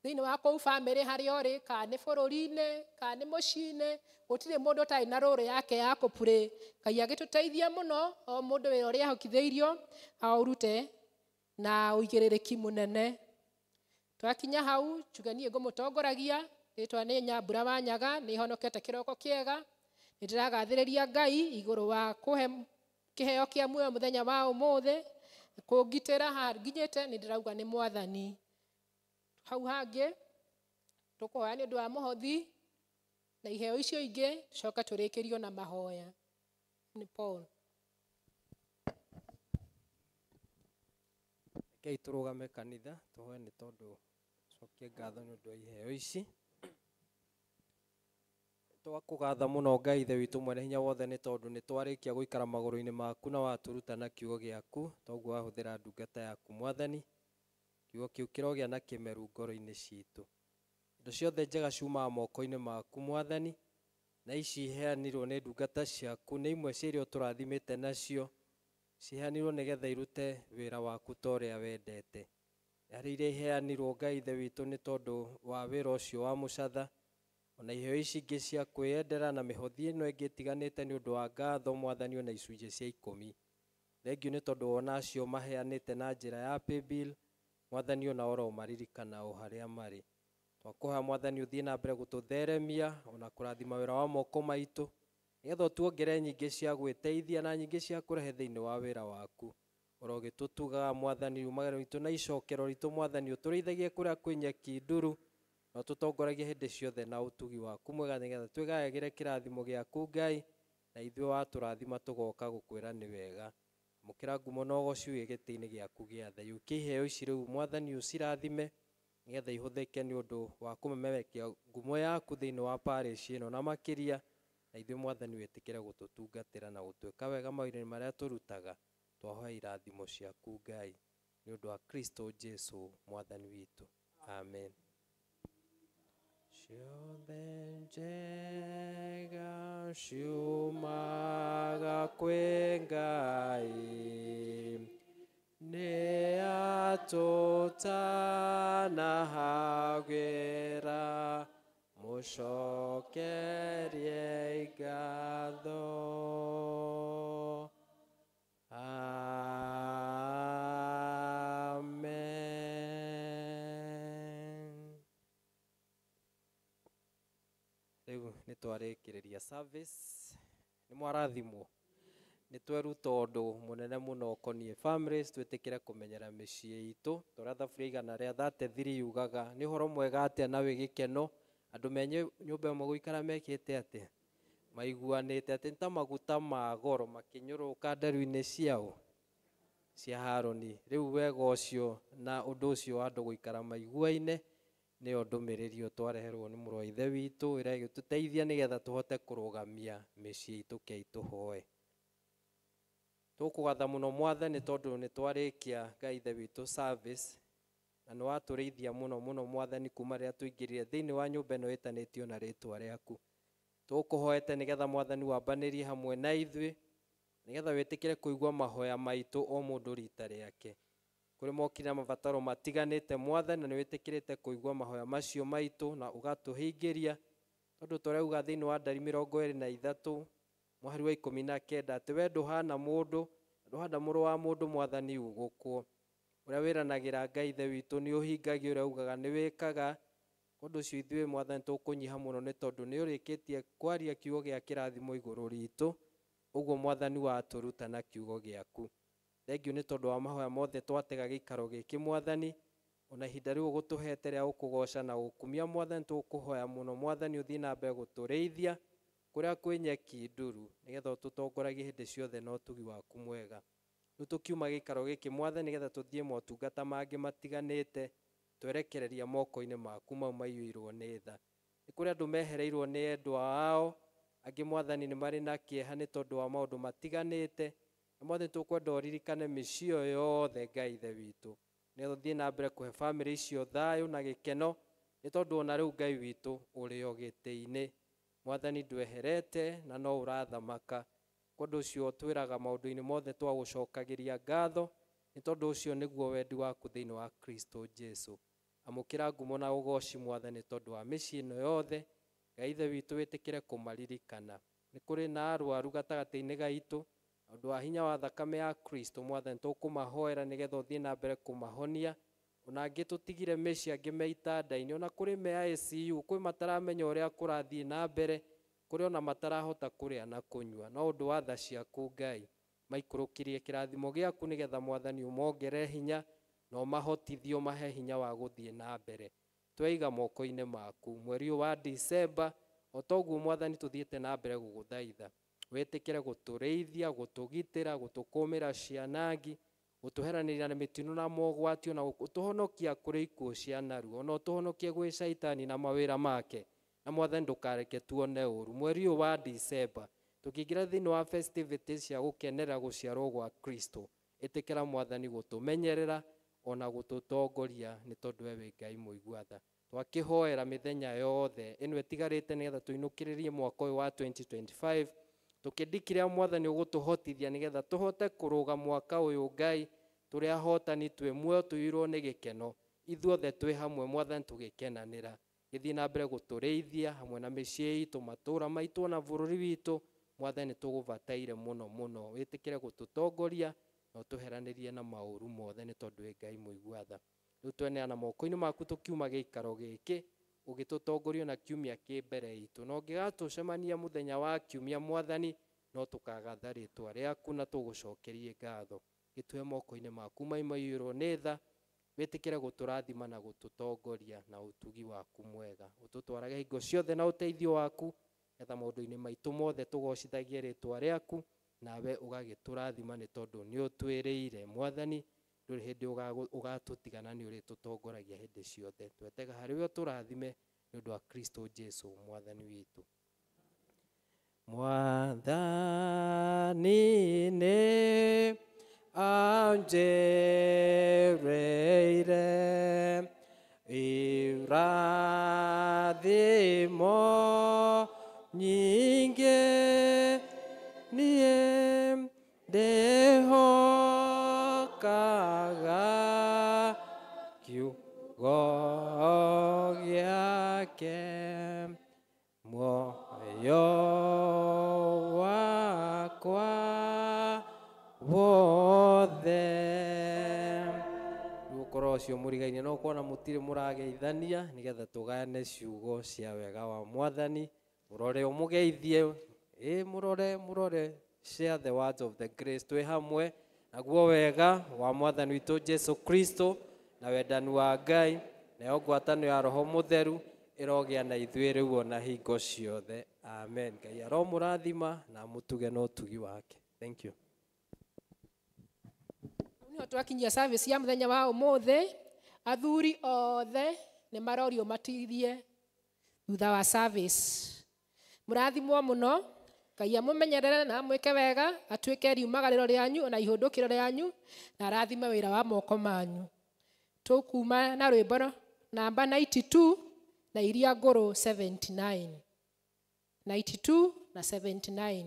thĩinĩ wa kũu bamĩrĩ harĩa ũrĩ kana nĩ bũrũri-inĩ kana nĩ mũciĩ-inĩ gũtirĩ mũndũ ũtarĩ na rũrĩ yake ya kũpurĩ. Ngai agĩtũteithia mũno o mũndũ wĩra ũrĩa ahokithĩirio aũrute na ũigĩrĩrĩki mũnene. Twakinya hau njuge niĩ ngũmũtongoragia rĩtwa nĩ Nyambura wa Nyaga nĩ honokete kĩroko kĩega. Nĩ ndĩragathĩrĩria Ngai igũrũ wa kũhe kĩheo kĩa muoyo mũthenya wa ũmũthĩ kũngitĩra haha nginyĩte nĩ ndĩrauga nĩ mwathani. Hau hangĩ tũkũhoya nĩ ũndũ wa mũhothi na iheo icio ingĩ tũcoke tũrĩkĩrio na mahoya. Nĩ Paul. Rekei tũrũgame kanitha tũhoe nĩ tondũ cokie ngatho nĩ ũndũ wa iheo ici. Twakũgatha mũno Ngai ithe witũ mwene hinya wothe nĩ tondũ nĩ twarĩkia gũikara magũrũ-inĩ maku na watũruta na kiugo gĩaku toguo wahũthĩra ndungata yaku mwathani. Kiugo kĩu kĩrogĩa na kĩmeru ngoro-inĩ citũ. Indo ciothe njega ciumaga moko-inĩ maku Mwathani, na ici iheanirwo nĩ ndungata ciaku nĩ imwe cia iria ũtũrathimĩte nacio, ciheanirwo nĩgetha irute wĩra waku ta ũrĩa wendete. Harĩ iria iheanirwo Ngai Ithe witũ nĩ tondũ wa wĩra ũcio wa mũcatha, ona iheo ici ingĩ cia kwĩyendera na mĩhothi ĩno ĩngĩ ĩtiganĩte nĩ ũndũ wa ngatho Mwathani, ona icunjĩ cia 10. Thengiũ nĩ tondũ wona acio maheanĩte na njĩra ya paybill, Mwathani ona oro maririkana o harĩa marĩ. Twakũhoya Mwathani ũthiĩ na mbere gũtũtheremia ona kũrathima wĩra wa moko maitũ, nĩgetha ũtuongere nyingĩ cia gwĩteithia na nyingĩ cia kũrehe thĩinĩ wa wĩra waku. Oro ũgĩtũtugaga Mwathani umagĩro witũ na icokero ritũ Mwathani, ũtũrĩithagie kũrĩa kwĩ nyeki nduru, na ũtũtongoragie hĩndĩ ciothe na ũtugi waku mwega, nĩgetha twĩgayagĩre kĩrathimo gĩaku Ngai, na ithuĩ watũrathima tũgoka gũkwĩra nĩ wega. Amũkĩra ngumo na ũgoci wĩ gĩtĩ-inĩ gĩaku gĩa tha. Yũkia iheo ici rĩu Mwathani ũcirathime, nĩgetha ihũthĩke nĩ ũndũ wa kũmemerekia ngumo yaku thĩinĩ wa parish ĩno na makĩria, na ithuĩ Mwathani wĩtĩkĩre gũtũtungatĩra na gũtwĩka wega mawĩra-inĩ marĩa tũrutaga. Twahoya irathimo ciaku Ngai nĩ ũndũ wa Kristo Jesu Mwathani witũ, amen. Ciothe njega ciumaga kwĩ Ngai, nĩ atũtanahagĩra, mũcokerie ngatho. Amen. Rĩu nĩ twarĩkĩrĩria service, nĩ mwarathimwo, nĩ tweruta ũndũ mũnene mũno ũkoniĩ families, twĩtĩkĩre kũmenyera mĩciĩ itũ. Torĩa thaburia 133 yugaga nĩ ũhoro mwega atĩa na wĩ gĩkeno andũ me nyũmba ĩmwe gũikara mekĩte atĩa, maiguanĩte atĩ nĩ ta maguta ma goro makĩnyũrũka nderu-inĩ ciao cia Harũni. Rĩu wega ũcio na ũndũ ũcio wa andũ gũikara maiguaine nĩyo ndũmĩrĩri ĩyo twareherwo nĩ mũrũ wa Ithe witũ, ĩrĩa ĩgĩtũteithia nĩgetha tũhote kũrũgamia mĩciĩ itũ. Kei tũhoe. Tũkũgatha mũno Mwathani tondũ nĩ twarĩkia Ngai Ithe witũ service, na nĩ watũrĩithia mũno mũno Mwathani kuma rĩrĩa tũingĩrire thĩinĩ wa nyũmba ĩno ĩtanĩtio na rĩtwa rĩaku. Tũkũhoete nĩgetha Mwathani wambanĩrie hamwe na ithuĩ, nĩgetha wĩtĩkĩre kũigua mahoya maitũ o mũndũ rita rĩake. Kũrĩ mokire na mabataro matiganĩte Mwathani, na nĩ wĩtĩkĩrĩte kũigua mahoya macio maitũ na ũgatũhingĩria, tondũ tũrauga thĩinĩ wa ndari 23 mũhari wa 19 atĩ we ndũhana mũndũ, ndũhana mũrũ wa mũndũ Mwathani ũgũkwo. Ũrĩa wĩranagĩra Ngai Ithe witũ nĩ ũhingagia, ũrĩa ugaga nĩ wĩkaga. Ũndũ ũcio ithuĩ Mwathani tũkũnyiha mũno nĩ tondũ nĩ ũrĩkĩtie kwaria kiugo gĩa kĩrathimo igũrũ ritũ, ũguo Mwathani watũruta na kiugo gĩaku. Thengiũ nĩ tondũ wa mahoya mothe twatega gĩikaro gĩkĩ Mwathani, ona ihinda rĩu ũgũtũhete rĩa gũkũgoca na gũkumia Mwathani, tũkũhoya mũno Mwathani ũthiĩ na mbere gũtũrĩithia kũrĩa kwĩ nyeki nduru, nĩgetha ũtũtongoragie hĩndĩ ciothe na ũtugi waku mwega. Rĩu tũkiuma gĩikaro gĩkĩ Mwathani nĩgetha tũthiĩ motungata mangĩ matiganĩte, twerekereria moko-inĩ maku mau maiyũirwo nĩ tha. Nĩ kũrĩ andũ mehereirwo nĩ endwa ao, angĩ Mwathani nĩ marĩ na kĩeha nĩ tondũ wa maũndũ matiganĩte. Na Mwathani tũkwenda ũririkane mĩciĩ ĩyo yothe Ngai Ithe witũ, nĩgetha ũthiĩ na mbere kũhe bamĩrĩ icio thayũ na gĩkeno, nĩ tondũ ona rĩu Ngai witũ ũrĩ o gĩtĩ-inĩ. Mwathani ndweherete na no ũrathamaka. Ũndũ ũcio twĩraga maũndũ-inĩ mothe twagũcokagĩria ngatho, nĩ tondũ ũcio nĩguo wendi waku thĩinĩ wa Kristo Jesu. Amũkĩra ngumo na ũgoci Mwathani tondũ wa mĩciĩ ĩno yothe. Ngai Ithe witũ wĩtĩkĩre kũmaririkana. Nĩ kũrĩ na arwaru gatagatĩ-inĩ gaitũ, na ũndũ wa hinya wa thakame ya Kristo Mwathani tũkũmahoera nĩgetha ũthiĩ na mbere kũmahonia. Ona angĩ tũtigire mĩciĩ, angĩ me itanda-inĩ, ona kũrĩ me ICU, kwĩ mataramenya ũrĩa kũrathiĩ na mbere, kũrĩ ona matarahota kũrĩa na kũnyua. No ũndũ wa tha ciaku Ngai, maikũrũkirie kĩrathimo gĩaku nĩgetha Mwathani ũmongerere hinya na ũmahotithie ũmahe hinya wa gũthiĩ na mbere. Tweiga moko-inĩ maku mweri ũyũ wa Disemba, o toguo Mwathani tũthiĩte na mbere gũgũthaitha, wĩtĩkĩre gũtũrĩithia, gũtũgitĩra, gũtũkũmĩra cianangi, gũtũheranĩria na mĩtino na mogwati, ona gũtũhonokia kũrĩ ikuũ cia narua, ona ũtũhonokie gwĩ caitani na mawĩra make. Na Mwathani ndũkareke tuone ũru mweri ũyũ wa Disemba, tũkĩingĩra thĩinĩ wa festivities cia gũkenera gũciarwo gwa Kristo. Ĩtĩkĩra Mwathani gũtũmenyerera ona gũtũtongoria nĩ tondũ we wĩ Ngai mũigua tha. Twakĩhoera mĩthenya yothe ĩno ĩtigarĩte nĩgetha tũinũkĩrĩrie mwaka ũyũ wa 2025, tũkĩndikĩrĩa Mwathani ũgũtũhotithia nĩgetha tũhote kũrũga mwaka ũyũ Ngai tũrĩ ahotani, twĩ muoyo, tũiyũirwo nĩ gĩkeno, ithuothe twĩ hamwe Mwathani tũgĩkenanĩra. Gĩthiĩ na mbere gũtũrĩithia hamwe na mĩciĩ itũ, matũũra maitũ ona bũrũri witũ. Mwathani tũgũbataire mũno mũno, wĩtĩkĩre gũtũtongoria na ũtũheranĩrie na maũru mothe nĩ tondũ wĩ Ngai mũigua tha. Rĩu tweneana moko-inĩ maku tũkiuma gĩikaro gĩkĩ, ũgĩtũtongoria na kiumia kĩ mbere itũ, na ũngĩgatũcemania mũthenya wa kiumia Mwathani, no tũkagatha rĩtwa rĩaku na tũgũcokerie ngatho. Gĩtue moko-inĩ maku mai maiyũirwo nĩ tha, wĩtĩkĩre gũtũrathima na gũtũtongoria na ũtugi waku mwega, ũtũtwarage hingo ciothe na ũteithio waku, getha maũndũ-inĩ maitũ mothe tũgocithagie rĩtwa rĩaku, nawe ũgagĩtũrathima nĩ tondũ nĩ ũtwĩrĩire Mwathani ndũrĩ hĩndĩ ũgatũtigana, nĩ ũrĩtũtongoragia hĩndĩ ciothe. Twetega harĩ we ũtũrathime nĩ ũndũ wa Kristo Jesu Mwathani witũ. Mwathani nĩ anjĩrĩire irathimo nyingĩ, niĩ ndĩhokaga kiugo gĩake, muoyo wakwa wothe. Rĩu ũkorwo ũcio mũrigainie no kuona mũtirĩ mũrageithania nĩgetha tũgayane ciugo cia wega wa Mwathani. Mũrore ũmũgeithie, ĩ mũrore mũrore, share the words of the grace twĩ hamwe, naguo wega wa Mwathani witũ Jesu Kristo na wendani wa Ngai nayo ngwatanĩro ya Roho Mũtheru ĩrogĩa na ithuĩ rĩu ona hingo ciothe. Amen. Ngai aromũrathima na amũtuge na ũtugi wake. Thank you. Nĩho twakinyia service ya mũthenya wa ũmũthĩ. Athuri othe nĩ marorio matithie thutha wa service. Mũrathimwo mũno, Ngai amũmenyerere na amwĩke wega, atuĩke riumagarĩro rĩanyu ona ihũndũkĩro rĩanyu, na arathime wĩra wa moko manyu. Tũkuma na rwĩmbo namba 92 na iria ngũrũ 79. 92 na 79.